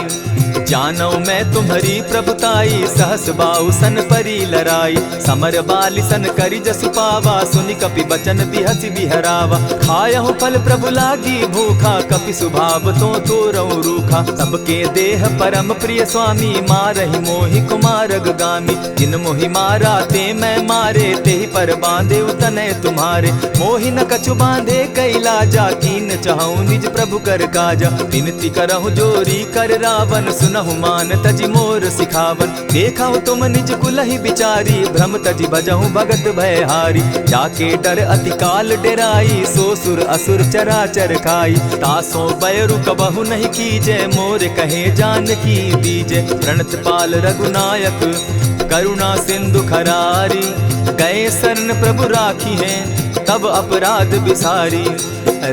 जानौ मैं तुम्हरी प्रभुताई, सहस बाउ सन परी लराई। समर बालि सन करि जसु पावा, सुनि कपि बचन बिहसि बिहरावा। खायहु फल प्रभु लागी भूखा, कपि सुभाव तो तोरौ रूखा। सबके देह परम प्रिय स्वामी, मारहि मोहि कुमारग गामी। जिन मोहि मारा ते मैं मारे, तेहि पर बांधेउ तनय तुम्हारे। मोहि न कछु बांधे कइ लाजा, कीन चहौं निज प्रभु कर काजा। विनती करहु जोरी कर रावन, सुनहु मान तजि मोर सिखावन। देखहु तुम निज कुलहि बिचारी, भ्रम तजि भजहु भगत भयहारी। जाके डर अति काल डेराई, सो सुर असुर चराचर खाई। तासों बैरु कबहु नहीं कीजे, मोर कहे जानकी दीजे। प्रणत पाल रघुनायक करुणा सिंधु खरारी, गए शरण प्रभु राखी हैं तब अपराध बिसारी।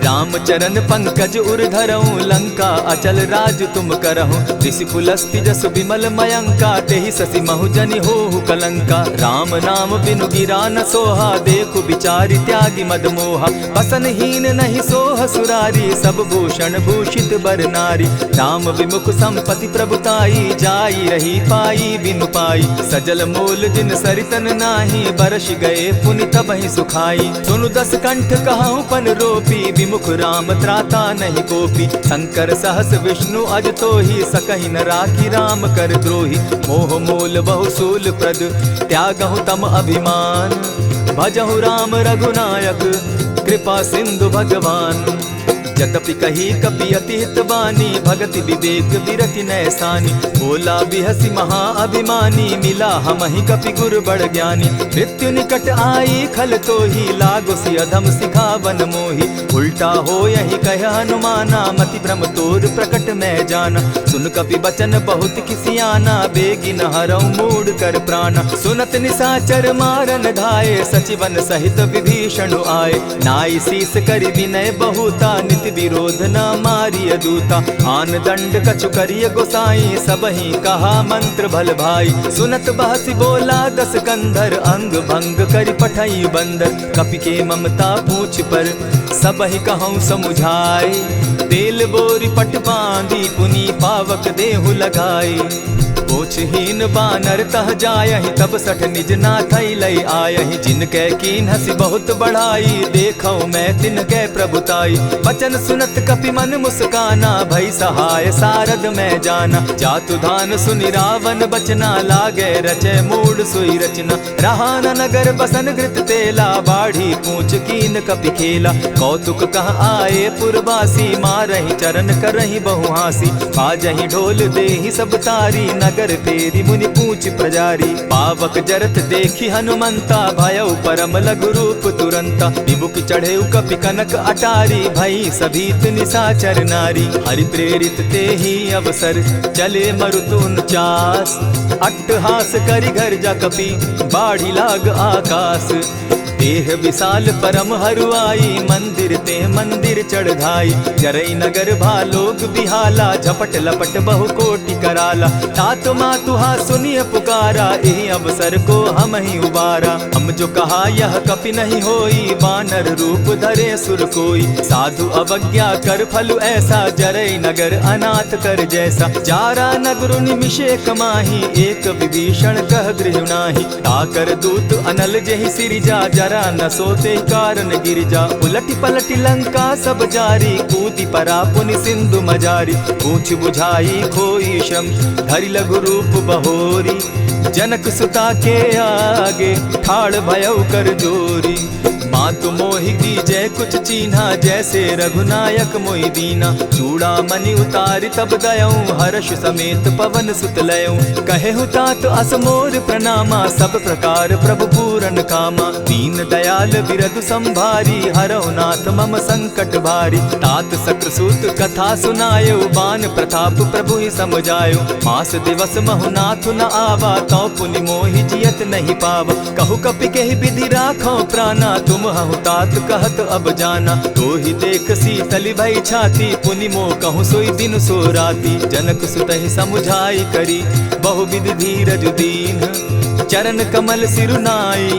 राम चरण पंकज उर धरऊं, लंका अचल राज तुम करहु। ऋषि पुलस्ति जसु विमल मयंका, तेहि शशि महु जनि होहु कलंका। राम नाम बिनु गिरा न सोहा, देखु बिचारि त्यागि मद मोहा। बसन हीन नहीं सोह सुरारी, सब भूषण भूषित बर नारी। राम विमुख संपति प्रभु ताई, जाई रही पाई बिनु पाई। सजल मोल जिन सरितन नाही, बरषि गए पुनि तबहि सुखाई। सुनु दस कंठ कहउँ पन रोपी, विमुख राम त्राता नहीं कोपी। शंकर सहस विष्णु अज तोही, सकहि न राखी राम कर द्रोही। मोह मोल बहु सूल प्रद, त्यागहु तम अभिमान। भजहु राम रघुनायक, कृपा सिंधु भगवान। जतपि कही कपि अति हित बानी, भगति विवेक बिरति नैसानी। बोला बिहसि महा अभिमानी, मिला हमहिं कपि गुर बड़ ज्ञानी। मृत्यु निकट आई खल तोही, लागो सि अधम सिखावन मोही। उल्टा होयहि कहे हनुमाना, मति भ्रम तोर प्रकट मैं जाना। सुन कपि बचन बहुत खिसियाना, बेगिन हरउ मूड कर प्राना। सुनत निसाचर मारन धाए, सचिवन सहित विभीषण आए। नाई सीस करि विनय बहुता, नित विरोध न मारिय दूता। आन दंड कछु करिय गोसाई, सबहिं कहा मंत्र भल भाई। सुनत बहसि बोला दस कंधर, अंग भंग करि पठई बंदर। कपि के ममता पूछ पर, सबहिं कहउँ समुझाए। तेल बोरि पट बाँधी, पुनि पावक देहु लगाए। पूछहीन बानर तह जायहि, तब सठ निज नाथै लइ आयहि। जिनके कीन्हसि बहुत बढ़ाई, देखउ मैं तिनके प्रभुताई। बचन सुनत कपि मन मुस्काना, भई सहाय सारद मैं जाना। जातु धान सुनि रावन बचना, लागे रचै मूढ़ सोई रचना। रहा न नगर बसन घृत तेला, बाढ़ी पूछ कीन कपि खेला। कौतुक कह आए पुरबासी, मारहि चरन करहि बहु हाँसी। बाजहि ढोल देहि सब तारी, नगर पेरि मुनि पूछ प्रजारी। पावक जरत देखि हनुमंता, भयउ परम लघु रूप तुरंता। विबुक चढ़ेउ कपि कनक अटारी, भई सभीत निसाचर नारी। हरि प्रेरित तेहि अवसर, चले मरुत उनचास। अट्टहास करि गर्जा कपि, बाढ़ि लाग आकास। देह विशाल परम हरुआई, मंदिर ते मंदिर चढ़ धाई। जरई नगर भा लोग बिहाला, झपट लपट बहु कोटि कराला। तात मातु हा सुनिय पुकारा, एहि अवसर को हमहिं उबारा। हम जो कहा यह कपि नहीं होई, बानर रूप धरे सुर कोई। साधु अवज्ञा कर फल ऐसा, जरई नगर अनाथ कर जैसा। जारा नगरु निमिषे कमाही, एक विभीषण कह गृह नाही। ताकर दूत अनल जेहि सिरिजा, जरा न सोते कारण गिरिजा। उलटि पलटि लंका सब जारी, कूदि परा पुनि सिंधु मजारी। पूछ बुझाई खोई श्रम, धरि लघु रूप बहोरी। जनक सुता के आगे, ठाढ़ भयउ कर जोरी। मातु मोहि दीजै कुछ चीन्हा, जैसे रघुनायक मोहि दीना। चूड़ामणि उतारि तब दयउँ, हर्ष समेत पवन सुत लयउँ। कहेहु तात अस मोर प्रणामा, सब प्रकार प्रभु पूरन कामा। दीन दयाल बिरदु संभारी, हरहु नाथ मम संकट भारी। तात शक्रसूत कथा सुनायउ, बान प्रताप प्रभु ही सम जायउ। मास दिवस महु नाथ न आवा, तौ पुनि मोहि जियत नहीं पावा। कहु कपि केहि बिधि राखउ प्राना, तुम हहु तात कहत अब जाना। तोहि देख सीतलि भई छाती, पुनि मो कहु सोई दिनु सो राती। जनक सुतहि समुझाइ करी, बहु बिधि धीरजु दीन्ह। चरन कमल सिरु नाई,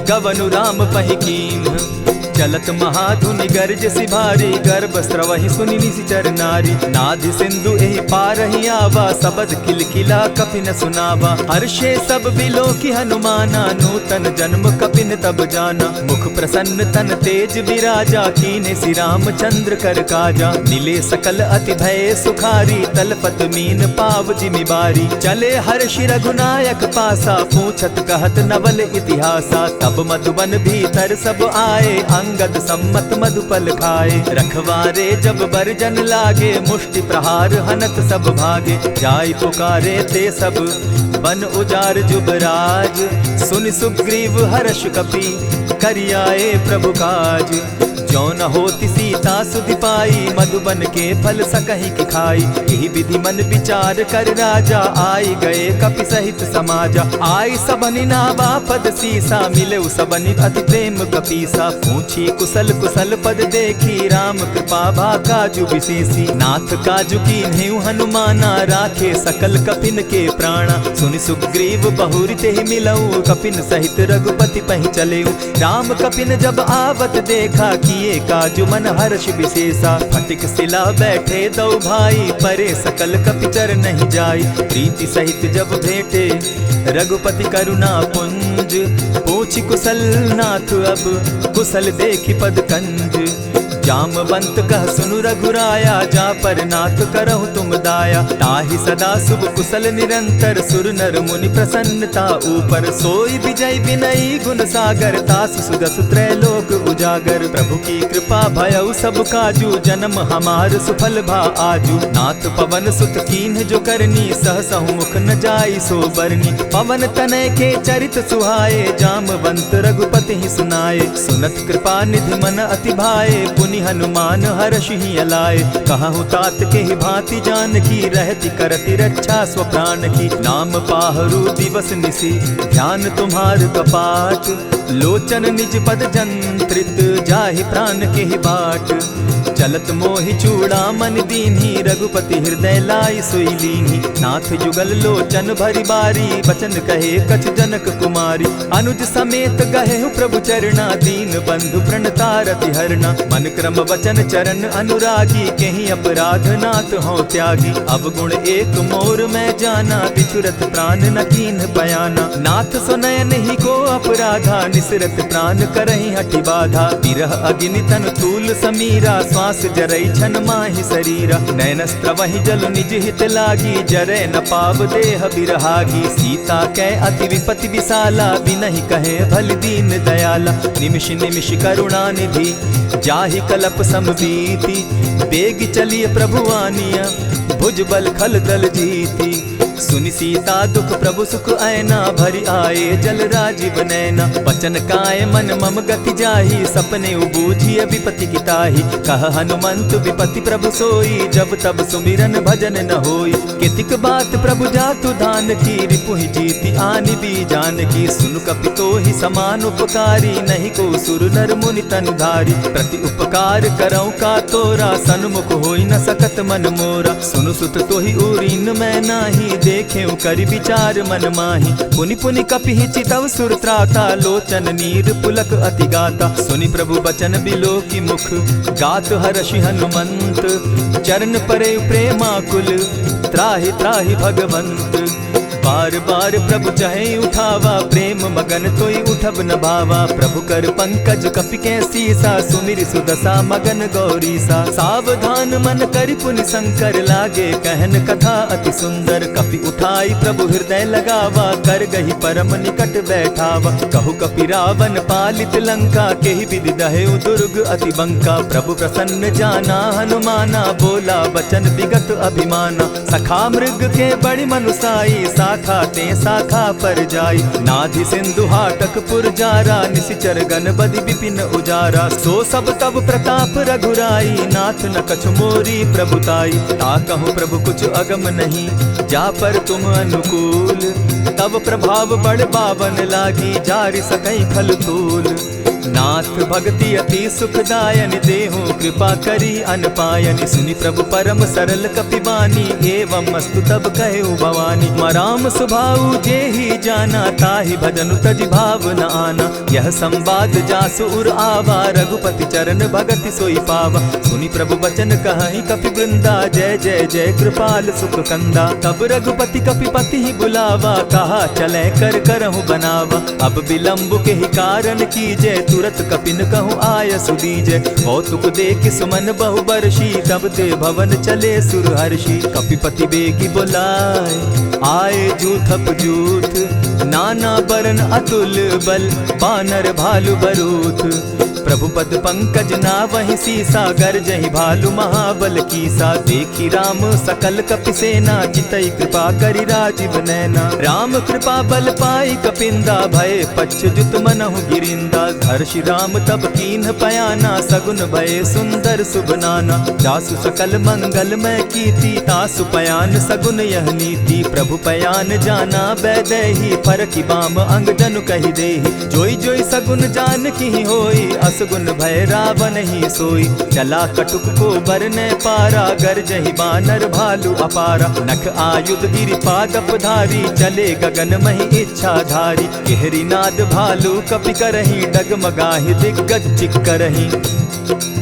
गवनु राम पहि कीन्ह। चलत महाधुनि गरजसि भारी, गर्भ स्रवहि सुनि निशिचर नारी। नाधि सिंधु एहि पारहि आवा, सबद किलकिला कपि न सुनावा। हर्षे सब बिलोकि हनुमाना, नूतन जन्म कपिन तब जाना। मुख प्रसन्न तन तेज बिराजा, कीन्हे सि रामचंद्र कर काजा। मिले सकल अति भये सुखारी, तलपत मीन पाव जिमि बारी। चले हर्षि रघुनायक पासा, पूछत कहत नवल इतिहासा। तब मधुबन भीतर सब आए, अंगद सम्मत मधुपल खाए। रखवारे जब बरजन लागे, मुष्टि प्रहार हनत सब भागे। जाइ पुकारे ते सब बन उजार जुबराज, सुनि सुग्रीव हर्ष कपि करि आए प्रभु काज। जो न होति सीता सुधि पाई, मधुबन के फल सकहि कि खाई। एहि बिधि मन बिचार कर राजा, आइ गए कपि सहित समाजा। आइ सबनि नावा पद सीसा, मिलेउ सबनि अति प्रेम कपीसा। पूछी कुसल कुसल पद देखी, राम कृपा भा काजु बिसेसी। नाथ काजु कीन्हेउ हनुमाना, राखे सकल कपिन के प्राणा। सुनि सुग्रीव बहुरि तेहि मिलउ, कपिन सहित रघुपति पहि चलेउ। राम कपिन जब आवत देखा, की काजु मन हर्ष विशेषा। फटिक सिला बैठे दौ भाई, परे सकल कपि चरनहिं जाई। प्रीति सहित जब भेंटे रघुपति करुणा पुंज, पूछि कुशल नाथ अब कुशल देखि पद कंज। जामवंत कह सुनु रघुराया, जा पर नाथ करहु तुम दाया। ताहि सदा शुभ कुशल निरंतर, सुर नर मुनि प्रसन्नता ऊपर। सोई विजय विनयी गुण सागर, तासु सुजसु त्रैलोक उजागर। प्रभु की कृपा भयउ सब काजु, जनम हमार सुफल भा आजु। नाथ पवन सुत कीन्ह जो करनी, सहसहु मुख न जाई सो बरनी। पवन तनय के चरित सुहाए, जामवंत रघुपति ही सुनाए। सुनत कृपा निधि मन अति भाए, पुनि हनुमान हरषिहिं अलाए। कहहु तात केहि भाँति जानकी, रहति करति रक्षा स्व प्रान की। नाम पाहरू दिवस निसि ध्यान तुम्हार कपाट, लोचन निज पद जंत्रित जाहि प्रान केहि बाट। चलत मोहि चूड़ामन दीन्ही, रघुपति हृदय लाइ सोइ लीन्ही। नाथ युगल लोचन भरि बारी, बचन कहे कछ जनक कुमारी। अनुज समेत गहेउ प्रभु चरणा, दीन बंधु प्रणता रति हरणा। मन क्रम वचन चरण अनुरागी, केहि अपराध नाथ हों त्यागी। अवगुण एक मोर मैं जाना, बिछुरत प्रान न कीन्ह पयाना। नाथ सो नयनहिं को अपराधा, निसरत प्रान करहिं हठि बाधा। विरह अगिनि तन तूल समीरा, श्वास जरई छन माहि सरीरा। नयन स्रवहिं जल निज हित लागी, जरै न पाव देह बिरहागी। सीता कै अति विपति विसाला, बिनहिं कहे भलि दीन दयाला। निमिष निमिष करुणा निधि जाहि कलप सम बीती, बेगि चलिय प्रभु आनिय भुज बल खल दल जीती। सुनि सीता दुख प्रभु सुख ऐना, भरि आए जल राजीव नैना। बचन काय मन मम गति जाही, सपने उबूझिय विपति की ताही। कह हनुमंत विपति प्रभु सोई, जब तब सुमिरन भजन न होई। केतिक बात प्रभु जातु धान की, रिपुहि जीति आनि बी जानकी। सुनु कपि तोहि समान उपकारी, नहीं को सुर नर मुनि तनु धारी। प्रति उपकार करौं का तोरा, सन्मुख होइ न सकत मन मोरा। सुनु सुत तोहि उरीन मैं नाहीं, देखेउ करि विचार मन माहीं। पुनि पुनि कपिहि चितव सुर त्राता, लोचन नीर पुलक अति गाता। सुनि प्रभु बचन बिलोकि मुख, गात हरषि हनुमंत। चरण परे प्रेमाकुल, त्राहि त्राहि भगवंत। बार बार प्रभु चहै उठावा, प्रेम मगन तोहि उठब न भावा। प्रभु कर पंकज कपि कै सीसा, सुमिरि सुदसा मगन गौरीसा। सावधान मन करि पुनि शंकर, लागे कहन कथा अति सुंदर। कपि उठाई प्रभु हृदय लगावा, करगहि परम निकट बैठावा। कहु कपि रावन पालित लंका, केहि विधि दहेउ दुर्ग अति बंका। प्रभु प्रसन्न जाना हनुमाना, बोला बचन विगत अभिमाना। सखा मृग के बड़ी मनुसाई, शाखा ते शाखा पर जाई। नाधि सिंधु हाटक पुर जारा, निसिचर गन बदि विपिन उजारा। सो सब तब प्रताप रघुराई, नाथ न कछु मोरी प्रभुताई। ताकहु प्रभु कुछ अगम नहीं, जा पर तुम अनुकूल। तब प्रभाव बड़ बावन लागी, जारि सकै खल तूल। नाथ भगति अति सुखदायनि, देहु कृपा करी अनपायनि। सुनि प्रभु परम सरल कपि बानी, एवं अस्तु तब कहेउ भवानी। मराम सुभाउ जेहि जाना, ताहि भजनु तजि भाव न आना। यह संवाद जासु उर आवा, रघुपति चरण भगति सोइ पावा। सुनि प्रभु बचन कहहिं कपि वृंदा, जय जय जय कृपाल सुख कंदा। तब रघुपति कपिपति ही बुलावा, कहा चलै कर करहु बनावा। अब विलंब केहि कारण कीजै, तुरत कपिन कहु आयसु दीजै। कौतुक देखि सुमन बहु बरषि, तब ते भवन चले सुर हर्षि। कपिपति बेगि बोलाए, आए जूथप जूथ, नाना बरन अतुल बल, बानर भालु बरूथ। प्रभु पद पंकज नावहि सीसा, गरजहि भालु महाबल कीसा। देखि राम सकल कपि सेना, चितई कृपा करि राजीव नैना। राम कृपा बल पाई कपिंदा, भए पच्छ जुत मनहु गिरिंदा। हर्षि राम तब कीन्ह पयाना, सगुन भए सुंदर सुभ नाना। जासु सकल मंगल मय कीति, तासु पयान सगुन यह नीति। प्रभु पयान जाना बैदेही, फरकि बाम अंग जनु कहि देही। जोइ जोइ सगुन जानकी होई, असगुन भय रावनहि सोई। चला कटुक को बरनै पारा, गरजहि बानर भालु अपारा। नख आयुध गिरि पादप धारी, चले गगन महि इच्छाधारी। केहरि नाद भालु कपि करहिं, डगमगाहि दिग्गज चिक्करहिं।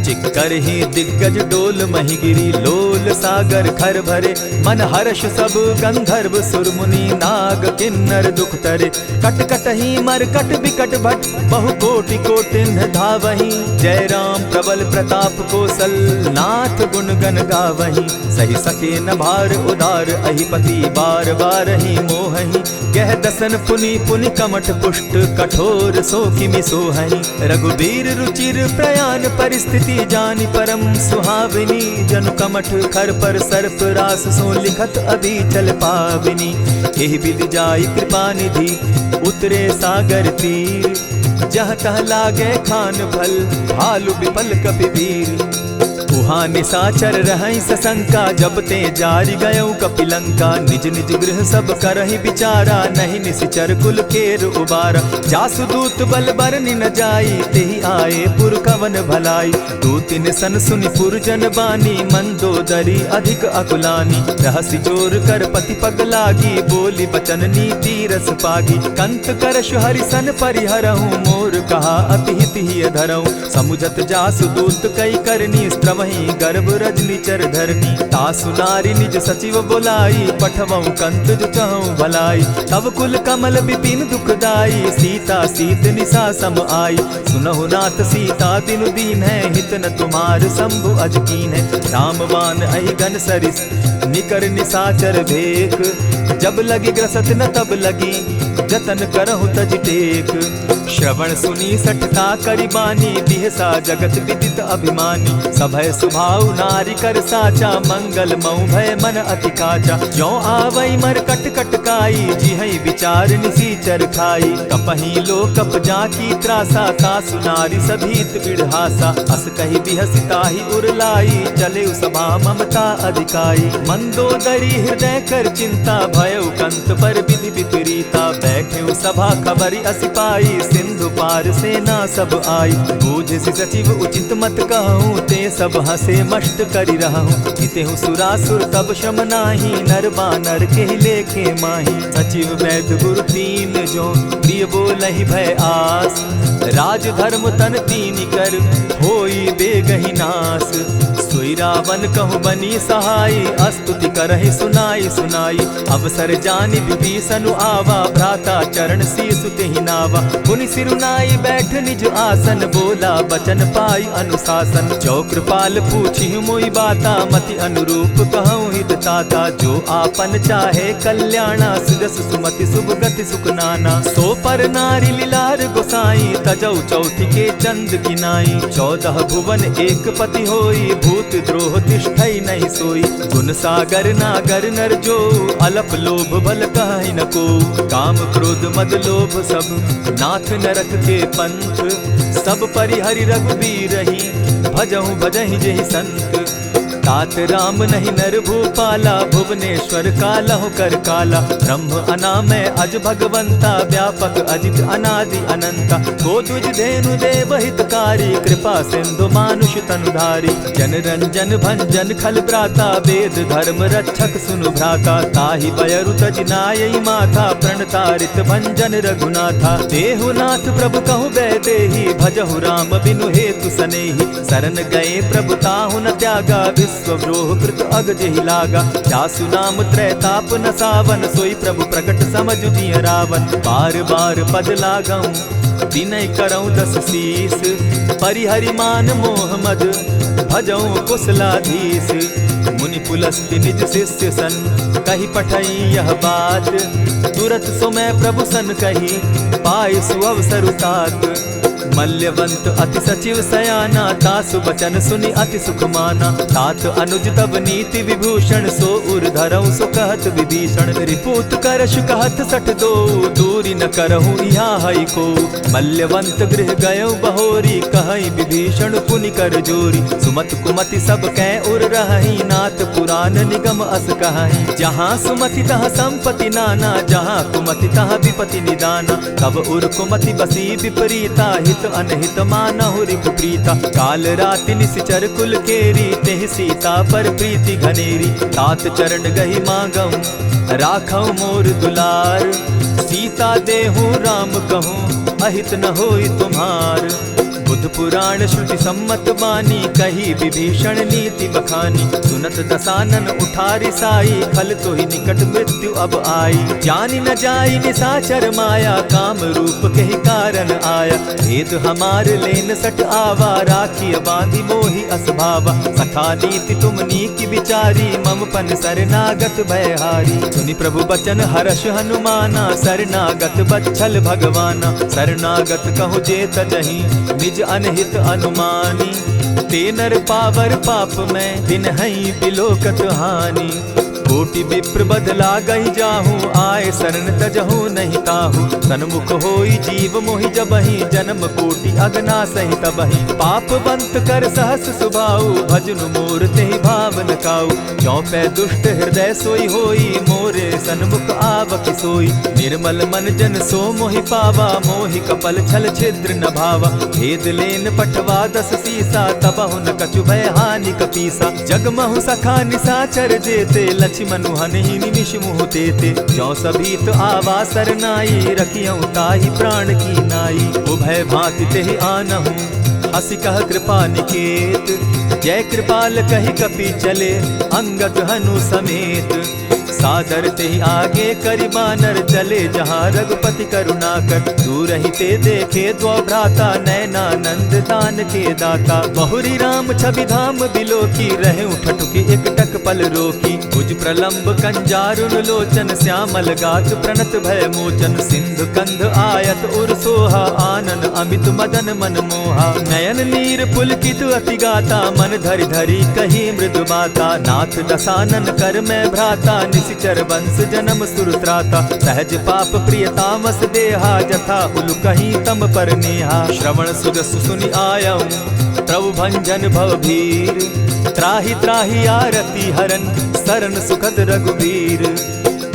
चिक्कर ही दिग्गज डोल महि गिरि, लोल सागर खर भरे। मन हर्ष सब गंधर्व सुर मुनि, नाग किन्नर दुख टरे। कट कटहि मरकट बिकट भट, बहु कोटि कोटिन धावहि। जय राम प्रबल प्रताप कोसल, नाथ गुण गन गावहि। सहि सके न भार उदार अहिपति, बार बारहि मोहहि। गह दसन पुनि पुनि कमठ पुष्ट, कठोर सो किमि सोहहि। रघुबीर रुचिर प्रयान परिस्थिति, जानि परम सुहावनी। जनु कमठ खर पर सर्प रास, सो लिखत अभी चल पावनी। एहि विधि जाई कृपा निधि, उतरे सागर तीर। जह तह लागे खान फल, भालु विपल कपि वीर। उहाँ निसाचर रहइ ससंका, जब ते जारि गयउ कपि लंका। निज निज गृह सब करहि बिचारा, नहीं निसिचर कुल केर उबारा। जासु दूत बल बरनि न जाई, तेहि आए पुर कवन भलाई। दू तिन सन सुनि पुर जन बानी, मंदोदरी अधिक अकुलानी। रहसि जोर कर पति पग लागी, बोली बचन नीति रस पागी। कंत करश हरि सन परिहरहु, मोर कहा अति हित हिय धरहु। समुझत जासु दूत कइ करनी, स्त्रवहि गर्भ रजनी चर धरनी। तासु नारि निज सचिव बोलाई, पठवउ कंत जो चहउ भलाई। तब कुल कमल बिपिन दुखदाई, सीता सीत निसा सम आई। सुनहु नाथ सीता बिनु दीन्है, हित न तुम्हार शंभु अज कीन्है। राम बान अहि घन सरिस निकर निसाचर भेक। जब लगि ग्रसत न तब लगि, जतन करहु तजि टेक। श्रवण सुनि सठता करि बानी, बिहसा जगत विदित अभिमानी। सभय सुभाउ नारि कर साचा, मंगल मउ भय मन अति काचा। जो आवइ मरकट कटकाई, जिहइ बिचार निसीचर खाई। कपहि लोकप जाकी त्रासा, तासु नारि सभीत बिड़हासा। अस कहि बिहसि ताहि उर लाई, चलेउ सभा ममता अधिकाई। मंदोदरी हृदय कर चिंता, भयउ कंत पर विधि विपरीता। बैठेउ सभा खबरि असि पाई, सिंधु पार सेना सब आई। बूझसि सचिव उचित मत कहउँ, ते सब हँसे मष्ट करि रहउँ। जितेहु सुरासुर तब श्रम नाही, नर बानर केहि लेखे माही। सचिव वैद गुरु तीन जो, प्रिय बोलहि भय आस। राज धर्म तन तीनि कर, होई बेगहि नास। सोई रावण कहु बनी सहाई, अस्तुति करहि सुनाई सुनाई। अवसर जानि विभीषनु आवा, भ्राता चरण सीसु तेहि नावा। पुनि सिरु नाई बैठ निज आसन, बोला बचन पाई अनुशासन। जो कृपाल पूछिहु मोहि बाता, मति अनुरूप कहउँ हित ताता। जो आपन चाहे कल्याणा, सुजस सुमति सुभ गति सुख नाना। सो पर नारि लिलार गोसाई, तजउ चौथि के चंद किनाई। चौदह भुवन एक पति होई, भूत द्रोह तिष्ठइ नहीं सोई। गुण सागर नागर नर जो, अलप लोभ बल कहइ न को। काम क्रोध मद लोभ सब, नाथ नरक के पंथ। सब परिहरि रघुबीरहि, भजहु भजहि जेहि संत। तात राम नहीं नर भूपाला, भुवनेश्वर कालहु कर काला। ब्रह्म अनामय अज भगवंता, व्यापक अजित अनादि अनंता। को द्विज धेनु देव हितकारी, कृपा सिंधु मानुष तनुधारी। जन रंजन भंजन खल भ्राता, वेद धर्म रक्षक सुनु भ्राता। ताहि बयरु तजि नायइ माथा, प्रण तारित भंजन रघुनाथा। देहु नाथ प्रभु कहु वैदेही, भजहु राम बिनु हेतु सनेही। शरण गए प्रभु ताहु न त्यागा, विश्व द्रोह कृत अग जेहि लागा। जासु नाम त्रैताप नसावन, सोई प्रभु प्रगट समझु जिय रावन। बार बार पद लागउँ विनय करउँ दस शीस, परिहरि मान मोह मद भजउँ कुशलाधीश। मुनि पुलस्ति निज शिष्य सन, कहि पठई यह बात। तुरत समय प्रभु सन कहि, पाइ सुअवसर तात। मल्यवंत अति सचिव सयाना, तासु बचन सुनि अति सुख माना। तात अनुज तब नीति विभूषण, सो उर धरउँ सो कहत विभीषण। रिपु उत्कर्ष कहत सठ दो, दूरि न करहु इहाँ हई को। मल्यवंत गृह गयउ बहोरी, कहई विभीषण पुनि कर जोरी। सुमत कुमति सब कै उर रहई, नाथ पुरान निगम अस कहई। जहाँ सुमति तहाँ संपति नाना, जहाँ कुमति तहाँ विपति निदाना। तब उर कुमति बसी विपरीता, हित अनहित मानहु रिपु प्रीता। काल राति निसिचर कुल केरी, तेहि सीता पर प्रीति घनेरी। तात चरण गहि मागउँ राखउ मोर दुलार। सीता देहु राम कहु अहित न होई तुम्हार। बुध पुराण श्रुति सम्मत बानी, कही विभीषण नीति बखानी। सुनत दसानन उठारि साई, खल तोहि निकट मृत्यु अब आई। जानि न जाई निसाचर माया, काम रूप केहि कारण आया। भेद हमार लेन सट आवा, राखिय बाँधि मोहि अस भावा। सखा नीति तुम नीक बिचारी, मम पन सरनागत भय हारी। सुनि प्रभु बचन हरष हनुमाना, सरनागत बच्छल भगवाना। सरनागत कहु जे तजहि निज अनहित अनुमानी। ते नर पावर पाप में तिनहइ बिलोकत हानि। कोटि विप्र बध लागहि जाहु, आए सरन तजहु नहीं ताहु। सनमुख होइ जीव मोहि जबहि, जनम कोटि अगनासहि तबहि। पाप बंत कर सहस सुभाउ, भजनु मोर तेहि भाव न काउ। जौ पै दुष्ट हृदय सोइ होई, मोरे सनमुख आवकि सोई। निर्मल मन जन सो मोहि पावा, मोहि कपल छल छिद्र न भावा। भेद लेन पठवा दस सीसा, तबहु न कछु भय हानि कपीसा। जग महु सखा निसाचर जेते, लछिमनु हनहि निमिष मुहु तेते। जौ सभीत आवा सरनाई, रखियौ ताहि प्राण की नाई। उभय भाँति तेहि आनहु हँसि कह कृपा निकेत। जय कृपाल कहि कपि चले अंगद हनु समेत। सादर तेहि आगे करि बानर चले जहाँ रघुपति करुणाकर। दूरहिं ते देखे द्वौ भ्राता नैना नंद दानके दाता। बहुरि राम छवि धाम बिलोकी रहेउ ठठुकि एकटक पल रोकी। भुज प्रलंब कंजारुन लोचन श्यामल गात प्रणत भय मोचन। सिंधु कंध आयत उर सोहा आनन अमित मदन मन मोहा। नयन नीर पुलकित अति गाता मन धरि धरि कही मृदु बाता। नाथ दसानन कर में भ्राता निशिचर वंश जनम सुर त्राता। सहज पाप प्रिय तामस देहा जथा उलु कहीं तम पर नेहा। श्रवण सुजसु सुनि आयउ प्रभु भंजन भव भीर। त्राहि त्राहि आरती हरन सरन सुखद रघुबीर।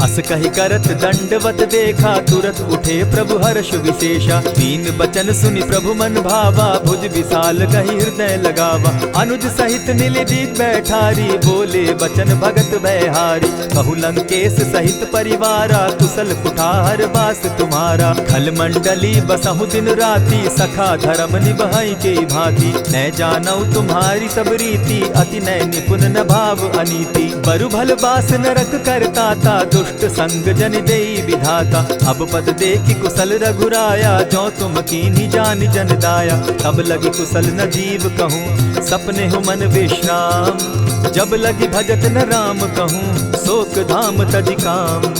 अस कहि करत दंडवत देखा तुरत उठे प्रभु हरष विशेषा। दीन बचन सुनि प्रभु मन भावा भुज विशाल गहि हृदय लगावा। अनुज सहित मिलि दीन बैठारी बोले बचन भगत भयहारी। कहु लंकेश सहित परिवारा कुशल कुठार बास तुम्हारा। खल मंडली बसहु दिन राती सखा धरम निबहइ केइ भाँति। नय जानउ तुम्हारी सब रीति अति नय निपुन न भाव अनीति। बरु भल बास नरक करताता दुष्ट संग जनि देइ विधाता। अब पद देखि कुशल रघुराया जौ तुम कीन्ही जानि जन दाया। तब लगी कुशल न जीव कहूँ सपनेहु मन विश्राम। जब लगी भजत न राम कहूँ सोक धाम तजि काम।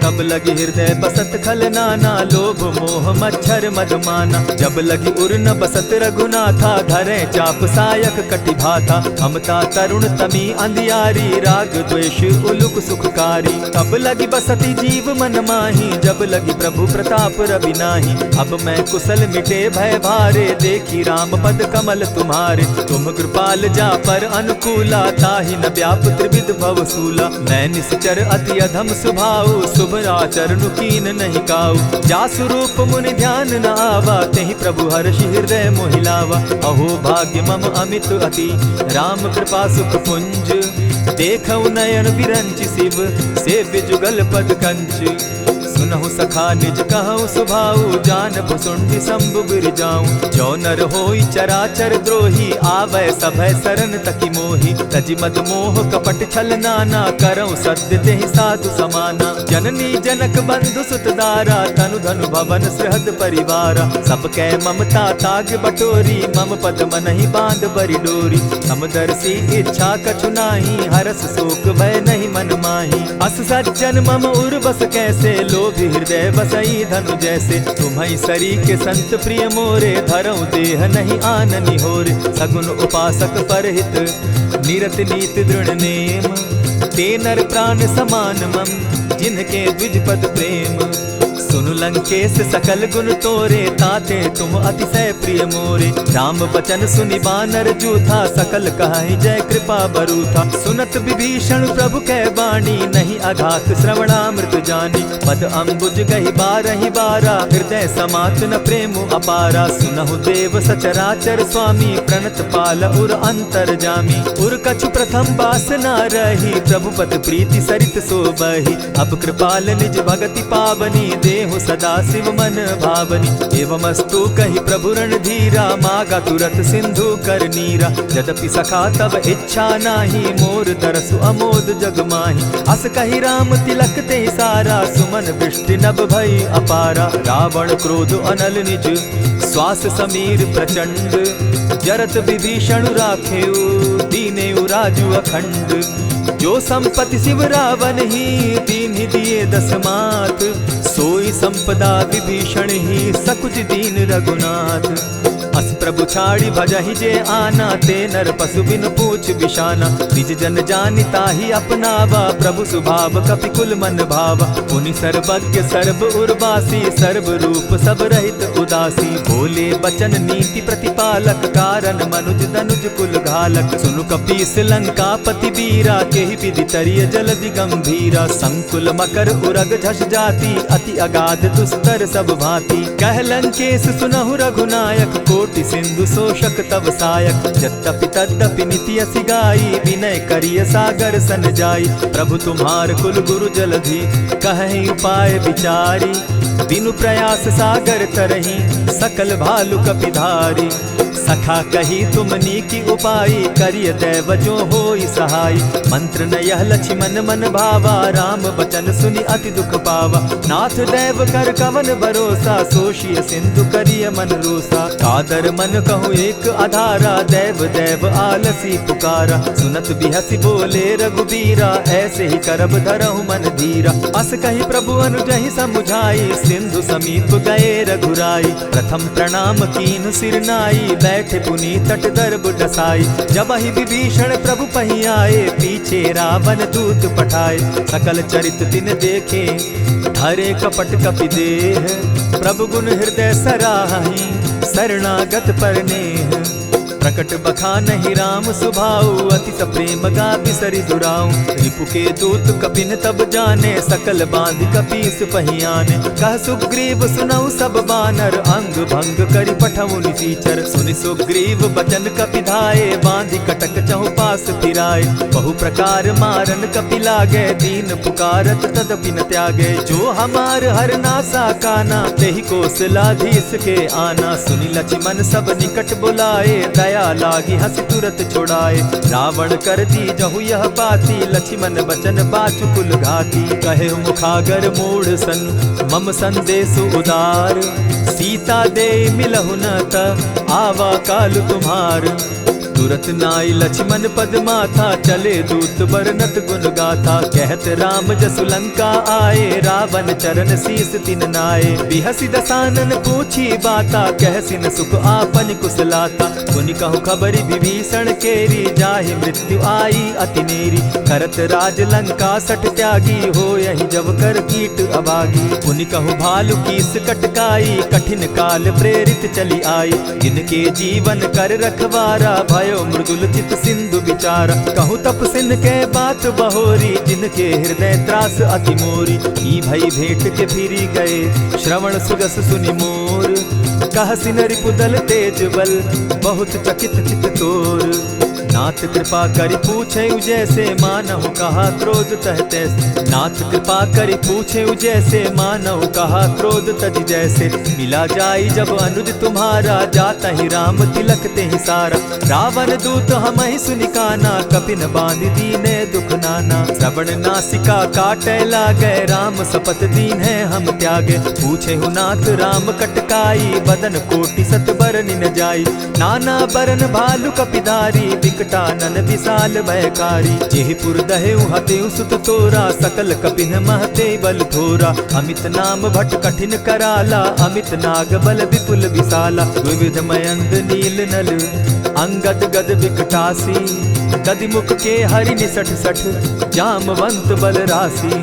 तब लगी हृदय बसत खल नाना लोभ मोह मच्छर मद माना। जब लगी उर न बसत रघुनाथा धरे चाप सायक कटि भाता। ममता तरुण तमी अंधियारी राग द्वेष उलुक सुखकारी। तब लगी बसति जीव मन माही जब लगी प्रभु प्रताप रवि नाही। अब मैं कुशल मिटे भय भारे देखि राम पद कमल तुम्हारे। तुम कृपाल जा पर अनुकूला ताहि न व्याप त्रिविध भव सूला। मैं निश्चर अति अधम सुभाऊ शुभ आचरण कीन नहीं काऊ। जासु रूप मुनि ध्यान न आवा तेहि प्रभु हर्षि हृदय मोहि लावा। अहो भाग्य मम अमित अति राम कृपा सुख पुंज। देखउ नयन विरंचि शिव सेव्य जुगल पद कंच। सुनहु सखा निज कहउ सुभाऊ जान भुसुंडि शंभु गिरि जाऊ। जो नर होई चराचर द्रोही आवै सभय सरन तकि मोही। तजि मद मोह कपट छल नाना करउ सत्य तेहि साधु समाना। जननी जनक बंधु सुत दारा तनु धनु भवन सृहद परिवारा। सब कै ममता ताग बटोरी मम पद मनहि बांध बरि डोरी। समदर्शी इच्छा कछु नाही हरस शोक भय नहीं मन माही। अस सज्जन मम उर बस कैसे लोभी हृदय बसई धनु जैसे। तुम्हइ सरीके संत प्रिय मोरे धरउ देह नहीं आन निहोरे। सगुन उपासक परहित निरत नीति दृढ़ नेम। ते नर प्राण समान मम जिनके द्विज पद प्रेम। सुनु लंकेश सकल गुन तोरे ताते तुम अतिशय प्रिय मोरे। राम बचन सुनि बानर जूथा सकल कहहि जय कृपा बरूथा। सुनत विभीषण प्रभु कै बाणी नहीं अघात श्रवणामृत जानी। पद अम्बुज गहि बारहि बारा हृदय समात न प्रेम अपारा। सुनहु देव सचराचर स्वामी प्रणत पाल उर अंतर्जामी। उर कछु प्रथम बासना रही, प्रभु पद प्रीति सरित सो बही। अब कृपाल निज भगति पावनी, देहु सदा शिव मन भावनी। एवमस्तु कहि प्रभु रणधीरा, मागा तुरत सिंधु कर नीरा। यद्यपि सखा तब इच्छा नाहीं, मोर तरसु अमोद जग माही। अस कहि राम तिलक तेहि सारा, सुमन वृष्टि नभ भई अपारा। रावण क्रोध अनल निज, श्वास समीर प्रचंड। जरत विभीषण राखेउ, दीनेउ राजु अखंड। जो संपति शिव रावनहि, दीन्हि दिए दस माथ। सोई संपदा विभीषणहि, सकुचि दीन रघुनाथ। अस प्रभु छाड़ि भजहि जे आना, ते नर पसु बिनु पूछ बिसाना। निज जन जानि ताहि अपनावा, प्रभु सुभाव कपि कुल मन भावा। पुनि सर्वज्ञ सर्व उर्वासी, सर्व रूप सब रहित उदासी। बोले बचन नीति प्रतिपालक, कारण मनुज दनुज कुल घालक। सुनु कपीस लंकापति वीरा, केहि विधि तरिय जलधि गंभीरा। संकुल मकर उरग झस जाति, अति अगाध दुस्तर सब भांति। कह लंकेश सुनहु रघुनायक, कोटि सिंधु शोषक तव सायक। यद्यपि तद्यपि नीति असि गाई, विनय करिय सागर सन जाई। प्रभु तुम्हार कुल गुरु जलधि, कहहि उपाय विचारी। बिनु प्रयास सागर तरही, सकल भालु कपि धारी। सखा कही तुम नीकी उपाई, करिय दैव जो होई सहाई। मंत्र न यह लछिमन मन भावा, राम बचन सुनि अति दुख पावा। नाथ दैव कर कवन भरोसा, सोषिय सिंधु करिय मन रोसा। कादर मन कहूँ एक अधारा, दैव दैव आलसी पुकारा। सुनत बिहसि बोले रघुबीरा, ऐसे ही करब धरहु मन धीरा। अस कहि प्रभु अनुजहि समुझाई, सिंधु समीप गए रघुराई। प्रथम प्रणाम कीन्हु सिर नाई, बैठे पुनि तट दर्ब डसाई। जबहि विभीषण प्रभु पहि आए, पीछे रावण दूत पठाए। सकल चरित तिन देखे, धरे कपट कपि देह। प्रभु गुण हृदय सराहहि, शरणागत पर नेह। प्रकट बखानहि राम सुभाऊ, अति सप्रेम गा बिसरि दुराऊ। रिपु के दूत कपिन तब जाने, सकल बाँधि कपीस पहि आने। कह सुग्रीव सुनउ सब बानर, अंग भंग करि पठउ निसीचर। सुनि सुग्रीव बचन कपि धाए, बाँधि कटक चहुँपास फिराए। बहु प्रकार मारन कपि लागे, दीन पुकारत तदपि न त्यागे। जो हमार हरनासा काना, तेहि कोसलाधीस के आना। सुनि लछिमन सब निकट बुलाए, दया लागि हँसि तुरत छुड़ाए। रावण कर दीजहु यह बाती, लछिमन बचन बाचु कुल घाती। कहेउ मुखागर मूढ़ सन, मम संदेसु उदार। सीता देइ मिलहु न त, आवा काल तुम्हार। तुरत नाइ लछिमन पद माथा, चले दूत बरनत गुन गाथा। कहत राम जसु लंका आए, रावन चरन सीस तिन नाए। बिहसि दसानन पूछी बाता, कहसिन सुख आपनि कुसलाता। पुनि कहु खबरि विभीषण केरी, जाहि मृत्यु आई अति नेरी। करत राज लंका सठ त्यागी, होयहि जब कर कीट अभागी। पुनि कहु भालु कीस कटकाई, कठिन काल प्रेरित चली आई। जिनके जीवन कर रखवारा, भयो मृदुल चित सिंधु बिचारा। कहु तपसिन के बात बहोरी, जिनके हृदय त्रास अति मोरी। की भई भेंट के फिरि गए, श्रवण सुजस सुनि मोर। कहसिन रिपुदल तेज बल, बहुत चकित चित तोर। नाथ कृपा करि पूछेउ जैसे, मानहु कहा क्रोध तह तैसे। नाथ कृपा करि पूछेउ जैसे, मानहु कहा क्रोध तजि जैसे। मिला जाई जब अनुज तुम्हारा, जातहि राम तिलक तेहि सारा। रावन दूत हमहि सुनि काना, कपिन बाँधि दीन्हे दुख नाना। श्रवण नासिका काटै लागै, राम सपथ दीन्हे हम त्यागे। पूछेहु नाथ राम कटकाई, बदन कोटि सत बरनि न जाई। नाना बरन भालु कपिधारी, विकटानन विशाल भयकारी। जेहि पुर दहेउ हतेउ सुत तोरा, सकल कपिन महते बल थोरा। अमित नाम भट कठिन कराला, अमित नाग बल विपुल विशाला। द्विविध मयंद नील नल अंगद गद विकटासी। गदि मुख के हरि निसठ सठ, जामवंत बल रासी।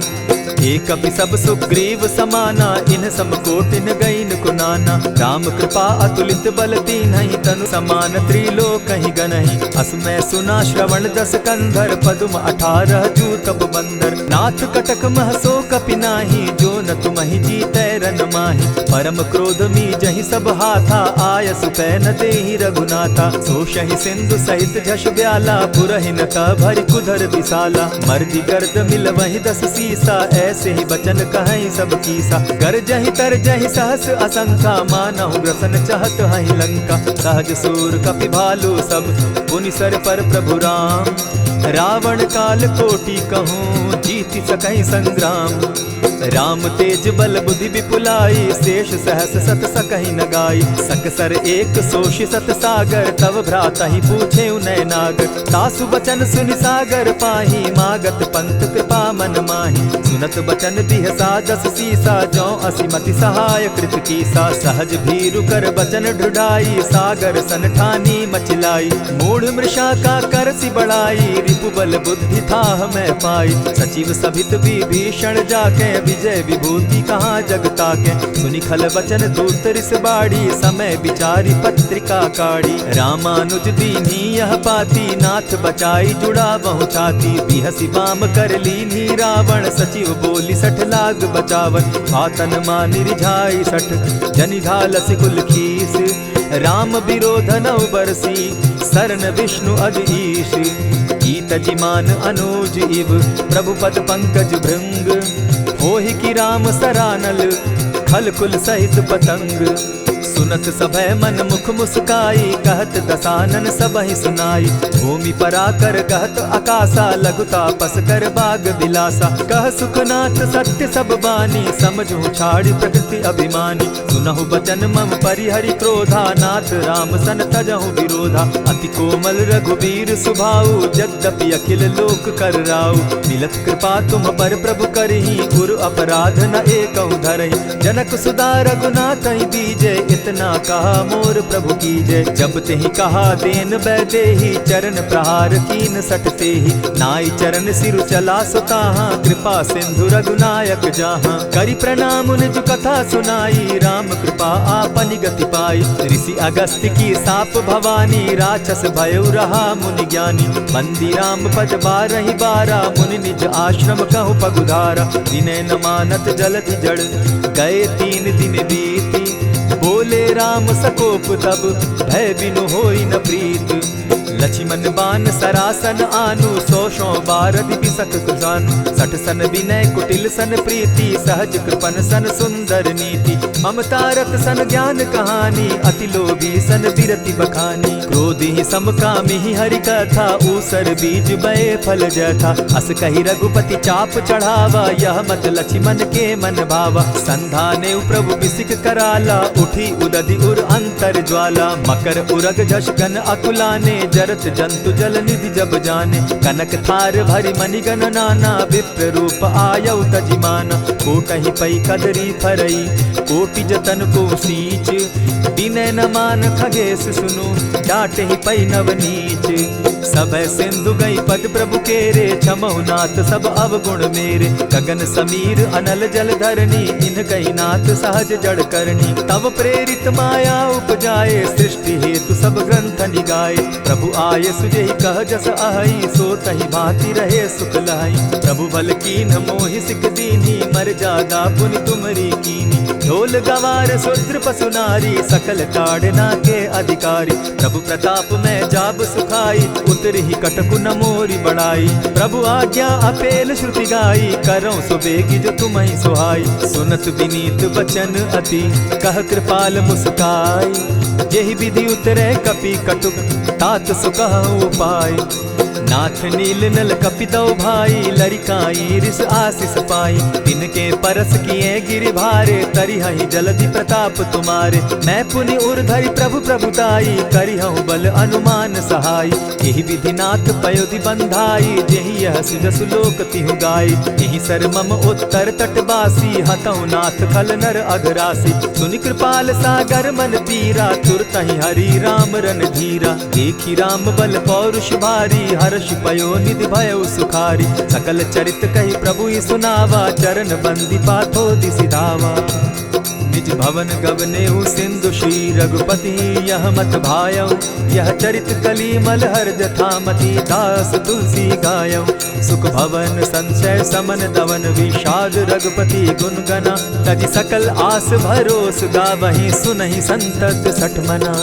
ए कपि सब सुग्रीव समाना, इन्ह सम कोटिन गइन को नाना। राम कृपा अतुलित बल कीन्हइ, तनु समान त्रिलोकहि गनहि। अस मैं सुना श्रवण दस कंधर, पदुम अठारह जूतप बंदर। नाथ कटक मह सो कपि नाहीं, जो न तुम्हहि जीतै रन माहीं। परम क्रोध मीजहि सब हाथा, आयसु पै न देहीं रघुनाथा। सोषहि सिंधु सहित झष ब्याला, पुरहिन तह भरि कुधर बिसाला। मरदि गर्द मिलवहि दस सीसा, ऐसेहि बचन कहइ सब कीसा। गरजहि तरजहि सहस असंखा, मानहु ग्रसन चहत हहि लंका। सहज सूर कपि भालु सब, पुनि सर पर प्रभु राम। रावण काल कोटि कहूँ, जीति सकहि संग्राम। राम तेज बल बुद्धि बिपुलाई, सेष सहस सत सकहि न गाई। सकसर एक सोषि सत सागर, तव भ्रातहि पूछेउ नय नागर। तासु बचन सुनि सागर पाही, मागत पंथ कृपा मन माही। सुनत बचन बिहसा दस सीसा, जौं असि मति सहाय कृत कीसा। सहज भीरु कर बचन ढुढाई, सागर सन ठानी मचिलाई। मूढ़ मृषा का करसि बड़ाई, रिपु बल बुद्धि थाह मय पाई। सचिव सभित विभीषण जाके, विजय विभूति कहाँ जग ताके। सुनि खल बचन दूत रिस बाड़ी, समय बिचारि पत्रिका काढ़ी। रामानुज दीन्ही यह पाती, नाथ बचाई जुड़ावहु छाती। बिहसि बाम कर लीन्ही रावण, सचिव बोलि सठ लाग बचावन। आतन मानि रिझाई सठ, जनि घालसि कुल खीस। राम बिरोधनउ बरसी, सरन विष्णु अज ईस। कीतजि मान अनुज इव, प्रभु पद पंकज भृंग। होहिकी राम सरानल, खल कुल सहित पतंग। सुनत सभय मन मुख मुस्काई, कहत दसानन सबहि सुनाई। भूमि पराकर कहत अकासा, लघु तापस कर बाग बिलासा। कह सुखनाथ सत्य सब बानी, समझहु छाड़ि प्रकृति अभिमानी। सुनहु बचन मम परिहरि क्रोधा, नाथ राम सन तजहु बिरोधा। अति कोमल रघुबीर सुभाऊ, जद्यपि अखिल लोक कर राऊ। मिलत कृपा तुम पर प्रभु करही, गुरु अपराध न एकहु धरही। जनक सुदा रघुनाथहि दीजे, इतना कहा मोर प्रभु कीजे। जब तेहि कहा देन बैदेही, चरण प्रहार कीन सठ तेही। नाई चरण सिरु चला सो ताहा, कृपा सिंधु रघुनायक जाहा। करि प्रणाम निज कथा सुनाई, राम कृपा आपनि गति पाई। ऋषि अगस्त्य की साप भवानी, राक्षस भयउ रहा मुनि ज्ञानी। बंदी राम पद बारहि बारा, मुनि निज आश्रम कहु पगुधारा। विनय न मानत जलधि जड़, गए तीन दिन बीती। बोले राम सकोप तब, भय बिनु होई न प्रीत। लछिमन बान सरासन आनु, सौ सौ बारदि बिसक कुजानु। सठ सन विनय कुटिल सन प्रीति, सहज कृपन सन सुंदर नीति। ममता रत सन ज्ञान कहानी, अति लोभी सन बिरति बखानी। क्रोधि सम कामिहि हरि कथा, ऊसर बीज बए फल जथा। अस कहि रघुपति चाप चढ़ावा, यह मत लछिमन के मन भावा। संधानेउ प्रभु बिसिक कराला, उठी उदधि उर अंतर ज्वाला। मकर उरग झष गन अकुलाने, जरत जंतु जल निधि जब जाने। कनक थार भरि मनिगन नाना, विप्र रूप आयउ तजि माना। कोटहि पइ कदरी फरई, कोटि जतन को सींच। विनय न मान खगेस सुनु, डाँटहि पइ नव नीच। सभय सिंधु गई पद प्रभु केरे, क्षमहु नाथ सब अवगुण मेरे। गगन समीर अनल जल धरनी, इनकहि नाथ सहज जड़ करनी। तव प्रेरित माया उपजाए, सृष्टि हेतु सब ग्रंथ निगाए। प्रभु आयसु जेहि कह जस अहइ, सो तहि भाँति रहे सुख लहइ। प्रभु बल कीन्ह मोहि सिख दीन्ही, मर्जादा पुनि तुम्हरी कीन्ही। ढोल गवार शूद्र पसु नारी, सकल ताड़ना के अधिकारी। प्रभु प्रताप मय जाब सुखाई, उतरहिं कटकु न मोरी बड़ाई। प्रभु आज्ञा अपेल श्रुति गाई, करउँ सो बेगि जो तुम्हइ सोहाई। सुनत बिनीत बचन अति, कह कृपाल मुसुकाई। जेहि बिधि उतरे कपि कटुक, तात सो कहउँ उपाय। नाथ नील नल कपि दउ भाई, लरिकाई रिस आसिस पाई। तिनके परस किए गिरि भारे, तरिहइ जलधि प्रताप तुम्हारे। मैं पुनि उर धरि प्रभु प्रभुताई, करिहउँ बल अनुमान सहाई। एहि विधि नाथ पयोधि बंधाई, जेहि यह सुजसु लोक तिहु गाई। एहि सर मम उत्तर तट बासी, हतउँ नाथ खल नर अघरासी। सुनि कृपाल सागर मन पीरा, तुरतहि हरि राम रन धीरा। देखि राम बल पौरुष भारी, हर हर्षि पयो निधि भयउ सुखारि। सकल चरित कहि प्रभु ही सुनावा, चरण बंदी पाथो दिसि धावा। निज भवन गवनेउ सिंधु श्री रघुपति यह मत भायउ। यह चरित कलिमल हर जथा मति दास तुलसी गायउ। सुख भवन संचय समन दवन विषाद रघुपति गुन गना। तजि सकल आस भरोस गावहिं सुनहिं संतत सठ मना।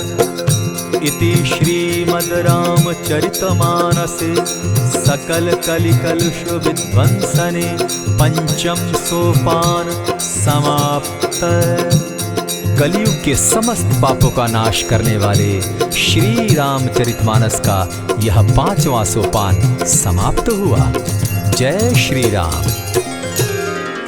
इति श्रीमद् रामचरित मानसे सकल कलि कलुष विध्वंसने पंचम सोपान समाप्त। कलयुग के समस्त पापों का नाश करने वाले श्री रामचरितमानस का यह पांचवां सोपान समाप्त हुआ। जय श्री राम।